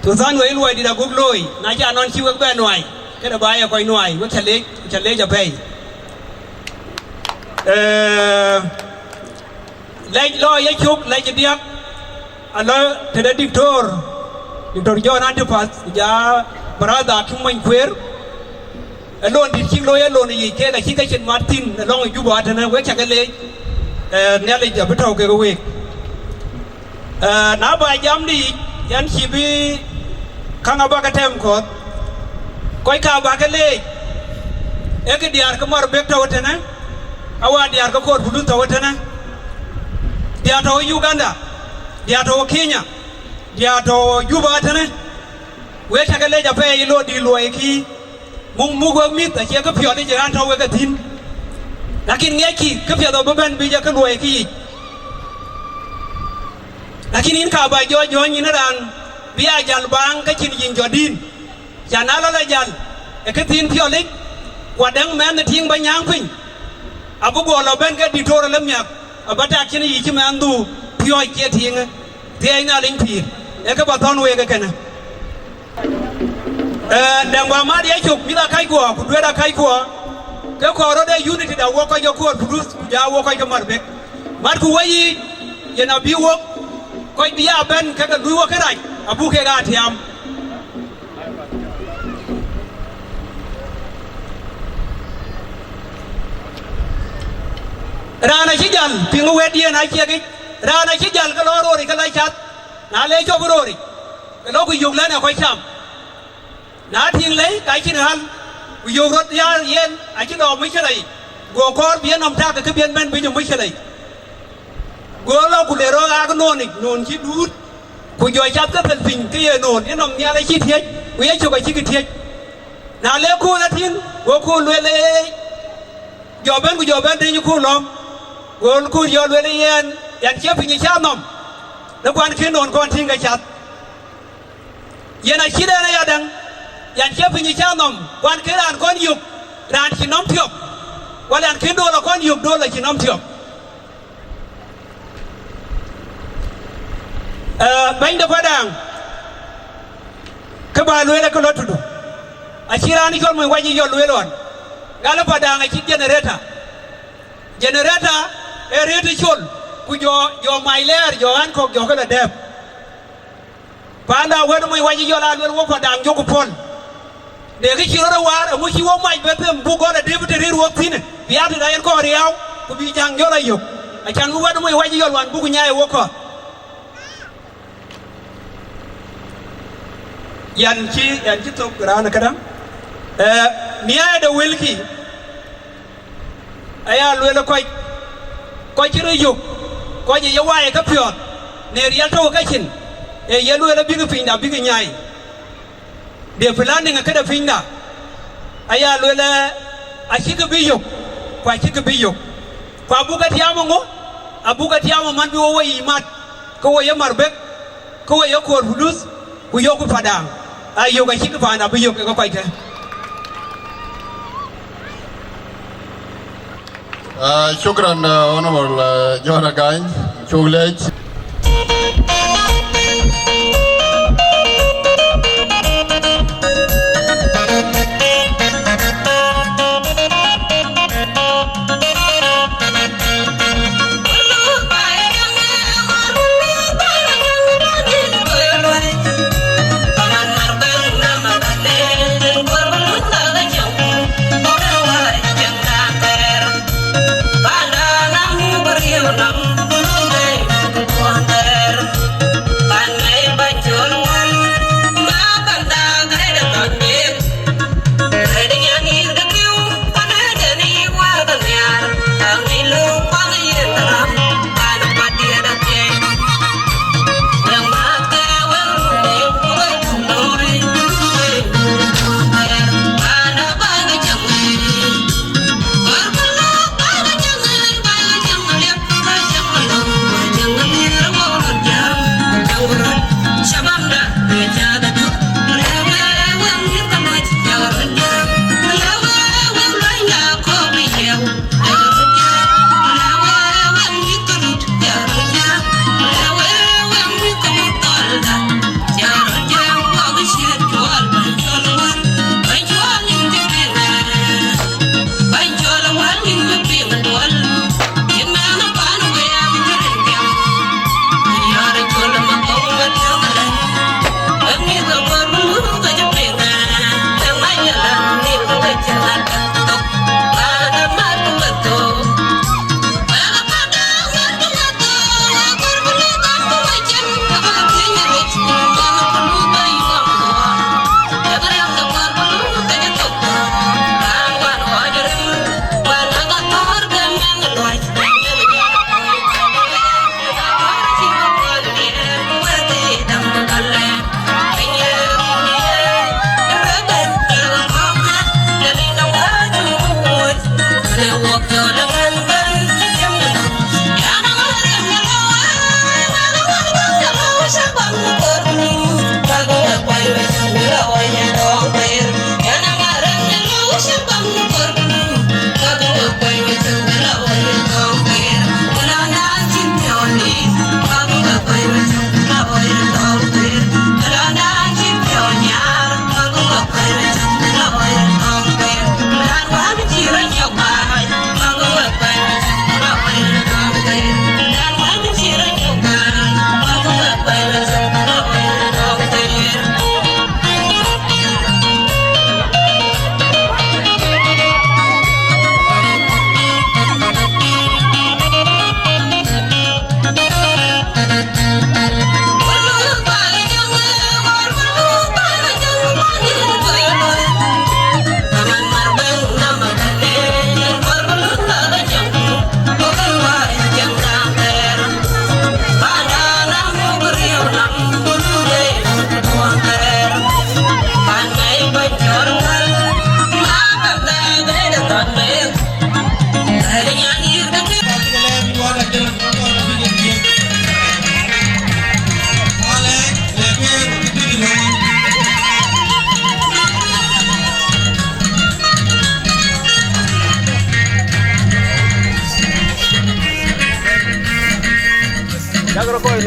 Thuthan wei luɔi dït aguk looi, na cä nɔn cï wek bɛ nuai, këde ba ye kɔc nuai, wek cä leec, cä leec apɛi. Eh, Lɛc lɔ ye cök, lɛc diäk, alɔ tëde Diktor, Diktor John Antipas, ku ja brother Akim Mony Kueer, ë lon dït cïk looi ë lon yic kek acïk ke cin mat thïn ë lɔŋ ë Juba tënë, wek cä ke leec, eh, Nhialic abï tɔ̈u kekë week. Eh, na ba jamdï yic, yɛn cï bï käŋ abä ke tɛm kɔ̈th, kɔc ka ba ke leec, ee kë diäär ke Marbek tɔ̈u tënë, awa diäär ke Koor Pudut tɔ̈u tënë, diäär tɔ̈u Uganda, diäär tɔ̈u Kenya, diäär tɔ̈u Juba tënë, wek cä ke leec apɛi ë lon dït luɔi kï. Muk, muk wek mïth acie kë piɔl yic raan tɔ̈u wek ethïn. Lakin ŋiɛckï këpiɛth abï bɛ̈n bï jɔ kë luɔi kë yic. Lakin yïn ka ba jɔ jɔ̈ɔ̈ny yïn raan bï a jäl baaŋ ke cïn yïn jɔt dïn. Ca na lɔ la jäl ë këthiin piɔl yic, ku adäŋ mɛnh ë tiiŋ ba nyääŋ piny, abï guɔ lɔ bɛ̈n ke Diktor Alemiak, abä tak cïn yic cï mɛnhdu piɔ̈ɔ̈c cie tiiŋë, thiëëc Nhialic pïïr, ee kë ba thɔ̈n week ë kënë. Eh, dɛŋ bä mat yecök mïth akackua ku duëër akackua, ke kɔɔr rɔt ee unity da wok kɔc ke Koor Pudut ku ja wok kɔc ke Marbek. Matku weyiic, yen abï wok kɔc bï ya bɛ̈n ke ke luui wok kërac, abuk kek aa tiaam. Raan acï jäl, piŋ wɛ̈tdiɛ̈n aciɛkic, raan acï jäl ke lɔ rööric ke la cath, na le cɔk rööric, ke lɔ ku yök lɛ̈n ë kɔc cam. Na tïŋ lei, ka cïn ɣäl, ku yök rɔt ya yen acï lɔ muckila yic, go kɔɔr bï yenɔm tak ke bï en bɛ̈n bï jɔ muckila yic. Go lɔ ku le rɔt ɣaak noon yic, noon cï duut, ku jɔ cath ke thel piny ke ye noon, yenɔm nhial acï thiëc, ku yecök acïkï thiëc. Na le kööl atïŋ, go kööl lueel ë, jɔ bɛ̈n ku jɔ bɛ̈n deny kööl lɔ̈m, go kööl jɔ lueel ë yen, yɛn cie piny cä nɔm, le kuan kën noon kɔn tïŋ ke cath. Yen acït en aya däŋ, yɛn cie piny cä nɔm, kuan kën raan kɔn yök, raan cï nɔm tiɔp, wala yɛn kën dool akɔn yök dool acï nɔm tiɔp. Eh, bɛ̈ny de Padang, kë ba lueel ë kë lɔ tudu. Acï raan cɔl Mony Wac yɔl lueel ɣɔn, gal ë Padang acï generator. Generator ee rëët ë col, ku jɔ, jɔ mac lɛɛr, jɔ ɣän kɔ̈k jɔ ke lɔ dɛ̈p. Panda wën Mony Wac yɔl aa lueel wok Padang jɔku pɔ̈l. De kë cï rɔt ë waar, eeŋö cï wok mac bɛ them buk gɔl adï bï të rïïr wok thïn, bï aa tëda yen kɔɔr riääu, ku bï jäŋ jɔl ayök. Acan bï wɛ̈t Mony Wac yɔl wan buk nyaai wok kɔ̈th. Yɛn cï, yɛn cï thök raan këdäŋ. Eh, miaadë wëlkï, aya lueel kɔc, kɔc cï rɔt yök, kɔc ë ye waai ë kepiɔ̈ɔ̈th, në riɛl tɔ̈u ë kecin, ee ye lueel abïkï pinyda bïkï nyaai. De planning ë këde pinyda, aya lueel, acïkï bï yök, ku acïkï bï yök. Ku abuk ke tiaam ë ŋö? Abuk ke tiaam ë man bï wo wo yic mat, ke wo ye Marbek, ke wo ye Koor Pudut, ku yökku Padang. Ayök acïkï paan abï yök kekë kɔckë. Ah, shukran, ah, Honorable, ah, John Agany. Cuk leec.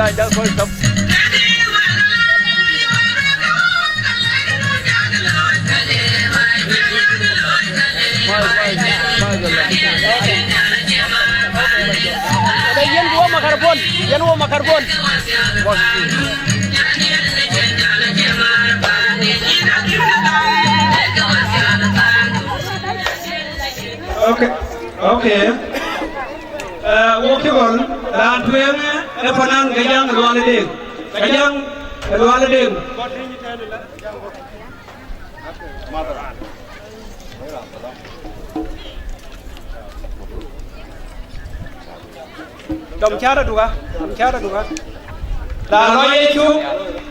Yen wo makarpon, yen wo makarpon. Okay, okay. Eh, wo cï gɔl, raan tueŋ, eh, ë panan ke jaŋ ë Lual Deŋ. Ke jaŋ ë Lual Deŋ. Dɔm cäär aduka, dɔm cäär aduka. Raan lɔ ye cuk,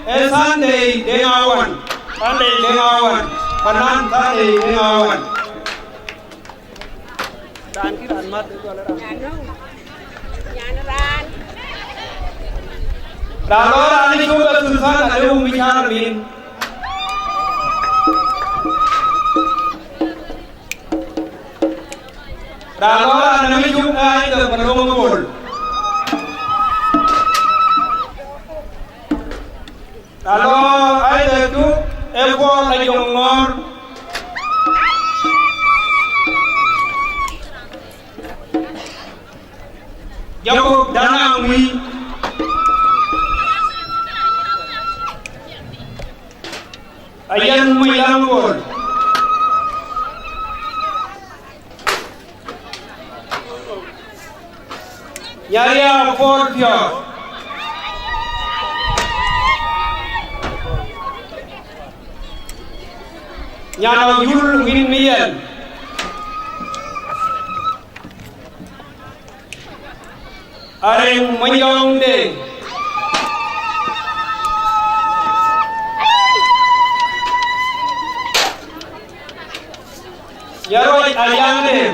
ee Sunday Deŋ Awan. Sunday Deŋ Awan. Panan Sunday Deŋ Awan. Raan kï raan mat ë gɔl raan. Nyan raan. Raan lɔ raan ë cuk ë Susan alëu mi cäär min. Raan lɔ raan ë mi cuk ë Isaac Malong Bol. Raan lɔ Isaac cuk ë Paul Ajoŋ Ŋɔɔr. Jacob Danaŋ Wï. Ayen Mui Laŋ Bol. Nyaria Paul Piɔ̈ɔ̈th. Nyan Ayul Win Miɛl. Areng Monyɔŋ Deŋ. Yaroc Aliaŋ Deŋ.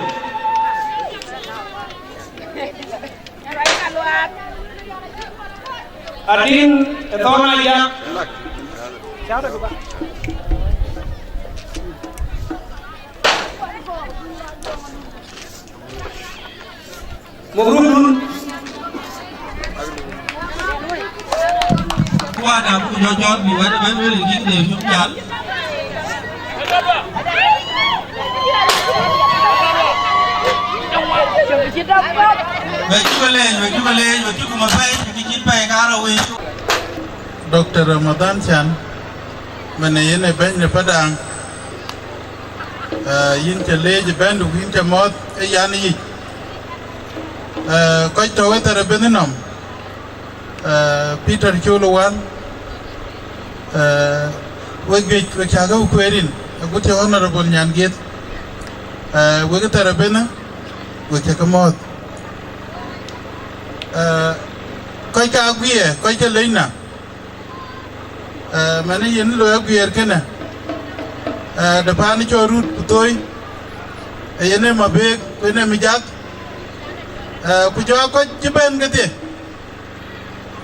Adïn ë Thɔn Ajak. Mukrudun. Kuat abuk jɔ jɔt bï wɛ̈t ëbɛ̈n wël ë dïk de cuk jal. Wek cuk leec, wek cuk leec, wek cuk kum apɛi, kë cït pɛi karou wei. Doctor Ramadhan Can, mene yen ë bɛ̈ny de Padaŋ. Eh, yïn cä leec ë bɛ̈ndu, yïn cä mɔ̈th ë yan yic. Eh, kɔc tɔ̈u ë thɛɛr ë bɛ̈n nɔm, eh, Peter Col Wal, eh, wek juëc wek cä ke kueer rin, agut cï Honorable Nyangieth, eh, wek ë thɛɛr ë bɛ̈n, wek cä ke mɔ̈th. Eh, kɔc ka guiɛɛr, kɔc ke lec na, eh, mɛnë yen loi aguiɛɛr kënë, eh, de paan cɔl Rut ku Thoi, ee yen ë Mabek, ku yen ë Mijak, eh, ku jɔ kɔc cï bɛ̈n kedhie,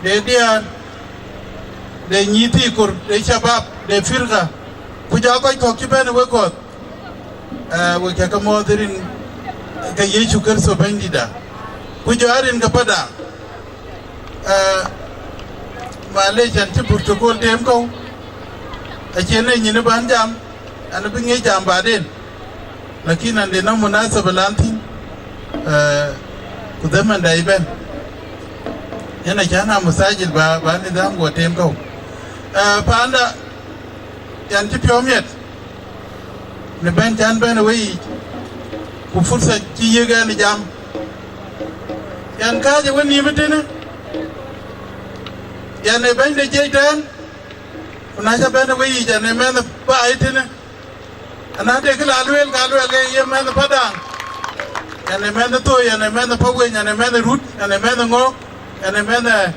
de diäär, de nyïïth thii kor, de shabab, de firka, ku jɔ kɔc kɔ̈k cï bɛ̈n ë wek kɔ̈th. Eh, wek cä ke mɔ̈ɔ̈th rin ke Yecu Kërtho Bɛ̈nydïtda, ku jɔ rin ke Padaŋ. Eh, malec, an cï protocol teem kɔ̈u, acïn ë nyin bän jam, an bï ŋic jam baden. Lakin an de nɔm munasaba lan thïn, eh, ku dhamanda ëbɛ̈n. Yen acän a musajil ba, ba nidham guɔ teem kɔ̈u. Eh, panda, yan cï piɔ̈u miɛt në bɛ̈n cän bɛ̈n ë weyiic, ku fursa cï yiëk ɛn ë jam. Yan kääc ë wenïïm ëtënë, yan ë bɛ̈ny de jiëc tɛ̈ɛ̈n, ku na cä bɛ̈n ë weyiic, yan ë mɛnh ë baai ëtënë. Ana de kë la lueel, ka lueel ke ye mɛnh ë Padaŋ, yan ë mɛnh ë Thoi, yan ë mɛnh ë Paweny, yan ë mɛnh ë Rut, yan ë mɛnh ë Ŋɔ̈ɔ̈k, yan ë mɛnh ë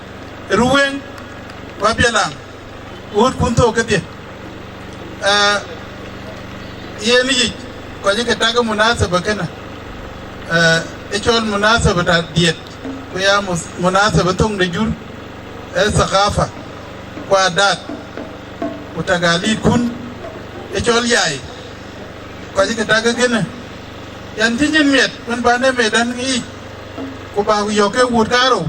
Ruweŋ, ku Abiɛlaŋ. Ɣöötkun thok kedhie. Ah, yen yic, kɔc ke tak ë munasaba kënë, ah, ë cɔl munasaba ta diɛt, ku ya mus-, munasaba thoŋ de jur, ë thakafa, ku adat, ku tagalitkun, ë cɔl yai, kɔc ke tak ë kënë, yan cï nyin miɛt, wën bän ë medan yic, ku bä ku yɔ̈k ke wuöt kaarou.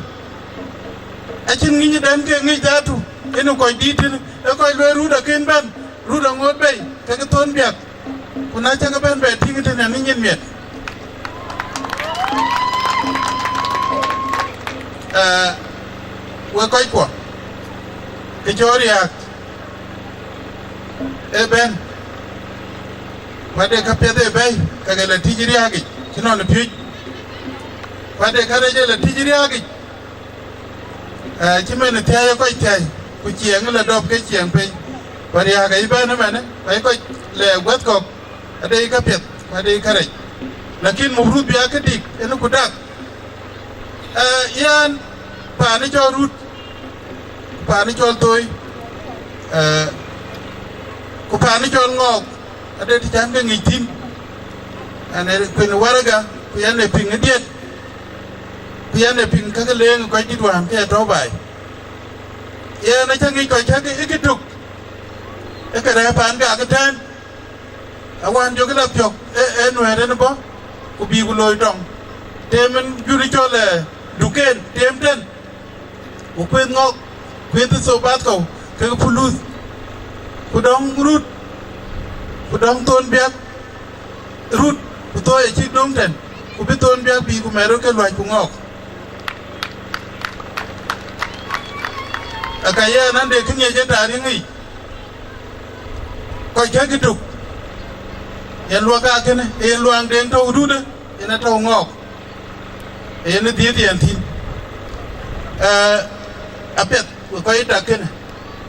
Acïn ŋic dɛn ke ŋic dhatu, yen kɔc dït tënë, ë kɔc lueel rut akën bɛ̈n, rut aŋoot bei, ke ke thon biäk, ku na cä ke bɛ̈n bɛ tïŋ tënë në nyin miɛt. Ee, wek kɔckuɔ, ke cɔɔr riääk ë bɛ̈n, ku ade käpiɛth ë bɛ̈i, ke ke la tïc riääk yic, cï nɔn piöc, ku ade kärɛc ë la tïc riääk yic. Ee, cï mɛn thiäi ë kɔc thiäi, ku ciɛɛŋ ë la dɔp ke ciɛɛŋ piny, ku riääk ayï bɛ̈n ëmɛnë, ku ayï kɔc lɛ guäth kɔ̈k, ade yï käpiɛth, ku ade yï kärɛc. Lakin mufrud bï aa këdik, ënë ku dak. Ee, yɛn paan ë cɔl rut, paan ë cɔl thoi, ee, ku paan ë cɔl ŋɔɔk, ade të cän ke ŋic thïn. Ɛn ë kuën warëga, ku yɛn ë piŋ ë diɛt, ku yɛn ë piŋ käk leŋ kɔc dït wään ke ye tɔ̈u baai. Yɛn acä ŋic kɔc cäk ë kë tök, ë ke rɛ̈ɛ̈r paan gak ëtɛ̈ɛ̈n. Awään jɔkï la piɔ̈k ë, ë nuɛɛr en bɔ̈, ku bï ku looi tɔŋ. Teem en jur cɔl, ee, duken, teem tën. Ku kuëth ŋɔk, kuëth ë thobath kɔ̈u, kekë puluth. Ku dɔŋ rut, ku dɔŋ thon biäk, rut, ku thoi acïk döŋ tën, ku bï thon biäk bï ku mɛt rot ke luäc ku ŋɔɔk. Aka yɛn an, de kë ŋiɛc ë taariŋ yic, kɔc kɛ̈k kë tök, yen luak akënë, yen luaŋ deŋ tɔ̈u dutë, yen atɔ̈u ŋɔɔk, yen ë dhiëëth yɛn thïn. Ee, apiɛth, we kɔc tak kënë,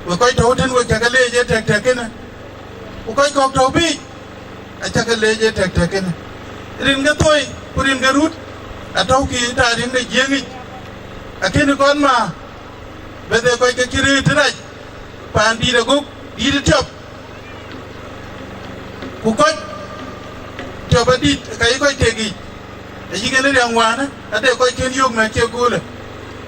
we kɔc tɔ̈u tën, we cä ke leec ë tɛ̈k tɛ̈k kënë, ku kɔc kɔ̈k tɔ̈u biic, acä ke leec ë tɛ̈k tɛ̈k kënë. Rin ke thoi, ku rin ke rut, atɔ̈u kï taariŋ de Jiëëŋ yic, akënë kɔn ma, bɛ̈th ë kɔc ke cï rëër të rac, paan dïït aguk, dïït ë tiɔp, ku kɔc tiɔp adït, ka yï kɔc tek yiic, ayï kën riaŋ wäänë, ade kɔc kën yök mɛ̈k cie göölë.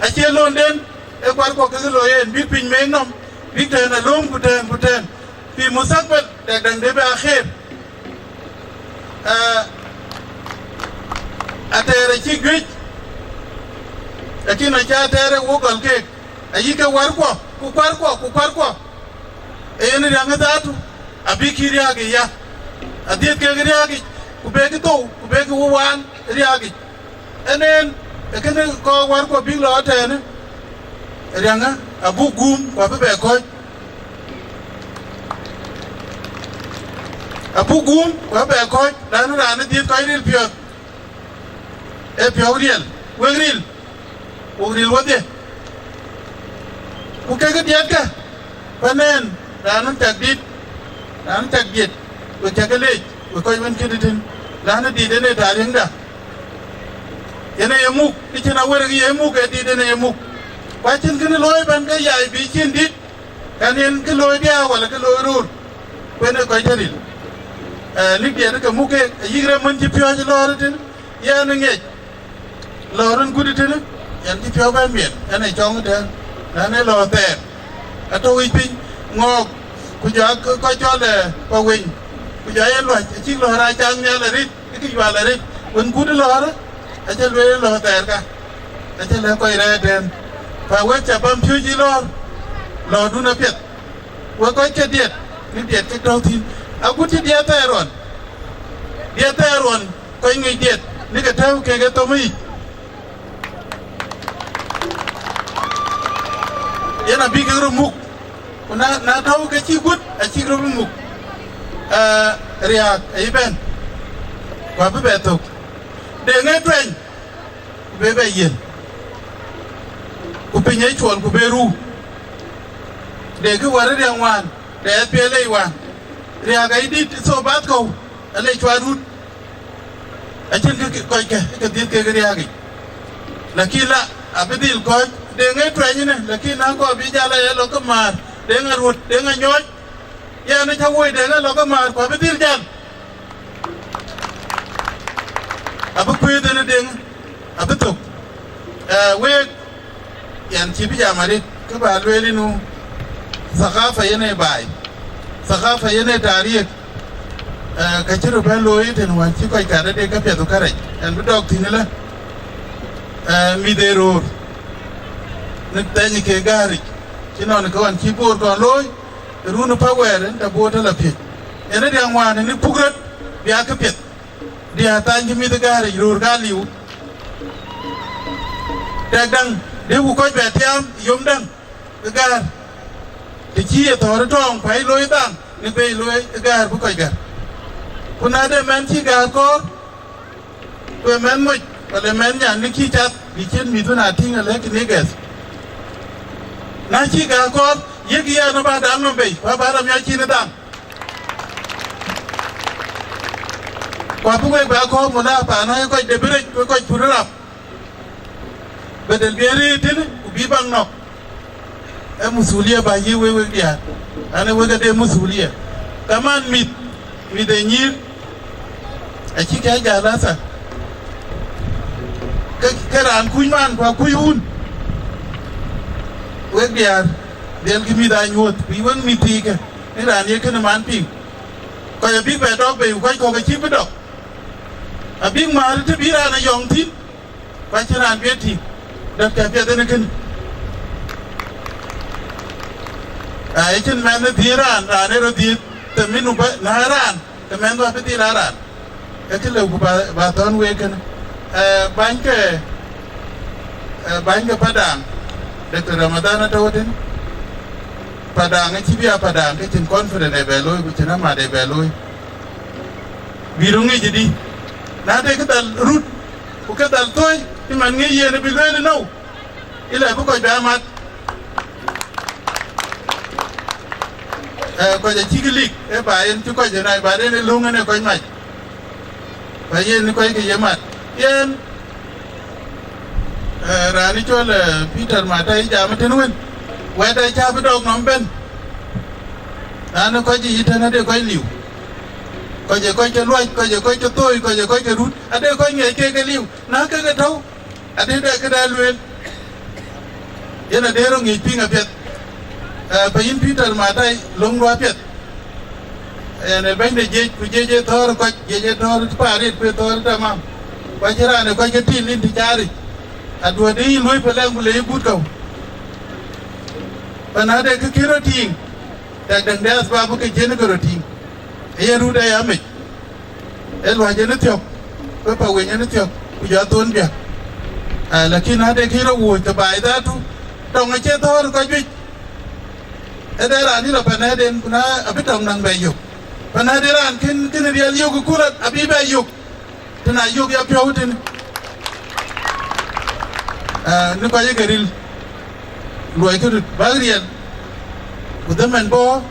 Acie londen, ë kuarkuɔ kekë looi en, bïk piny meek nɔm, bïk tɛ̈ɛ̈n alööm ku tɛ̈ɛ̈n ku tɛ̈ɛ̈n, fi mustakbal, dɛk daŋ de bï akher. Ee, atɛɛr acïk juëc, lakin acä atɛɛr ë wok gɔl keek, ayï ke warkuɔ, ku kuarkuɔ, ku kuarkuɔ. Ee yen riäŋ ë dhatu, abï kï riääk ë ya, adhiëth kek riääk yic, ku bek thou, ku bek wë waan riääk yic. Ënën, ë kënë kɔɔr warkuɔ bïk lɔ ëtɛ̈ɛ̈në, riäŋë abuk guum, ku abï bɛ kɔ̈c. Abuk guum, ku abï bɛ kɔ̈c, raan raan ë dhiëth kɔc ril piɔ̈ɔ̈th, ee piɔ̈u riɛl, wek ril, wok ril wedhie. Ku kekë diɛtkë, Panɛn, raan wën cak dït, raan cak diet, we cak leec, we kɔc wën cït tïn, raan dït en ee taariŋda. Yen ee ye muk, kë cïn awär ye muk, ee dït en ee ye muk. Ku acïn kënë looi bɛ̈n ke yai bï cïn dït, kan yen kë looi diaa wala kë looi röör, ku en ee kɔc tɔ ril. Ee, lik diɛt ke muk keek, ayïk rem wën cï piɔ̈ɔ̈c lɔɔr tïn, yɛn ë ŋiɛc. Lɔɔr en gut tënë, yɛn cï piɔ̈u bɛ̈n miɛt, yɛn ee cɔŋ ëtɛ̈ɛ̈n, raan ee lɔɔr thɛɛr, atɔ̈ wic piny, ŋɔɔk, ku jɔ ak kɔc cɔl, ee, pa weny, ku jɔ yen luäc, acïk lɔɔr aa caŋ nhial arëët, ë kë jual arëët, wën gut lɔɔrë, acä lueel lɔɔr thɛɛr ka, acä lɛ̈k kɔc rɛ̈ɛ̈r ëtɛ̈ɛ̈n, pa wek cä bäm piööc yï lɔɔr, lɔɔrdun apiɛth. Wek kɔc ke diɛt, bï diɛt ke tɔ̈u thïn. Agut cï diɛt thɛɛr ɣɔn, diɛt thɛɛr ɣɔn, kɔc ŋic diɛt, bï ke tääu kek ë thom yic. Yen abï kek röt muk, ku na, na tɔ̈u ke cï gut, acïk röt bï muk. Ee, riääk ayï bɛ̈n, ku abï bɛ thök. Deŋ ee tuɛny, ku be bɛ yiël, ku piny ee cuɔl, ku be ruu. De kë wär riɛŋ wään, de S P L A wään, riääk ayï dït ë thobath kɔ̈u, ale cuat rut, acïn kë kɔc kë ke dhiëth kek riääk yic. Lakin la, abï dhil kɔ̈ɔ̈c, de ŋe tuɛny ënë, lakin na kɔɔr bï jal aye lɔ ke määr, de ŋa ruöt, de ŋa nyɔɔc, yɛn acä woi de ŋa lɔ ke määr, ku abï dhil jal. Abï kuëëth en ë deŋ, abï thök. Ee, week, yɛn cï bï jam arëët, kë bä lueel inu, thakafa yen ee baai, thakafa yen ee taariik, ee, ka cï röt bɛ̈n looi ëtën wään cï kɔc kat ade käpiɛth ku kärɛc, ɛn bï dɔɔk thïn ëlä, ee, mïth ee röör. Në thɛny ke gääric, cï nɔn ke ɣɔn cï Bor kɔn looi, run ë Pawɛɛr en tɔ Bor tɔ la piëc. En ë diäŋ wään en ë puk röt, bï a këpiɛth, bï a thany cï mïth ë gääric röör ka liu. Tɛk däŋ, dëku kɔc bɛ tiaam yom däŋ ë gäär, të cï ye thɔ̈ɔ̈r ë tɔɔŋ, ku aa looi dhaŋ, në bei looi ë gäär bï kɔc gär. Ku na de mɛn cï gäär kɔɔr, ku ë mɛn moc, wala ë mɛn nyan në kï cath, bï cïn mïth wën a tïŋ alëk në gɛth. Na cï gäär kɔɔr, yek yɛn ë ba daŋ nɔm bei, ku aba rɔt miɔc cïn ë dhaŋ. Ku abï wek bɛ kɔ̈ɔ̈k mula paan ë kɔc de bï rec, ku kɔc pur rap. Bedel bï en rëër tënë, ku bï baŋ nɔ̈k. Ee muthulia bä yï wek, wek diäär, an, ee wek ade muthulia. Kaman mïth, mïth ë nyïïr, acï kë jal asa. Ke, ke raan kuc man, ku akuc wun. Wek diäär, dhiɛlkï mïth aa nyuɔ̈th, ku yï wek mïth thiikë, në raan ye kënë man piŋ. Kɔc abïk bɛ dɔk bei, ku kɔc kɔ̈k acïk bï dɔk. Abïk määr të bï raan ë yɔŋ thïn, ku acïn raan bï e tïŋ, dap cä piɛth en ë kënë. Aa, ecïn mɛnh ë dhiëëth raan, raan ë rɔt dhiëëth, të min bä na raan, të mɛnh bä bï dhil a raan. Ee kë lëu ku bä, bä thɔ̈n week kënë. Ee, bäny ke, ee, bäny ke Padang, Doctor Ramadhan atɔ̈ tënë. Padang acï bï a Padang, ke cïn confident ë bɛ looi, ku cïn amat ë bɛ looi. Bï röt ŋic ëdï, na de kë dhal rut, ku kë dhal thöi, cï man ŋic yen bï lueel ënou, ëlë bï kɔc bɛ mat. Ee, kɔc acïk lik, ee ba yen cï kɔc ë rac, ba den ë löŋ en ë kɔc mac. Ba yen ë kɔc ke ye mat. Yen, ee, raan ë cɔl, ee, Peter Matai jam ëtën wën, wɛ̈t acä bï dɔk nɔm bɛ̈n. Raan ë kɔc ë yï tën ade kɔc liu. Kɔc ë kɔc ke luɔc, kɔc ë kɔc ke thöi, kɔc ë kɔc ke rut, ade kɔc ŋiɛc kek ke liu, na kek ke tɔ̈u, ade dɛ këdɛ lueel. Yen ade rɔt ŋic piŋ apiɛth. Ee, pa yïn Peter Matai, löŋdu apiɛth. Yen ë bɛ̈ny de jiëc, ku jiëc ë thɔ̈ɔ̈r kɔc, jiëc ë thɔ̈ɔ̈r parit, ku ë thɔ̈ɔ̈r tamam. Ku acïn raan ë kɔc ke tïl yïn të caaric. Aduɔ̈t de yïn luöi pelɛŋ, ku le yï gut kɔ̈u. Pan ade kë kï rɔt tïŋ, tɛk däŋ de athbab ke cïn ke rɔt tïŋ. Ee yen rut aya mec. Ee luac en ë thiɔ̈k, ke pa weny en ë thiɔ̈k, ku jɔ thon biäk. Aa, lakin ade kï rɔt wuöc ke baai dhatu, tɔŋ acie thɔ̈ɔ̈r kɔc juëc. Ee de raan yï lɔ pan ëden, ku na abï tɔŋ naŋ bɛ yök. Pan ade raan kën, kën riɛl yök ë kulë, abï bɛ yök. Tën a yök ya piɔ̈u tën, aa, në kɔc ke ril. Luɔikï röt bäk riɛl, ku dhëmën bɔ̈,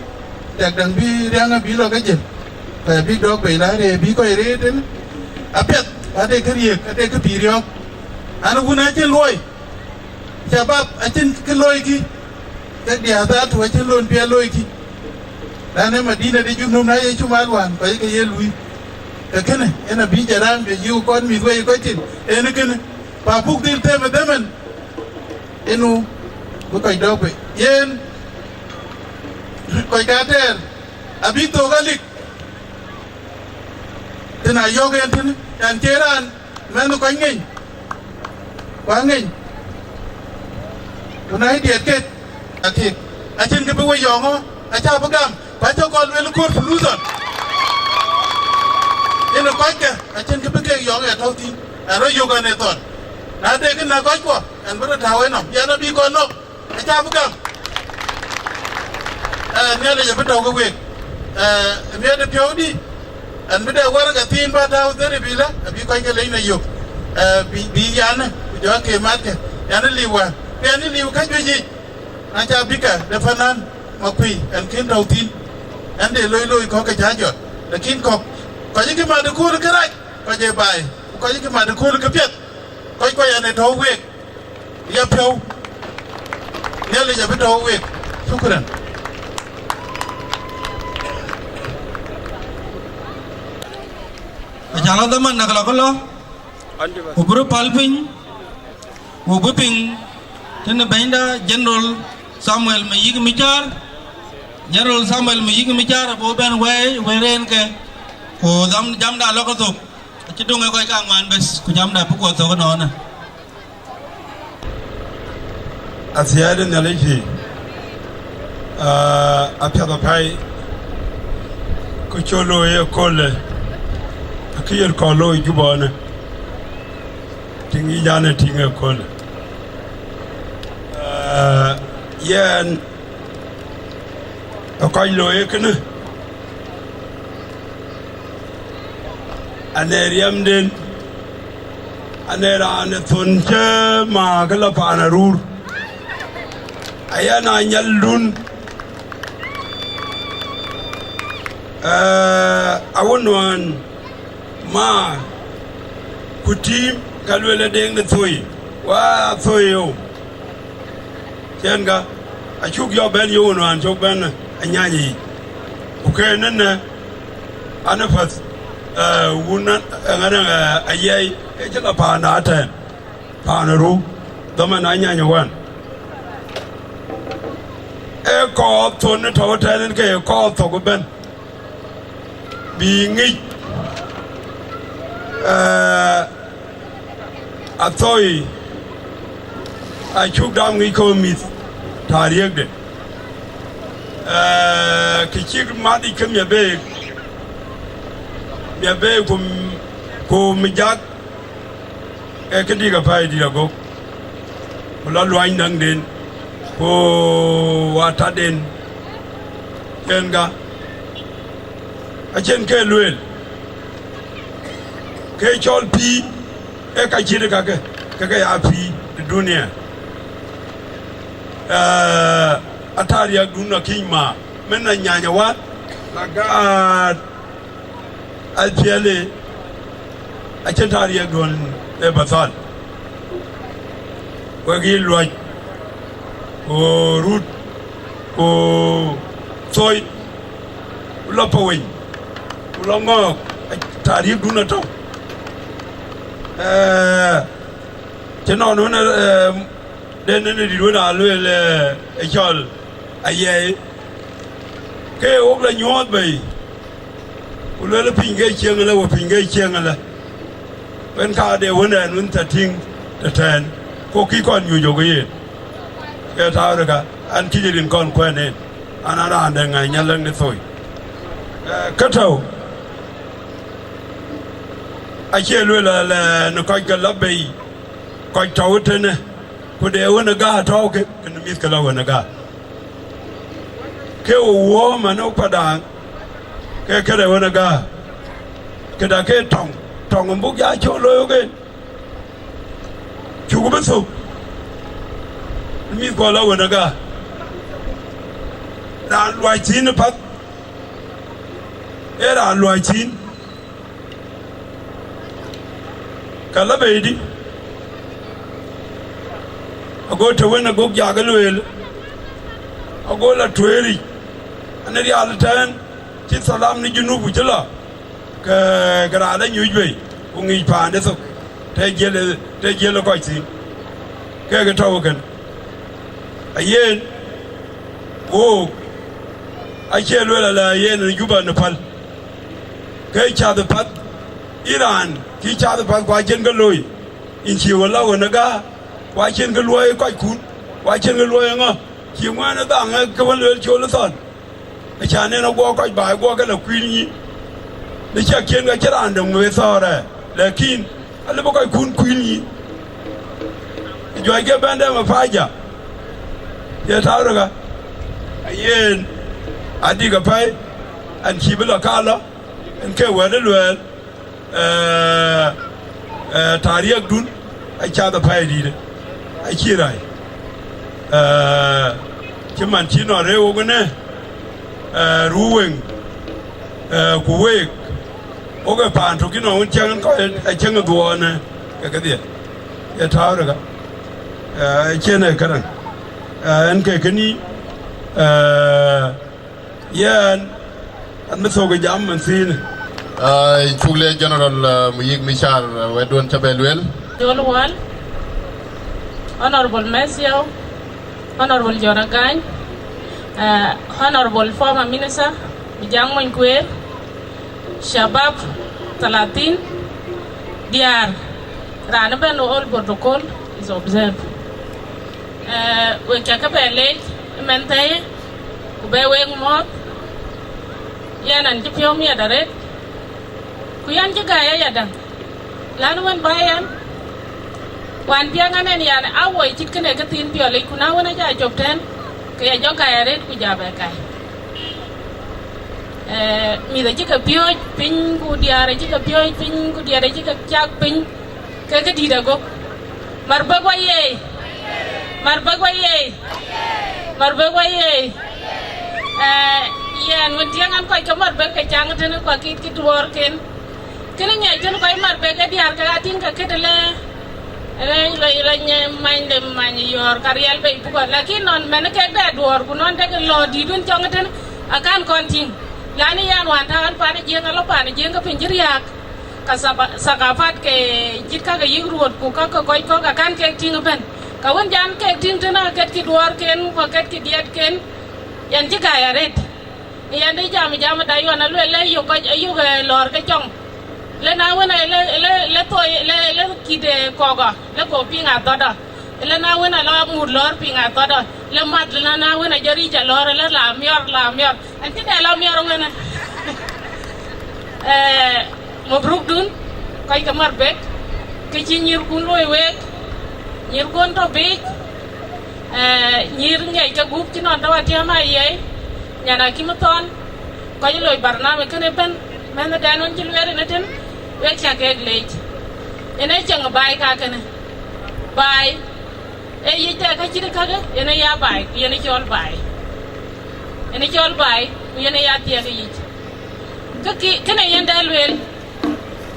tɛk däŋ bï riäŋ abï lɔ ke jël, ku abï dɔk bei la rëër bï kɔc rëër tënë. Apiɛth, ade kë riëëk, ade kë bï riɔ̈ɔ̈k. An, wun acïn luɔi, shabab acïn kë loikï, kek diäär dhatu acïn lon bï a loikï. Raan ë Madina de Junub na ye cuk mal wään, kɔc ke ye luui. Ke kënë, en abï jɛ raan bï yï kɔn mïth wei kɔc thïn, en kënë, pa buk dhil them ë dhëmën. Enu bï kɔc dɔ̈k bei. Yen kɔc ka tɛɛr abï thok alik, tën a yɔ̈k en tënë, yan cie raan mɛnh kɔc ŋeny, ku aŋeny, ku na ye diɛt ket, akek, acïn kë bï we yɔŋɔ, acä bï gam. Ku acä kɔn luel kuöör Puluthon, yen ë kɔckë, acïn kë bï kek yɔŋ ë tɔ̈u thïn, ë rɔt yök ɛn ë thɔn. Na de kë näk kɔckuɔ, ɛn bï rɔt tääu enɔm, yɛn abï kɔn nɔ̈k, acä bï gam. Ë, Nhialic abï tɔ̈u ke week. Ë, miɛt ë piɔ̈u dï, ɛn bï de wärkë thiin bä tääu dhëri bï lë, abï kɔc ke lec në yök. Ë, bï, bï yanë, ku jɔ ke matkë, yɛn ë liu wään, ku yɛn ë liu käjuëc yiic. Na ca bïkë de panan Makuëi, ɛn kën tɔ̈u thïn, ɛn de loi loi kɔ̈k ke cä jɔt, lakin kɔ̈k, kɔc cï kë mat ë kööl kërac, kɔc ë baai, ku kɔc cï kë mat ë kööl këpiɛth, kɔc kɔc ɛn ë tɔ̈u week, ya piɔ̈u, Nhialic abï tɔ̈u week. Shukran. Acan lɔ dhaman näk lɔ këlɔ, ku bï röt päl piny, ku bï piŋ tënë bɛ̈nyda General Samuel Mayik Micar. General Samuel Mayik Micar abï bɛ̈n wɛɛi wëër en ke, ku dham, jamda lɔ ke thok, acï döŋ ë kɔc kaŋuan bes, ku jamda bï guɔ thok ënɔɔnë. Athiɛɛi de Nhialic pïïr, aa, apiɛth apɛi, ku cï looi ëköölë, akï yen kɔn looi Juba ënë, tïŋ yic an, ë tïŋ ëköölë. Aa, yɛn ë kɔc looi ë kënë, anë riɛmden, anë raan ë thon cë ma kë lɔ paan aruur, aya na nyaldun, ee, awun nuan ma ku tiim, ka luel ë deŋ de thoi, wa thoi yo. Cɛn ka, acuk jɔ bɛ̈n yök wun wään cök bɛ̈n anyany yic. Ku ke nɛn nɛ, an ë päth, ee, wun an, ee, ŋa nɛ, ee, ayɛi, ee cï la paan da tɛ̈ɛ̈n, paan ë rou, dhaman anyany ë wään. Ee kɔɔth thon ë tɔ̈u tɛ̈ɛ̈n en ke ye kɔɔth thok ëbɛ̈n. Bï ŋic, ee, athoi acuk dam ŋic kɔ̈u mïth taariëkde. Ee, kë cïk mat yic ke miɛt beek, miɛt beek ku, ku mi jak, ee këdïk apɛi dït agok, ku lɔ luany däŋden, ku watatden, cɛn ka, acïn ke lueel, ke cɔl pïïr, ee ka cït kakë, ke ke ya pïïr de dunia. Ee, atariɛkdun akïny ma, mën anyany awat, la gaat, apiɛlë, acïn taariɛkduɔn ë bathal. Wek yï luɔc, ku rut, ku thoi, ku lɔ paweny, ku lɔ ŋɔɔk, taariɛkdun atɔ̈u. Ee, cï nɔn wën, ee, den en dït wën aa lueel, ee, ë cɔl ayɛi, ke wok la nyuɔɔth bei, ku luel piny ke cieŋ ëlë, we piny ke cieŋ ëlë. Wën ka de wën ɛn wën thä tïŋ tëtɛ̈ɛ̈n, ku kï kɔn nyuc ɣok yen. Ke tääu rëk, an, kïc rin kɔn kuɛ̈n en, an, an raan de ŋäc nyal lɛ̈ŋ de thoi. Ee, kë tɔ̈u, acie luel alɛ në kɔc ke lɔ bei, kɔc tɔ̈u tënë, ku de wën ë gäär tɔ̈u ke, kënë mïth ke lɔ wën ë gäär. Ke wo wuɔ̈ɔ̈m anë Padaŋ, ke këde wën ë gäär, këda ke tɔŋ, tɔŋ ë buk ya cɔl looi ɣok en, cuk bï thök, mïth kuɔ lɔ wën ë gäär. Raan luac thïn ë path, ee raan luac thïn. Ka lɔ bei dï, ago të wën agok jak ë lueel, ago la tueeric, anë rial ëtɛ̈ɛ̈n, cï thalam në Junub ku cï lɔ, ke, ke raan anyuc bei, ku ŋic paande thok, të jiël, të jiël ë kɔc thïn, kek ë tɔ̈u ëkën. Ayen, wook, acie lueel alɛ yen në Juba në päl. Ke cath ë path, yïn raan cï cath ë path, ku acïn kë looi, yïn cï wën la wën ë gäär, ku acïn kë luɔi kɔckun, ku acïn kë luɔi ë ŋö, cï ŋuɛ̈ɛ̈n ë dhaŋ, ee kë wën lueel col ë thɔn. Acan en aguɔ kɔc baai guɔ ke la kuïn yïn, në cak ciën ka cï raan döŋ wëë thɔ̈ɔ̈r ë, lakin alë bï kɔckun kuïn yïn. Juɔc ke bɛ̈n dɛm ë paja, ye tääu rëk, ayen adïk apɛi, ɛn cï bï lɔ ka lɔ, ɛn ke wɛ̈t ë luɛɛl, ee, ee, taariɛkdun acath apɛi dïït, acï rac. Ee, cï man cï nɔn rëër wok ënë, ee, ruu weŋ, ee, ku week, wok ë paan tök cï nɔn wën cäŋ kɔc acäŋ ë dhuɔɔnë ke kedhie, ye tääu rëk, ee, cïn ë këdäŋ, ee, ɛn ke kënï, ee, Yɛn, an bï thök ë jam man thiinë. Aa, cuk le General, aa, Muyik Michar, aa, wɛ̈tduön cä bɛ lueel. Jol Wal, Honorable Matthew, Honorable Jɔr Agany, aa, Honorable former Minister Bijak Mony Kueer, Shabab Talatin, diäär, raan ëbɛ̈n all protocol is observed. Eh, wek ca ke bɛ leec ëmɛn thɛɛi, ku bɛ wek muɔ̈ɔ̈th, yɛn an cï piɔ̈u miɛt arëët, ku yɛn cï gäi ayadäŋ, lan wën bä yɛn, wään piɛŋ an ɛn yan a woi cït kënë ke thiin piɔlic, ku na wën aja cop tɛ̈n, ke ya jɔ gäi arëët ku ja bɛ gäi. Eh, mïth acï ke piööc piny, ku diäär acï ke piööc piny, ku diɛt acï ke cak piny, ke kë dït agok. Marbek wayei! Marbek wayei! Marbek wayei! Eh, yɛn wën tiɛŋ an kɔc ke Marbek ke caŋ tënë ku akït kï duɔɔrken. Kënë ŋiɛc tënë kɔc Marbek ke diäär ke atïŋ ke këde lɛ, lɛ, lɛ, lɛ nyɛ many de many yɔ̈ɔ̈r ka riɛl bei bukɔ. Lakin nɔn mɛn kek dɛ duɔɔr ku nɔn dek lɔ dït wën cɔŋ tënë akan kɔn tïŋ. Lani yɛn wään taŋ an pan Jiëŋ alɔ pan Jiëŋ ke piny cï riääk. Ka saba-, thakapat ke cït kakë yïk ruöt ku kakë kɔc kɔ̈k akän kek tïŋ ëbɛ̈n. Ka wën jan kek tïŋ tënë aketkï duɔɔrken ku aketkï diɛtken, yɛn cï gäi arëët. Yɛn dï jam, jam da yɔn aluel le yök kɔc, ayök, eh, lɔɔr ke cɔŋ. Le na wën, eh, le, le, le thoi, le, le kït, eh, kɔkɔ, le ko piŋ athɔtdɔ. Le na wën alɔ mut lɔɔr piŋ athɔtdɔ. Le mat, le na, na wën ajɔ ric alɔɔr, le la miɔr, la miɔr. An cï dɛ la miɔr wën. Eh, mabruk dun, kɔc ke Marbek, ke cï nyïïrkun luɔi week, nyïïrkun tɔ biic, eh, nyïïr ŋiɛc ke gup cï nɔn tɔ atiɛm ayei, nyan akïm thɔn, kɔc loi barnamij kënë ëbɛ̈n, mɛnhë dɛn wën cï lueel ënë tën, wek ca kek leec. Ënë ceŋ baai kakënë, baai, ee yic tɛ ka cït kakë, yen ë ya baai, ku yen ë cɔl baai. Yen ë cɔl baai, ku yen ë ya thiɛk yic. Kë ki, kënë yen dɛ lueel,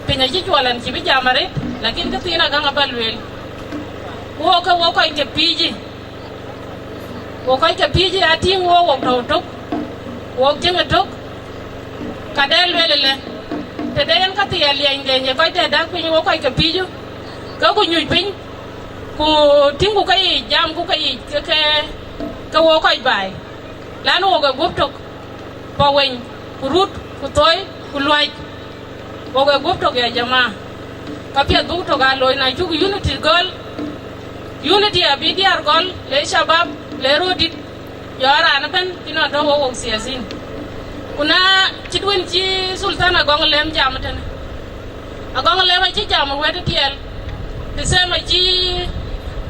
piny acï cuɔl an cï bï jam arëët, lakin kë thiin agäŋ aba lueel. Wok ke wok kɔc ke piic, wok kɔc ke piic atïŋ wok, wok tɔ̈u tök, wok cïŋ ë tök, ka dɛ lueel ëlë, tëde yen ka thiɛɛl liɛny de ye kɔc dɛ dak piny wok kɔc ke piic, ke ku nyuc piny, ku tïŋku ke yic, jamku ke yic, ke, ke, ke wok kɔc baai. Lan wok ë guöp tök, Paweny, ku Rut, ku Thoi, ku Luac. Wok ë guöp tök ya jamaa. Ka piɛth buk tök aa looi, na cuk unity gɔl, unity abï diäär gɔl, le shabab, le röördït, jɔ raan ëbɛ̈n, cï nɔn tɔ wok wok siasin. Ku na cït wën cï Sultan Agɔŋ Lem jam tënë. Agɔŋ Lem acï jam wɛ̈t tiɛɛl. The same acï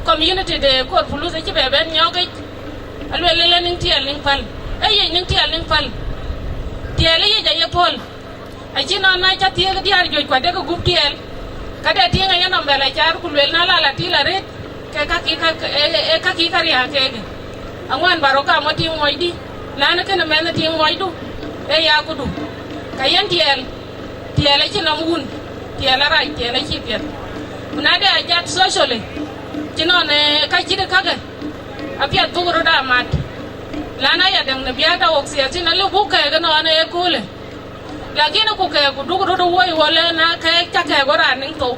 community de Kor Pulus acï bɛ bɛn nyɔkic. Aluel lele niŋ tiɛɛl niŋ päl. Ee yic niŋ tiɛɛl niŋ päl. Tiɛɛl ë yic aye pɔ̈l. Acï nɔn na ca thiëëk diäär juëc kuat dek gup tiɛɛl. Ka dɛ tiëŋ aye nɔm bɛ la caar ku luel na la la til arëët. Ke ka ki ka, e, e, e ka ki ka riääk keek. Aŋuan bä rɔ kam wä tiŋ muɔcdï. Lan kënë mɛnh tiŋ muɔcdu. Ee ya kudu. Ka yen tiɛɛl. Tiɛɛl acï nɔm wun, tiɛɛl arac, tiɛɛl acï piɛth. Ku na de ajat socially, cï nɔn, eh, ka cït kakë, apiɛth buk röt amat. Lan ayadäŋ në biäk da wok siasin, alë buk kɛɛk ënɔɔnë ëköölë. Lakin ku kɛɛk ku duk röt woi wɔ lë na kɛɛk ca kɛɛk wä raan niŋ thou.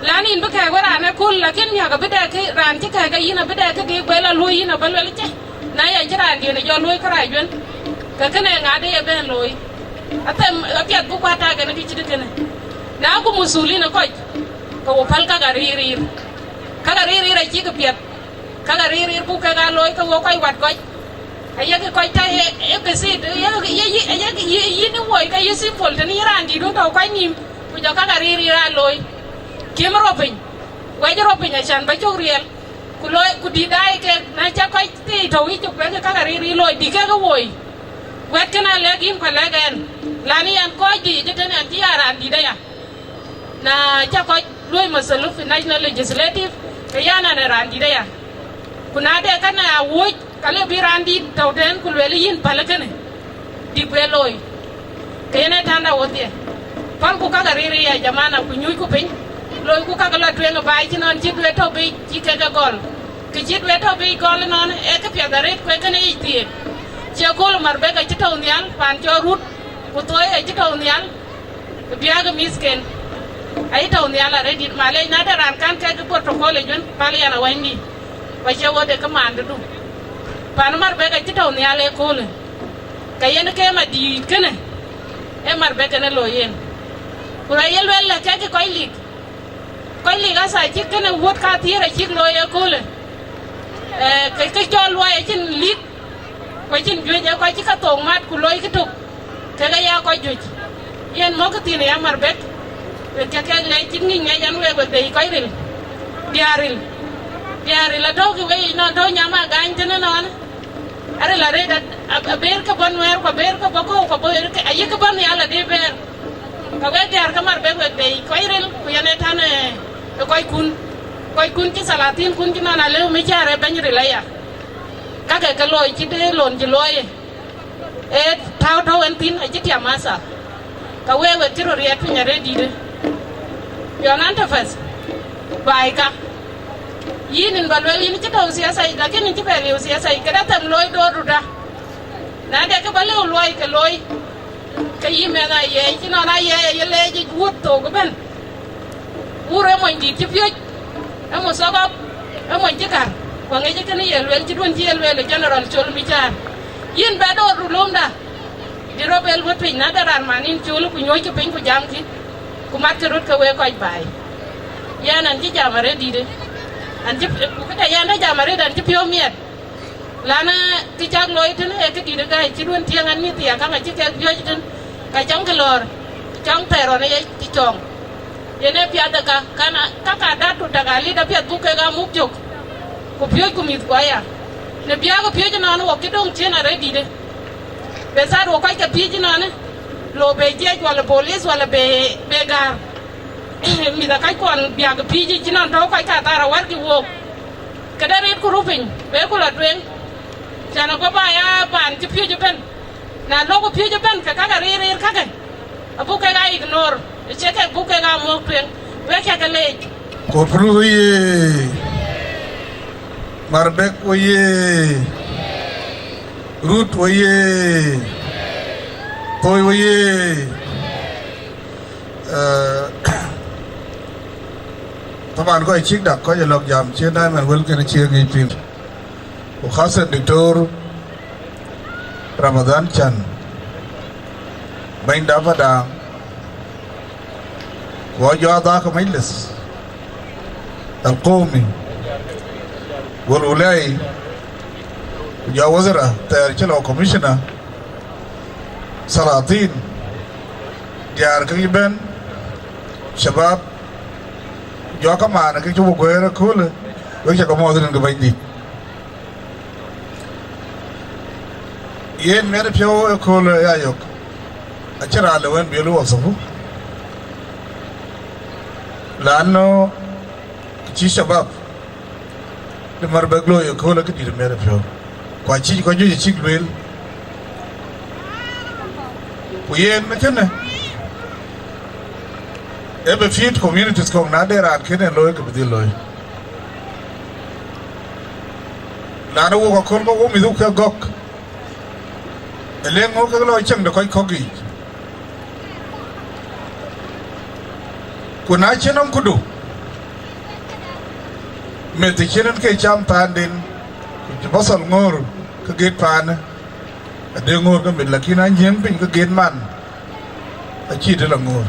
Lan yïn bï kɛɛk wä raan ëkööl, lakin miäk abï dɛ kë, raan cï kɛɛk ke yïn abï dɛ kë dï guel aluɔi yïn abä luel cë. Na ya cï raandiën ë jɔ luɔi kërac juën, ke kënë ŋa de ye bɛ̈n looi? Athem apiɛth bï kuat tak en kë cït kënë. Na ku musulin ë kɔc, ke wo päl kak ariiriir. Kak ariiriir acïk piɛth. Kak ariiriir buk kek aa looi ke wo kɔc wat kɔc. Ayek kɔc tɔ ye, ye besit, ye, ye, ye, ye, ye, yïn ë woi ke ye simple, tënë ye raandït wun tɔ̈u kɔc nïïm, ku jɔ kak ariiriir aa looi. Kiëm rɔt piny, wɛc rɔt piny acan bä cök riɛl. Ku looi, ku dït daai kek, na ca kɔc thii tɔ̈u yic, ku kuɛ̈k kak ariiriir looi, bï kek ë woi. Wɛ̈t kënë alɛ̈k yïn ku alɛ̈k ɛn, lani ɛn kɔc dïït ëtënë ɛn cï ya raandït aya. Na ca kɔc luöi mathalu fi National Legislative, ke yan ɛn ë raandït aya. Ku na de kënë awuɔ̈c, ka lë bï raandït tɔ̈u tën ku lueel yïn päl kënë, dï bï looi. Ke yen ë tanda wodhie. Pälku kak ariiriir ya jamana, ku nyucku piny, loiku kak la tueŋ ë baai cï nɔn cï duet tɔ biic cï kek e gɔl. Kë cï duet tɔ biic gɔl ënɔɔnë, ee këpiɛth arëët ku ee kënë yic thiëëk. Cie kööl Marbek acï tɔ̈u nhial, paan cɔl Rut, ku Thoi acï tɔ̈u nhial, biäk ë mïthken. Acï tɔ̈u nhial arëët dït, malec, na de raan kan kek protocol ë juën, päl yɛn awänydï. Ku acie wodë kë maandudu. Paan Marbek acï tɔ̈u nhial ëköölë. Ka yen ke madïït kënë, ee Marbek kënë looi yen. Ku rɔt ye luel lɛ kek kɔc lik. Kɔc lik asa cïk kënë wuöt kathiëër acïk looi ëköölë. Eh, ke, ke cɔl luɔi acïn lik, ku acïn juëc, ee kɔc cï ke thok mat ku looi kë tök, kek aya kɔc juëc. Yen mɔ̈kkë thïn ë ya Marbek, wek ke kek leec cït ŋic ŋiɛc ɛn wek, wek de kɔc ril, diäär ril, diäär ril atɔ̈u ke wei nɔn tɔ̈u nyam agany tënë nɔn. Aril arëët a, a, aber ke bɔ̈ Nuɛɛr, ku aber ke bɔ̈ kɔ̈u, ku aber ke, ayï ke bɔ̈ nhial adï bɛ̈ɛ̈r. Ka wek diäär ke Marbek wek de kɔc ril, ku yen ee tän, eh, ë kɔckun, kɔckun cï thalathinkun cï nɔn alëu micaar ë bɛ̈ny ril aya. Kakë ke looi cït ë lon cï looi, ee täu tɔ̈u en thïn acï tiam asa. Ka wek wek cï röt riɛt piny arëët dïïtë. Yɔn Antipus, baai ka. Yïn, yïn ba luel yïn cï tɔ̈u siasa yic, lakin yïn cï bɛ liu siasa yic, këda them looi doorduda. Na de kë ba lëu luɔi ke looi, ke yï mɛnh Ayiɛɛi, cï nɔn Ayiɛɛi aye leec yic wut thok ëbɛ̈n. Wur ë mony dït cï piöc, ë Muthokop, ë mony cï kär, ku aŋic kënë ye luel cï duön cï ye lueel ë General Col Micaar. Yïn bɛ doordu lömda, dï rɔt bɛ luöt piny, na de raan man yïn Col ku nyuöckï piny ku jamkï, ku matkï röt ke wek kɔc baai. Yɛn an cï jam arëët dïïtë, an cï, ku këde yɛn de jam arëët an cï piɔ̈u miɛt. Lanë kë cak looi tënë ee këdït ë gäi cït wën tiëŋ an mïth ya käŋ acï kek piööc tën, ka cɔŋkï lɔ̈ɔ̈r, cɔŋ thɛɛr ɣɔn ë ye cï cɔŋ. Yen ee piath ë ka, kan a, ka ka dat ku tak alit apiɛth buk kek aa muk jök, ku piööcku mïthku aya. Në biäk ë piööc ënɔɔnë, wok cï döŋ ciën arëët dïïtë. Be thaat wok kɔc ke thiëc ënɔɔnë, lo be jiɛc wala bolis wala be, be gäär. Mïth akackuɔn biäk ë piööc yic cï nɔn tɔ̈u kɔc kathar awärkï wook. Këde rëët ku rupiny, be ku lɔ tueŋ, can ago ba ya paan cï piööc ëbɛ̈n. Na lɔku piööc ëbɛ̈n, ke kake rëër rëër kake, abuk kek aa ignore, acie kek buk kek aa muɔ̈k tueŋ, wek cä ke leec. Koprui ye, Marbek wo ye, Rut wo ye, Thoi wo ye. Eh, taban kɔc cïk dak kɔc ë lɔ̈k jam cï daimɛn wël kën cï ŋic pïr. Ku khasa Doctor Ramadhan Can, bɛ̈ny da Padang, ku jɔ adhak Majlis Al Qawmi, wal wulai, ku jɔ wazara thɛɛr cï lɔ commissioner, salatin, diäär ke cï bɛ̈n, shabab, jɔ kamaan ke cï wo guëër ëköölë, wek cä ke muɔɔth rin ke Bɛ̈nydït. Yen miɛt piɔ̈u ëköölë ya yök, acïn raan lëu en bï luɔk thuku, lanu cï shabab de Marbek looi ëköölë këdït miɛt piɔ̈u, ku acï kɔc juëc acïk lueel. Ku yen kënë, ë bï fit communities kɔ̈k, na de raan kënë looi, ke bï dhil looi. Lanu wok aköl kɔ̈k wo mïthku ke gɔ̈k, ë leŋ ŋö kek lɔ cieŋ de kɔc kɔ̈k yiic. Ku na cïn nɔm këdu, meth cïn en ke cam paanden, ku cï basal ŋöör ke gët paanë, ade ŋöör ke meth, lakin a nyiëëŋ piny ke gët man, acïï të lɔ ŋöör.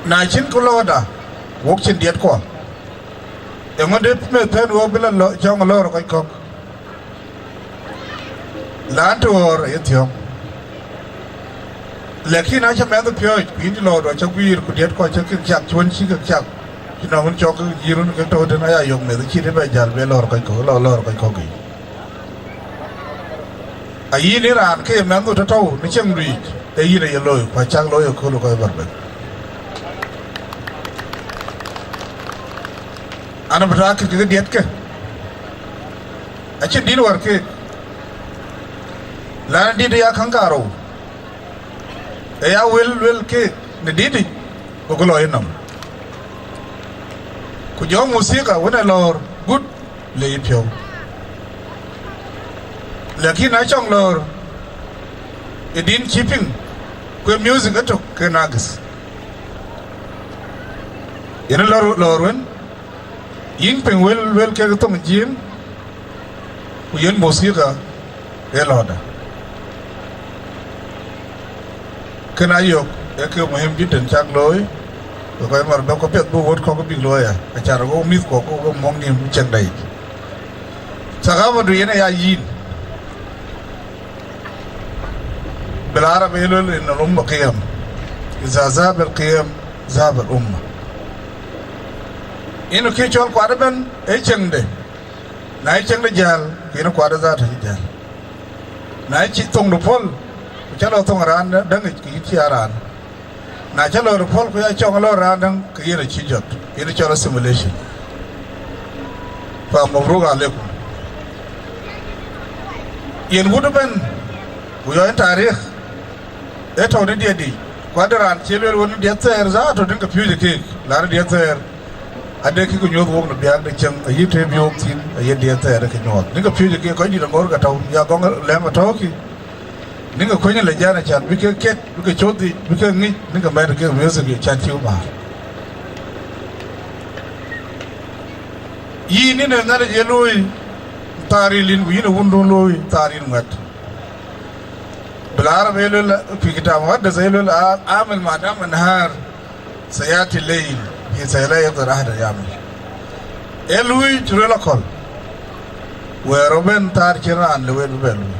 Na cïn ku lɔɔda, wok cïn diɛtkuɔ, eeŋö de meth pɛ̈n wok bï lɔ lɔ-, cɔŋ lɔɔr kɔc kɔ̈k? Lan të ɣɔ̈ɔ̈r aye thiɔ̈ŋ. Lakin acä mɛnh piɔ̈ɔ̈c, ku yïn cï lɔɔr dɔ cä guiir, ku diɛt kɔc cä kek cak, cï wën cï kek cak, cï nɔm wën cɔk ke jiir wën kek tɔ̈u tën aya yök meth cït ë bɛ jäl be lɔɔr kɔc kɔ̈k, lɔ lɔɔr kɔc kɔ̈k yiic. Ayïn ë raan ke ye mɛnhdu tɔ̈tɔ̈u në cieŋdu yic, ee yïn aye looi, ku acak looi ëkööl ë kɔc Barbek. An, abï taak kek ke diɛtkë, acïn dït wär keek, lan dït ë ya käŋ karou, ë ya wël luel keek në dït yic, gokï lɔ yenɔm. Ku jɔ muthika wën ë lɔ̈ɔ̈r gut le yïpiɔ̈u. Lakin na cɔŋ lɔ̈ɔ̈r ë dïn cï piŋ, ku ë music ëtök ke nagis. Yen ë lɔ̈ɔ̈r, lɔ̈ɔ̈r wën, yïn piŋ wël luel kek thoŋ jiëëŋ, ku yen muthika ë lɔ̈ɔ̈rda. Kën ayök ee kë muhim jidden cak looi, Ku kɔc mar bɛ̈k kɔ̈k piɛth bï ɣöt kɔ̈k bïk looi aya, acan ɣok mïth kɔ̈k ku ɣok mɔ̈k nïïm cieŋ dɛ̈ yic. Thakapadu yen aya yïn. Bil Arab ye lueel, inna al umma qiyam. Iza zahabal qiyam, zahabal umma. Yen kë cɔl kuat ëbɛ̈n ee cieŋde. Na ye cieŋde jäl, ke yen kuat ë dhat acï jäl. Na ye cï thoŋdu pɔ̈l, ku ca lɔ thoŋ raan däŋ yic, ke yïn cï ya raan. Na ca lɔ röt pɔ̈l ku ya cɔŋ lɔ raan däŋ, ke yen acï jɔt, yen cɔl assimilation. Fa mabruk alekum. Yen wut ëbɛ̈n, ku yɔ yen tarik, ee tɔ̈u në diɛt yic, ku ade raan cï lueel wën diɛt thɛɛr dhat, tɔ̈ dïŋ ke piööcë keek, la në diɛt thɛɛr, ade kë ku nyuɔ̈th wok në biäk de cieŋ, ayï tëë bï wok thïn, aye diɛt thɛɛr ke nyuɔɔth. Dïŋ ke piööcë keek, kɔc dït aŋoot ke tɔ̈u, ya gɔŋ lɛ̈m atɔ̈ɔ̈kï, dïŋ ke kuëny le jana can, bï ke ket, bï ke codhi, bï ke ŋic, dïŋ ke mɛt ke music can cï määr. Yïn, yïn ee Nhialic ye looi thaar yïn lin, ku yïn ee wundun looi thaar yïn ŋuɛ̈t. Bil Arab ye lueel, fi kitab muqaddas ye lueel, a-, amil ma dam nahar, sayati leil, fi sayla yagdar ahad yamil. Ee luui cï lueel akɔ̈l, wɛɛr rɔt bɛ̈n thaar cïn raan le wël bï bɛ luui.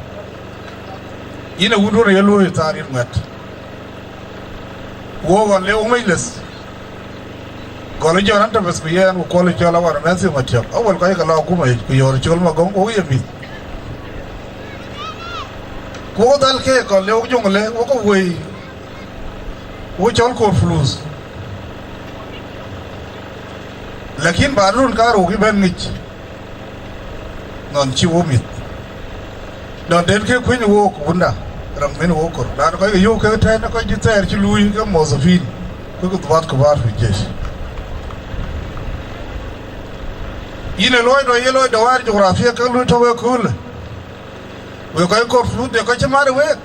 Yïn ee wundun ye looi thaar yïn ŋuɛ̈t. Wok ɣɔn le wok meclis, gɔl Jɔn Antabeth ku yɛn, ku kuɔl cɔl Awar Mɛthiu Matiɔp, awël kɔc ke la akuma yic, ku yɔ̈ɔ̈r cɔl Magɔŋ, wok ye mïth. Ku wok dhal ke gɔl le wok Joŋle, wok ke woi, wok cɔl Koor Fuluth. Lakin ba run kaar wok ëbɛ̈n ŋic. Nɔn cï wo mïth. Nɔn den ke kuëny wook wunda, rɔŋ min wo kor. Raan kɔc ke yöök ke tɛ̈n, kɔc dït thɛɛr cï luui ke muwazafin, ke ku dhuat kubar fi jesh. Yïn ë luɔi dɔ, ye luɔi dawair jugrafia ke luui tɔ̈u ëköölë. Wek kɔc Koor Fuluth de kɔc cï mat ë week.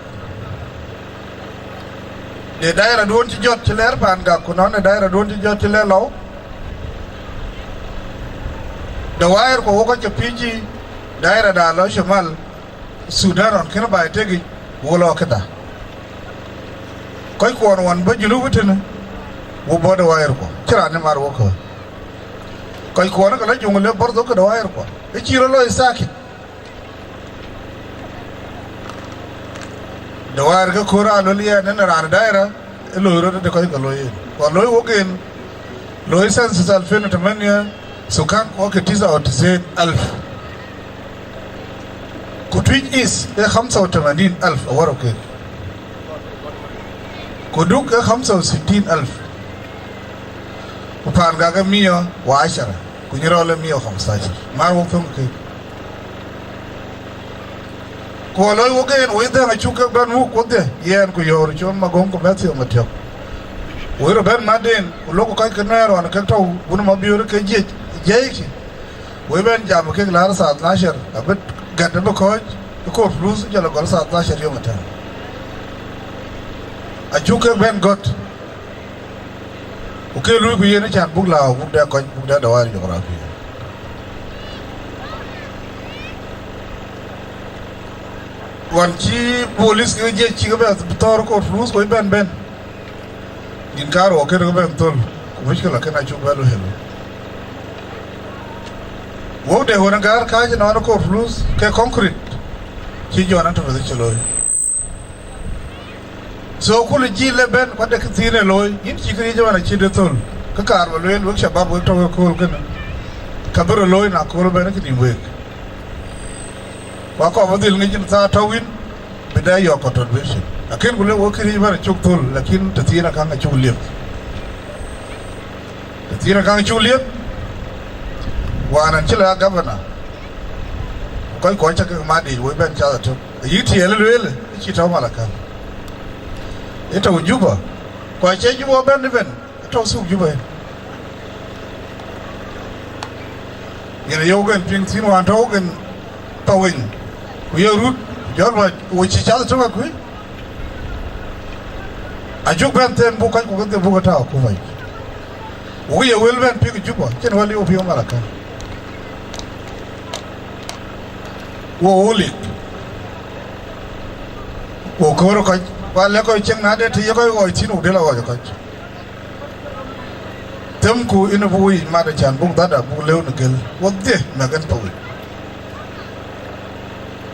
De daira duön cï jɔt cï lɛɛr Pangak, ku nɔn de daira duön cï jɔt cï lɛɛr Lɔu. Dawair ku wok kɔc ke piööcë daira da lɔ Shimal Sudan, ɣɔn kënë baai tek yic, wo lɔ këda. Kɔc kuɔn ɣɔn bɔ̈ Junub tënë, wo bɔ̈ dawair kuɔ, cï raan ë mar wok kë. Kɔc kuɔn ke lɔ Joŋle bɔ̈ dhok ke dawair kuɔ, ë cï rɔt lɔ ë thakit. Dawair ke kɔɔr aa luel yɛn, en raan daira, ë loi rɔt de kɔc ke loi yen. Ku loi wok en, loi census alfin u tamania, sukan kuɔ ke tisa u tisin alf. Ku Twic East ee khamsa u tamanin alf awär kek. Ku Duk ee khamsa u sitin alf. Ku Pangak ee mia u ashara, ku Nyirol ee mia u khamsashar. Mar wok thöŋ kek. Ku aloi wok en, woi dhɛ̈ŋ acuk kek bɛ̈n muk wodhie, yɛn ku yɔ̈ɔ̈r cɔl Magɔŋ ku Mɛthiu Matiɔp. Woi rɔt bɛ̈n mat den, ku lok kɔc ke Nuɛɛr ɣɔn kek tɔ̈u wun Mabiöör ke jiëc, jiɛckï. Woi bɛ̈n jam kek laar thaa thnashar, abï gät abï kɔ̈ɔ̈c ë Koor Fuluth, jɔl agɔl thaa thnashar yom ëtɛ̈ɛ̈n. Acuk kek bɛ̈n gɔ̈t. Ku ke luui ku yen ë can buk lääu, buk dɛ kɔc, buk dɛ dawair jugrafia. Ɣɔn cï police ke jiëc cï ke bɛ thɔ̈ɔ̈r Koor Fuluth, ku ë bɛ̈n bɛ̈n. Nïn kaarou akën ke bɛ̈n thöl, ku mushkila kën acuk bɛ lueel. Wok de ɣön ë gäär kääc ënɔɔnë Koor Fuluth ke concrete cï Jɔn Antabeth cï looi. So, kul jiël ë bɛ̈n, ku ade kë thiin ë looi, yïn cï këriëëc ëmɛn acï de thöl, kë kaar bä lueel wek shabab wek tɔ̈u ëkööl kënë, ka bï rɔt looi na kööl ëbɛ̈n ë kënïïm week. Ku akɔɔr bä dhil ŋic yïn thaa tɔ̈u yïn, bï dɛ yɔ̈ɔ̈k contribution. Akën ku lëu wek këriëëc ëmɛn acuk thöl, lakin tëthiin akaŋ acuk liep. Tëthiin akaŋ cuk liep, wään an cï la governor, ku kɔc kuɔc cä kek mat yiic woi bɛ̈n cath ëtök. Ayï tiɛɛl ë lueel, ë cï tɔ̈u Malakal. Ë tɔ̈u Juba, ku acie Juba bɛ̈n ëbɛ̈n, ë tɔ̈u thuk Juba yen. Yen ayok en piŋ thïn wään tɔ̈u en Paweny, ku ye rut, jɔl ruac, wo cï cath ëtök akuc. Acuk bɛ̈n them buk kɔc ku kedhie buk ë tääu akuma yic. Wok ye wël bɛ̈n piŋ Juba, cïn wël yök piŋ Malakal. Wo wo lik. Wo köör kɔc, ku alɛ̈k kɔc cieŋ na de të ye kɔc ɣɔɔc thïn, wok de la ɣɔɔc kɔc. Themku yen buk wïc mat acän buk dhät, abuk lëu në gël. Wodhie mɛ̈k en thou yic.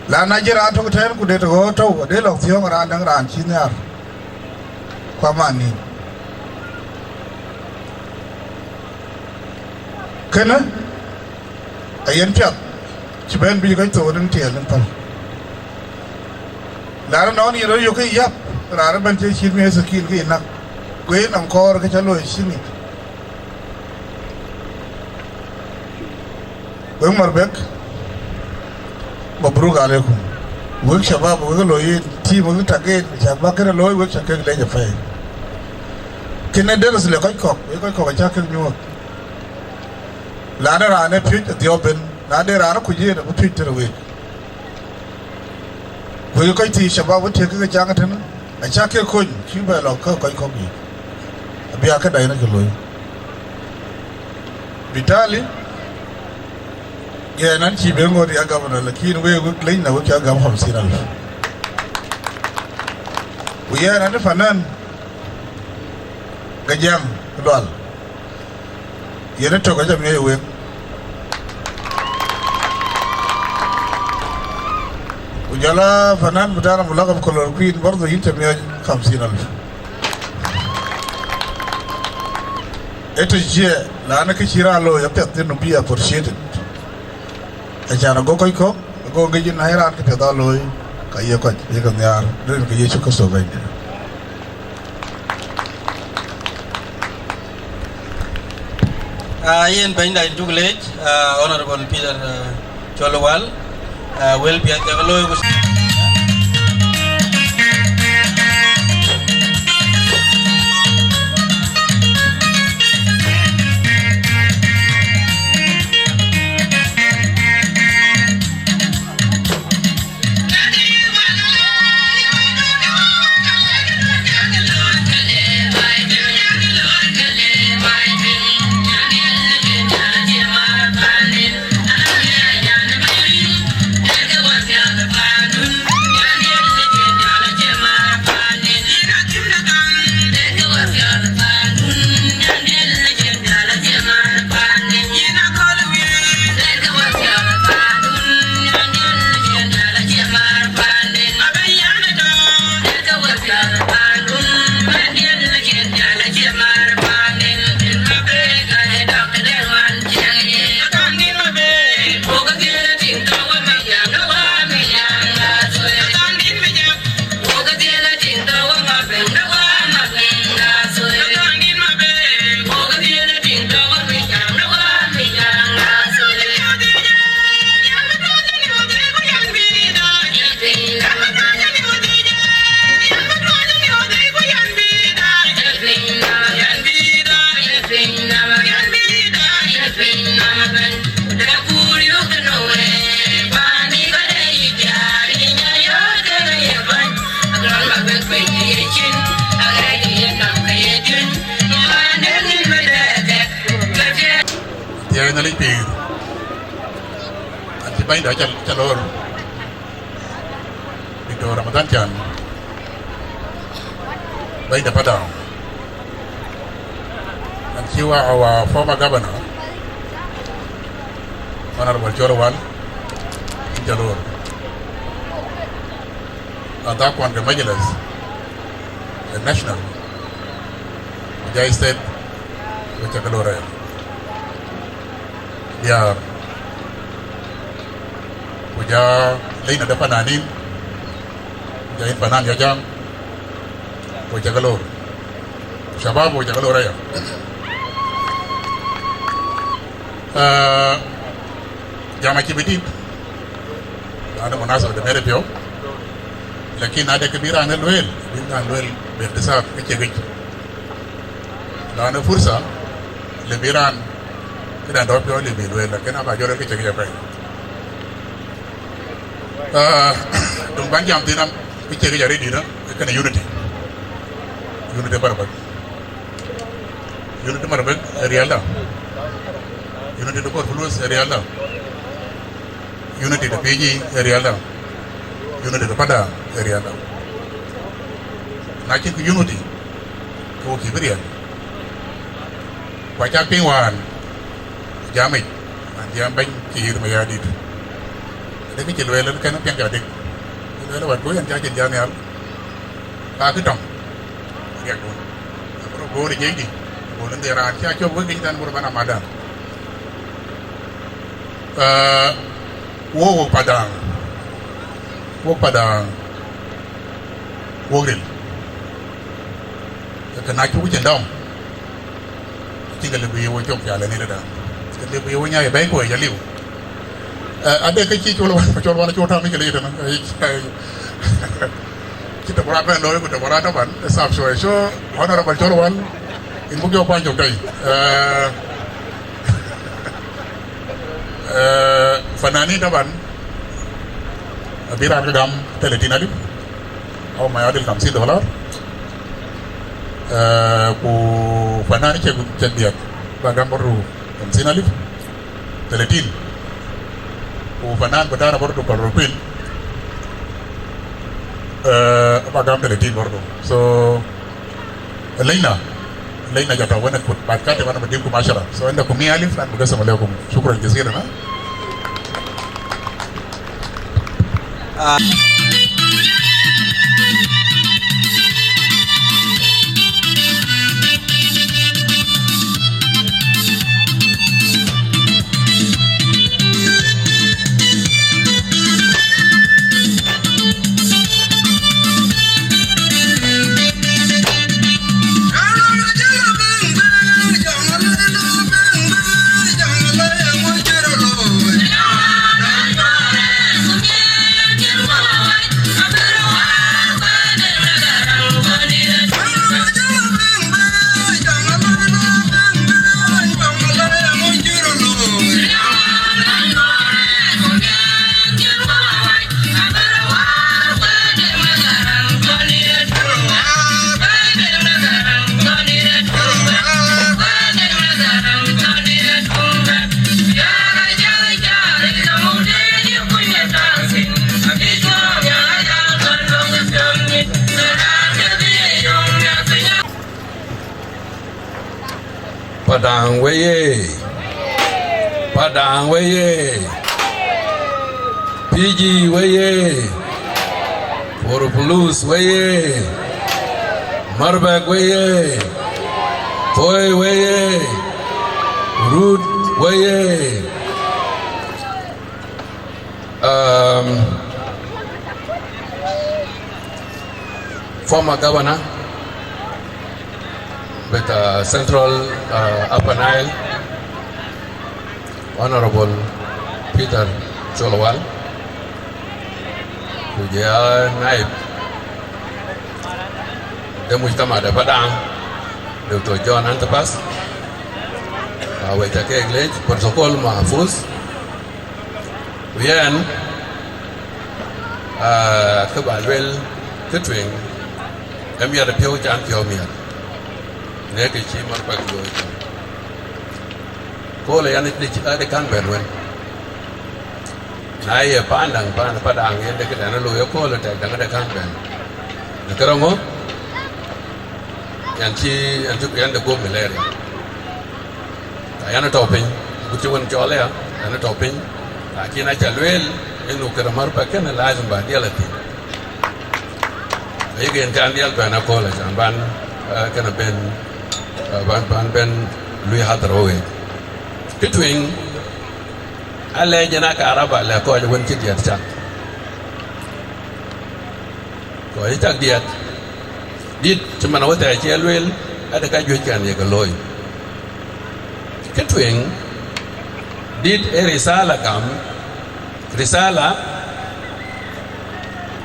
La na jël raan tök tɛ̈n ku de tök ɣöö tɔ̈u, ade lɔ thiɔ̈ɔ̈ŋ raan däŋ raan cï nhiaar, ku aman nïïm. Kënë ayen piath cï bɛ̈n bï kɔc thou rin tiɛɛl rin päl. Laar ënɔɔnë yen rɔt yök ke yäp, raan ëbɛ̈n cï cït miɛ̈i thïn ke ye näk, ku yen nɔm kɔɔr ke cä looi cï ŋic. Wek Marbek, mabruk aleikum. Wek shabab, wek lɔ yen tim, wek tak yen, cak bä kënë looi, wek cak kek lec apɛi. Kënë dërës le kɔc kɔ̈k, wek kɔc kɔ̈k acak kek nyuɔɔth. Lanë raan ë piöc adhiɔp ben, na de raan ë kuc yen abï piöc tëde wek. Wek kɔc thii shabab wek tiëk ke caŋ tënë, acak ke kony cï bɛ lɔ ke kɔc kɔ̈k yiic, abï aa këda yen ke looi. Bitali, yɛn an cï ben ŋot ya gavana, lakin wek wek lec na wek ca gam hamsin alf. Ku yɛn an fanan Gajaŋ Lual, yen ë tök acä miɔɔc ë wek. Ku jɔl a fanan bitana mulakab kolor kuin bardo yïn cä miɔɔc hamsin alf. Ë tɔ̈ cië, lanë kë cï raan looi apiɛth thïn bï appreciated. Acan ago kɔc kɔ̈k, ago ŋic yïn na ye raan kë piɛth aa looi, ka ye kɔc ye ke nhiaar, rin ke Yecu Kërtho Bɛ̈nyde. Ah, yen bɛ̈nyda, yïn cuk leec, ah, Honorable Peter, ah, Col Wal, ah, wël piɛth cak looi ku Thiëëc Nhialic pïïr, an cï bɛ̈nyda cä, cä lor, Doctor Ramadhan Can, bɛ̈nyda Padang, an cï wa, our former governor, Honorable Col Wal, cä lor. Adhakuɔn ke Majlis, the national, ku jai state, ku cä ke lor aya. Diäär, ku ja leyna de fananin, ku ja yïn fanan ya jam, ku cä ke lor. Shabab, ku cä ke lor aya. Ah, jam acï bï dït, lanë munasaba de mere piɔ̈u, lakin na de kë bï raan ë lueel, bï raan lueel bï deserve kë cï ŋic. Lanë fursa, le bï raan këdan dɔ̈ piɔ̈u le bï lueel, lakin aba jɔt kë cï ŋic apɛi. Ah, döŋ ban jam thïn am, kë cï ŋic arëët dït, kënë unity. Unity barabar. Unity Marbek ë riɛlda. Unity de Bor Fuluth ë riɛlda. Unity de P G ë riɛlda. Unity de Padang ë riɛlda. Na cïn kë unity, ke wo kï bï riɛl. Ku acäk piŋ wään jamic, an jam bɛ̈ny cï yith Mayardit. Adek cï lueel en kën piɛŋ adek. Cï lueel wät ku yɛn cä cïn jam nhial. Ka kë tɔŋ. Riɛk dun. Abro goor jeydi. Goor ndhiɛ raan cä cop wek yic tɛn bur bana madan. Ee, wok, wok Padaŋ. Wok Padaŋ. Wok ril. Ke na cuk cïn dɔm. Cïn ke lëu bï wo cop pial ënë dada. Ke lëu bï wo nyai bɛ̈i kuɔ̈c aliu. Eh, ade ke cï col wan, col wan col tääu ke lëu tënë. Cï të kurat bɛ̈n looi, ku të kurat taban, ë sap shwai. So, Honorable Col Wal, yïn buk jɔ kuany cök tei. Eh, eh, fanani taban, abï raan ke gam thelathini alip, au ma yadil khamsin dolar. Eh, ku fanani cek, cek diɛt, ba gam bardu khamsin alip, thelathini. Ku fanan bï tɔ̈u bardu chloroquine, eh, ba gam thelathini bardu. So, lejna, lejna jɔ tɔ̈ wën akut, but kate man bï dim kum ashara. So, indakum mia alif, an bï gasam alaikum. Shukran jazilan, ha? Padaŋ weye! Padaŋ weye! Piji weye! Porpulus weye! Marbek weye! Thoi weye! Rut weye! Um, former governor with, uh, Central, uh, Upper Nile, Honorable Peter Col Wal, ku jɔl a naib de mujtama de Padaŋ, Doctor John Antipas, uh, we ca kek leec, protocol mahfuz, ku yɛn, aa, kë ba luel kë tueŋ, ë miɛt piɔ̈u can piɔ̈u miɛt, në kë cï Marbek looi thïn. Kööl ë yɛn ë cï ade kaŋ bɛ̈n wën. Na ye paan däŋ, paan Padaŋ, yen de këdɛn ë looi ë kööl ë tɛk däŋ ade kaŋ bɛ̈n. Në kërë ŋö? Yɛn cï, yɛn cï, yɛn de guöp malaria. Ka yɛn ë tɔ̈u piny, agut cï wën cɔɔl aya, yɛn ë tɔ̈u piny, lakin aca lueel, yen nu këde Marbek kënë lazim ba dhiɛl athïn. Ayï yen kan dhiɛl bɛ̈n akööl, acan ban, eh, kënë ben, eh, ban, ban ben lui hadhar wek. Kë tueŋ, alɛc yen aka raba lɛ̈k kɔc wën cï diɛt cak. Kɔc cak diɛt. Dït cï man awëthɛɛr cï e lueel, ade ka juëc kɛn ye ke looi. Kë tueŋ, dït ee risala gam, risala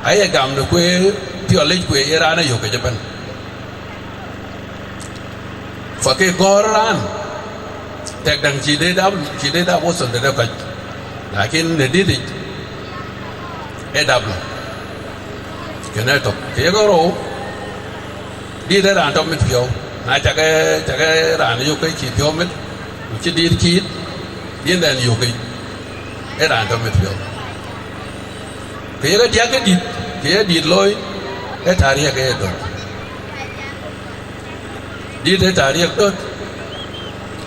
aye gam në kueer piɔlic kueer ye raan e yök ke jë bɛ̈n. Fa ke gɔ̈ɔ̈r raan, tɛk däŋ cï de dap, cï de dap wosol de de kɔc. Lakin në dït yic, ee dap lɔ. Kënë tök. Ke ye rou, dït ee raan tɔ mit piɔ̈u. Na cakë, cakë raan yök ke cï piɔ̈u mit, ku cï dït kiit, dït dɛn yök ke, ee raan tɔ mit piɔ̈u. Ke ye ke diäk ke dït, ke ye dït looi, ee tariɛk ee döt. Dït ë tariɛk döt.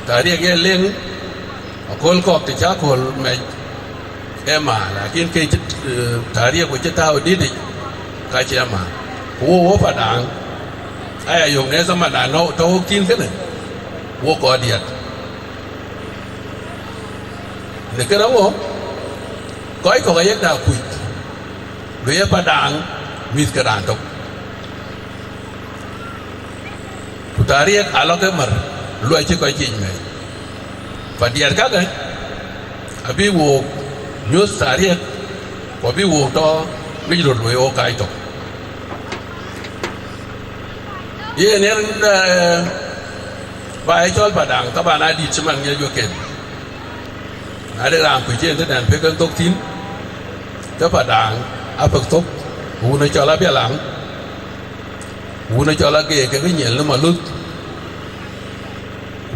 Tarik ye leŋ, akööl kɔ̈k të cä kööl mɛc ë ma, lakin ke cï, eh, tarik ku cï tääu dïtic, ka cï ë ma. Ku wo, wo Padaŋ, aya yök në zaman anɔ̈ tɔ̈ wok thïn kënë, wo kɔc diɛt. Në kënë ŋö, kɔc kɔ̈k ayek da kuc, bï ye Padaŋ mïth ke raan tök. Ku tarik alɔ ke mär, luɔi cï kɔc ciëc mɛc. Padiɛt kakë, abï wook nyuöth tarik, ku abï wook tɔ ŋic röt luɔi wo kac tök. Yen yen, eh, ba ye cɔl Padaŋ, taban adït cï man ŋiɛc wek ken. Na de raan kuc yen tëdɛn pek en thok thïn, ke Padaŋ apek thok, wun ë cɔl Abialaŋ, wun ë cɔl Ageek kekë Nyiɛl në Maluth,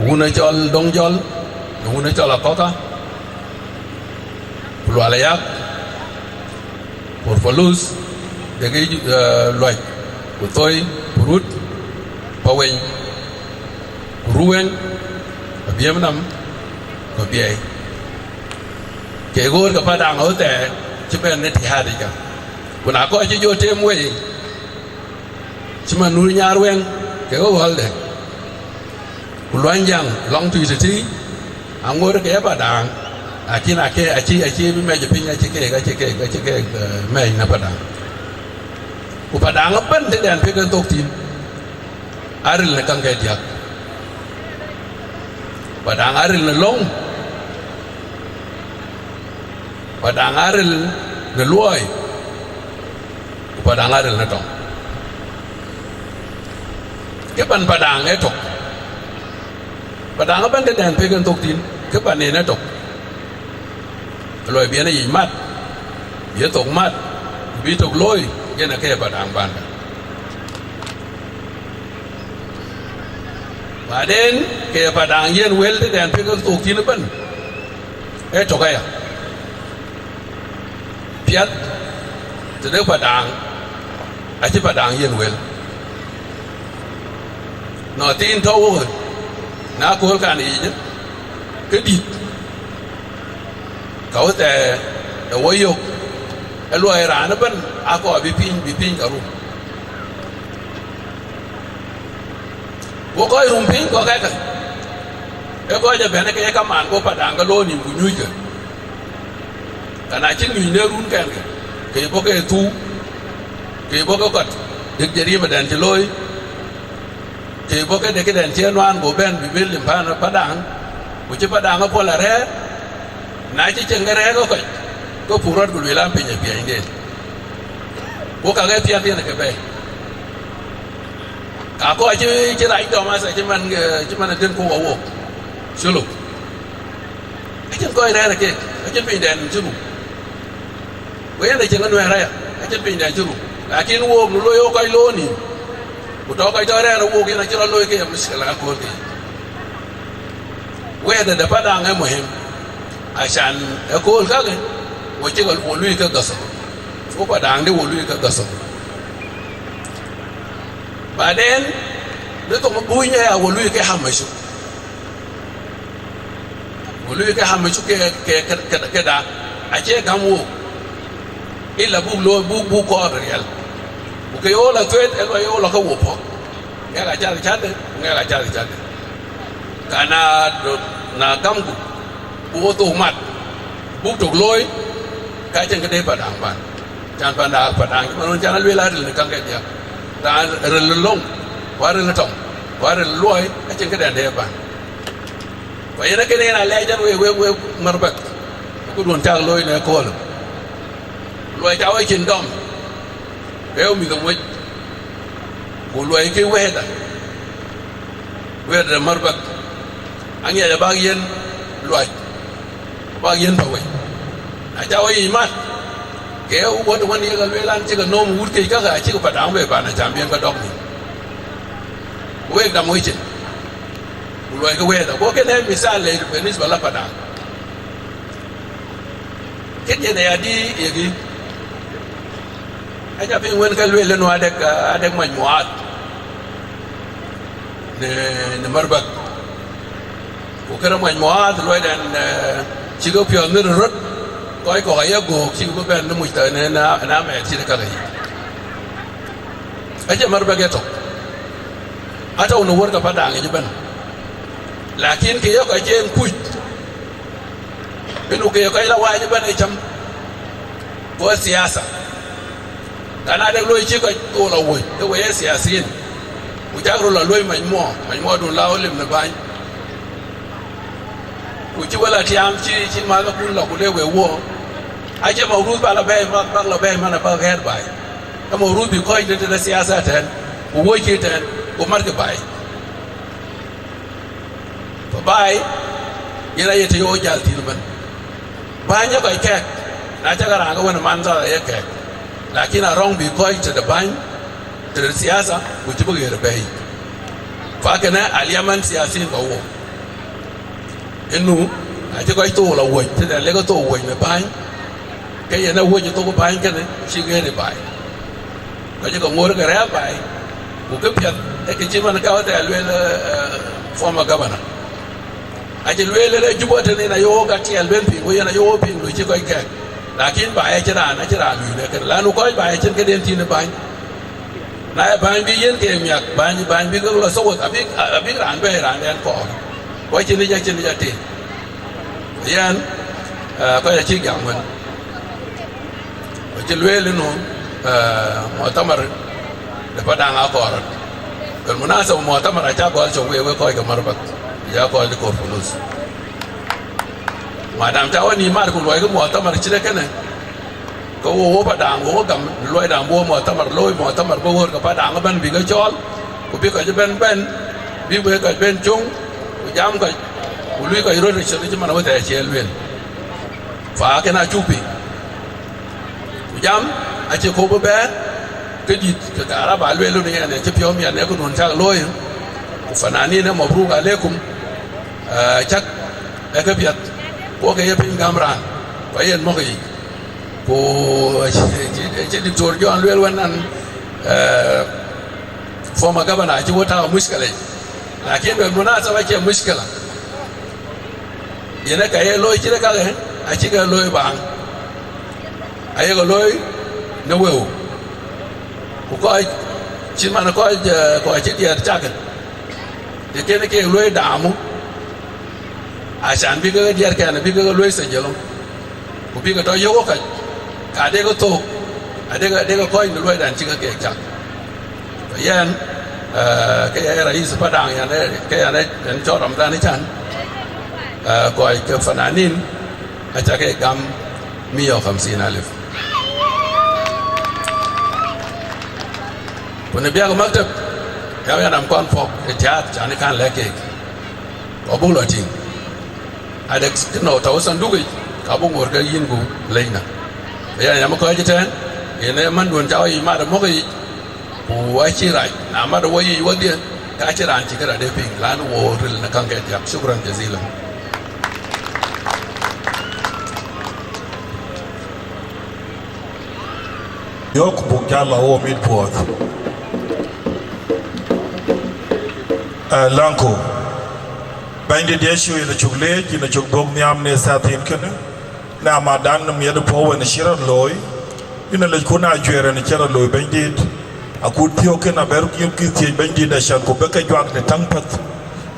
wun ë cɔl Dɔŋjɔl, wun ë cɔl Akɔka, ku Lual Ayak, ku Puluth, dek, eh, Luac, ku Thoi, ku Rut, Paweny, ku Ruweŋ, Abiëm Nam, ku Abiɛi. Ke ɣööt ke Padaŋ ɣöt thɛɛr cï bɛ̈n në tï haadic ka. Ku na kɔc cï jɔ tem wei, cï man nu nyar wɛŋ, ke ɣöt ɣɔ̈lde. Ku luany jäŋ lɔŋ tui tëtï, aŋoot ke ye Padaŋ, lakin ake, acï, acï bï mɛc piny, acï keek, acï keek, acï keek, eh, mɛc në Padaŋ. Ku Padaŋ ëbɛ̈n tëdɛn pek en thok thïn, aril në käŋ ke diäk. Padaŋ aril në löŋ, Padaŋ aril në luɔi, ku Padaŋ aril në tɔŋ. Kë pan Padaŋ ë tök. Padaŋ ëbɛ̈n tëdɛn pek en thok thïn, kë pan en ë tök. Luɔi bï en ë yic mat, bï ë thok mat, ku bï tök looi, yen ë ke ye Padaŋ banda. Baden, ke ye Padaŋ yen wël tëdɛn pek en thok thïn ëbɛ̈n, ë tök aya. Piɛth tëde Padaŋ, acï Padaŋ yen wël. Nɔn thiin tɔ̈ wok, na kööl kan yiic, ke dït, ka wëthɛɛr ë wo yök, ë luɔi raan ëbɛ̈n, akɔɔr bï piny, bï piny ka rum. Go kɔc rum piny kɔ̈k kɛkë, ee kɔc ëbɛ̈n ke ye kamaan, go Padaŋ ke looi nïïm ku nyuuckë. Ka na cï nyuc në runkɛn ke, ke ye bɔ̈ ke thuu, ke ye bɔ̈ ke kɔt dek jarimadɛn cï looi, ke ye bɔ̈ ke dek këdɛn cï nuan, go bɛ̈n bï bï lim pan Padaŋ, ku cï Padaŋ ë puɔl arɛ̈ɛ̈r, na cï cieŋ ke rɛ̈ɛ̈r ke kɔc, ke puk rɔt ku lueel an, piny ë piɛnyden. Ku kakë piɛth yen ke bɛ̈ɛ̈i. Ka kɔc cï, cï rac Thomas, acï man, eh, cï man adïn ku wɔ wok. Cï lok. Acïn kɔc rɛ̈ɛ̈r keek, acïn pinydɛn cï rum. Ku yen acïn anuɛɛr aya, acïn pinydɛn cï rum. Lakin wok nu loi wok kɔc looi nïïm. Ku tɔ kɔc tɔ rɛ̈ɛ̈r wok yen acï rɔt looi ke ye mushkila akööl ke. Wɛ̈ɛ̈tde de Padaŋ ë muhim, acan ëkööl kakë, wo cï ke wo luui ke gäthok. Wo Padaŋ de wo luui ke gäthok. Baden, në thoŋ ë Buny aya wo luui ke hamacuk. Wo luui ke hamacuk ke, ke, ke, ke, ke da, acie gäm wok. Ila buk looi, buk, buk kɔɔr riɛl. Ku ke ye wo la thuet, ë lɔ ye wo la ke wo pɔ̈k. Ŋɛk acath cathde, ku ŋɛk acath cathde. Ka na do, na gamku, ku wo thok mat, buk tök looi, ka cïn këde Padaŋ ban. Can Padaŋ, Padaŋ cï man wën can alueel aril në käŋ ke diäk. Raan ril löŋ, ku aril tɔŋ, ku aril luɔi, acïn këdɛn de ban. Ku yen akënë yen alɛɛc ɛn wek, wek, wek Marbɛk, ku duön cak looi në köölë. Luɔi ca wek cin dɔm, ke mïth moc, ku luɔi ke wɛ̈ɛ̈tda, wɛ̈ɛ̈tda Marbɛk, aŋiɛc abak yen luac, abak yen Paweny. Na ca wek yic mat, ke wot wën yek lueel an, cï ke nööm wut kec kakë, acï ke Padaŋ bɛ ban, acan bï en ke dɔk nïïm. Ku wek dam wecin, ku luɔi ke wɛ̈ɛ̈tda. Ku kënë mithal le بالنسبة la Padaŋ. Kën yen aya di yeki. Aca piŋ wën ke lueel ënu adek, adek majmuat në, në Marbɛk. Ku kënë mony muɔɔth luɔiden, eh, cï ke piɔ̈ɔ̈th në röt, kɔc kɔ̈k aye göök cïk bï bɛ̈n në muc thɛɛr në, në, në amɛɛt cït käkë yic. Acie mär bɛ̈k etök. Atɔ̈u në wär ke Padaŋ yic ëbɛ̈n. Lakin kë ye kɔc cï en kuc, ënu kë ye kɔc la wac ëbɛ̈n ë cäm. Ku ë siasa. Ka na dek luɔi cï kɔc thou la wuɔ̈c, ke we ye siasiin. Ku cak röt la luɔi mac muɔ, mac muɔdun la ɣölim në bäny. Ku cï we la tiaam cï, cï mäthakun la ku le we wuɔ. Acie mafrudh bäk la bɛ̈ɛ̈i, bäk, bäk la bɛ̈ɛ̈i man abäk ɣɛɛr baai. Ee mafrudh bï kɔc tëde siasa tɛ̈n, ku wuɔ̈c cï tɛ̈n, ku matkï baai. Ku baai, yen aye të ye wo jäl thïn ëbɛ̈n. Bäny ee kɔc kɛ̈ɛ̈k, na cak raan ke wën ë man dhal aye kɛ̈ɛ̈k. Lakin arɔ̈ŋ bï kɔc tëde bäny, tëde siasa, ku cï bï ɣer ë bɛ̈ɛ̈i. Fa kënë aliɛm ɛn siasiin ba wo. Ënu, acï kɔc thou la wuɔ̈c, tëde lek thou wuɔ̈c në bäny, ke yen awuɔ̈c ë thok bäny kënë cï ɣer ë baai. Kɔc ke ŋoot ke rɛ̈ɛ̈r baai, ku këpiɛth ee kë cï man ka wëthɛɛr lueel, eh, former governor. Acï lueel ëlë Juba tënë yen aye wo ka tiɛɛl ben piŋ, ku yen aye wo piŋ, ku cï kɔc kɛ̈ɛ̈k. Lakin baai acïn raan, acïn raan luui në kënë. Lanu kɔc baai acïn këden tïn ë bäny. Na ye bäny bï yen ke miak, bäny, bäny bï ke la thou, abïk, abïk raan bɛ̈ɛ̈i raan dɛn kɔɔr. Ku acïn yic, acïn yic ater. Yɛn, eh, kɔc acïk jam wën. Acï lueel ënu, eh, muɔthamar de Padaŋ akɔɔr rɔt. Bil munasaba muɔthamar acä gɔl cök wek, wek kɔc ke Marbat, ya kɔc de Kor Pulus. Madam ca wën yï mat ku luɔikï muɔthamar cït ee kënë, ke wo, wo Padaŋ, wo gam luɔidan bï wo muɔthamar looi, muɔthamar bï ɣööt ke Padaŋ ëbɛ̈n bï ke cɔɔl, ku bï kɔc ëbɛ̈n bɛ̈n, bï wek kɔc ben cuŋ, ku jam kɔc, ku luui kɔc röt ë cït cï man wëthɛɛr cï e lueel. Fa kënë acuk piŋ. Ku jam acï kɔ̈u bï bɛ̈ɛ̈r, ke dït ke kaar aba lueel nu yen acï piɔ̈u miɛt në këdun cak looi. Ku fananin, ee mabruk alekum, eh, cak ee këpiɛth, ku ke ye piny gäm raan, ku ayen mɔ̈k yic. Ku acï, acï, acï Doctor John lueel wën an, eh, former governor acï wo tääu mushkila yic. Lakin bil munasaba acie mushkila. Yen ee ka ye looi cït ee kakë, acï ke looi baaŋ. Aye ke looi në wëu. Ku kɔc cït man kɔc, eh, kɔc cï diɛɛr cakë, të kën keek luɔi daamu, acan bï ke diɛɛrkɛn bï ke luɔi thejelo, ku bï ke tɔ yök kɔc, ka dek ke thok, adek, adek ke kɔc në luɔidan cï ke keek cak. Yɛn, eh, ke ye rais Padaŋ, yɛn, ke yɛn, yɛn cɔl Ramadhan Can, eh, kɔc ke fananin, aca ke gam mia u khamsin alif. Ku në biäk maktab, ya, ya nam kɔn pɔ̈k ë tiaat, can ë kan lɛ̈k keek. Ku abuk lɔ tïŋ. Adek kënou tɔ̈u sandukic, ka buk ŋoot ke yïn ku lec na. Yɛn yam kɔc ëtɛ̈ɛ̈n, yen ë manduön ca wo yic mat ë mɔ̈k yic, ku acï rac, na mat wo yic wodhie, ka cï raan cï këde piŋ, lan wo ril në käŋ ke diäk. Shukran jazilan. Yök buk jal la wo mit puɔth. Eh, Lanko. Bɛ̈nydït Yecu, yïn acuk leec, yïn acuk dhuɔ̈k nhiam në thaa thïn kënë. Na madan miɛt puɔ̈u wën cï rɔt looi, yïn alec ku na juɛɛr ën cï rɔt looi, Bɛ̈nydït. Akut thiɔ̈k kën abɛ̈r yökï thiëc, Bɛ̈nydït, acan ku bï ke juak në täŋ path.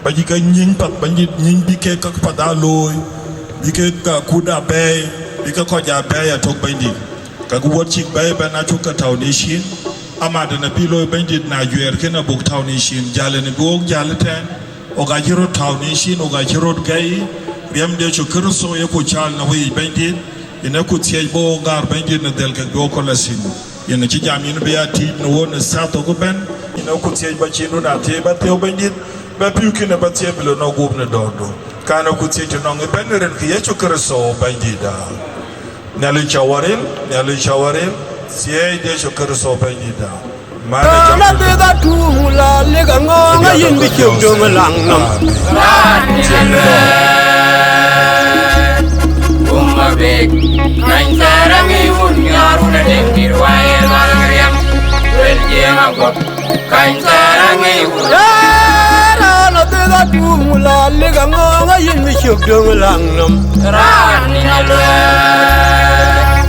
Ba cï ke nyïny path, Bɛ̈nydït, nyïny bï ke käk path aa looi, bï ke akut aa bɛ̈ɛ̈i, bï ke kɔc aa bɛ̈ɛ̈i atök, Bɛ̈nydït. Ka ku wuɔt cïk bɛ̈ɛ̈i ëbɛ̈n acuk ke tɔ̈u në cin, amat ën abï looi, Bɛ̈nydït, na juɛɛr kën abuk tɔ̈u në cin, jäl ën bï wok jäl ëtɛ̈ɛ̈n, wok acï röt tɔ̈u në cin, wok acï röt gɛ̈i, riɛmde Yecu Kërtho yeku cɔl në weyiic, Bɛ̈nydït, yïn ë ku thiëc bï wok gäär, Bɛ̈nydït, në dhël kek bï wok kɔn la thïn. Yïn acï jam yïn bï ya tïc në won ë thaa thok ëbɛ̈n, yïn ë ku thiëc ba cïn run athiëc ba thiëëu, Bɛ̈nydït, ba pïu kïn ë ba thiëëu bï lɔ nɔ̈k guöp në dɔ̈ɔ̈rdu. Kan ë ku thiëc tënɔŋ ëbɛ̈n rin ke Yecu Kërtho Bɛ̈nydïtda. Nhialic cä wä ril, Nhialic cä wä ril, thiëëc Yecu Kërtho Bɛ̈nydïtda. Raan adek atuŋ la lek aŋɔɔŋ ayin bï ciök döŋ laŋ nɔm. Amen. Raan cï luɛɛl, kum abik, kany thɛɛr aŋic wun nhiaar wun adek dït wai ë lual riɛm, luel jiëëŋ aguɔ̈p, kany thɛɛr aŋic wun. Raan adek Kum la lik aŋɔɔŋ ayin mi cök döŋ laŋ nɔm. Raan ni na luɛɛk,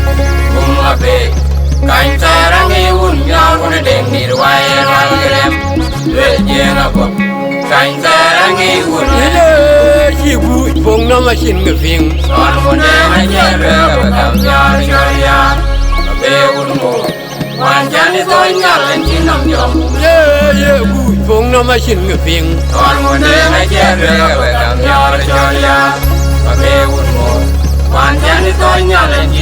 kum la bek, kany thɛɛr aŋic wun, nyɔɔr wun deŋ nïr wai raan gërɛm. Luel jiëëŋ akɔp, kany thɛɛr aŋic wun. Ye cï guc poŋ nɔm acïn ke piŋ. Tɔn wun deŋ acie luɛɛk abï kam nyɔɔr cɔl ya, abï wun moor. Wan cän ë thɔ̈c nhial en cïn nɔm jɔm. Ye, ye guc poŋ nɔm acïn ke piŋ. Tɔn wun deŋ acie luɛɛk abï kam nyɔɔr cɔl ya, abï wun moor. Wan cän ë thɔ̈c nhial en cïn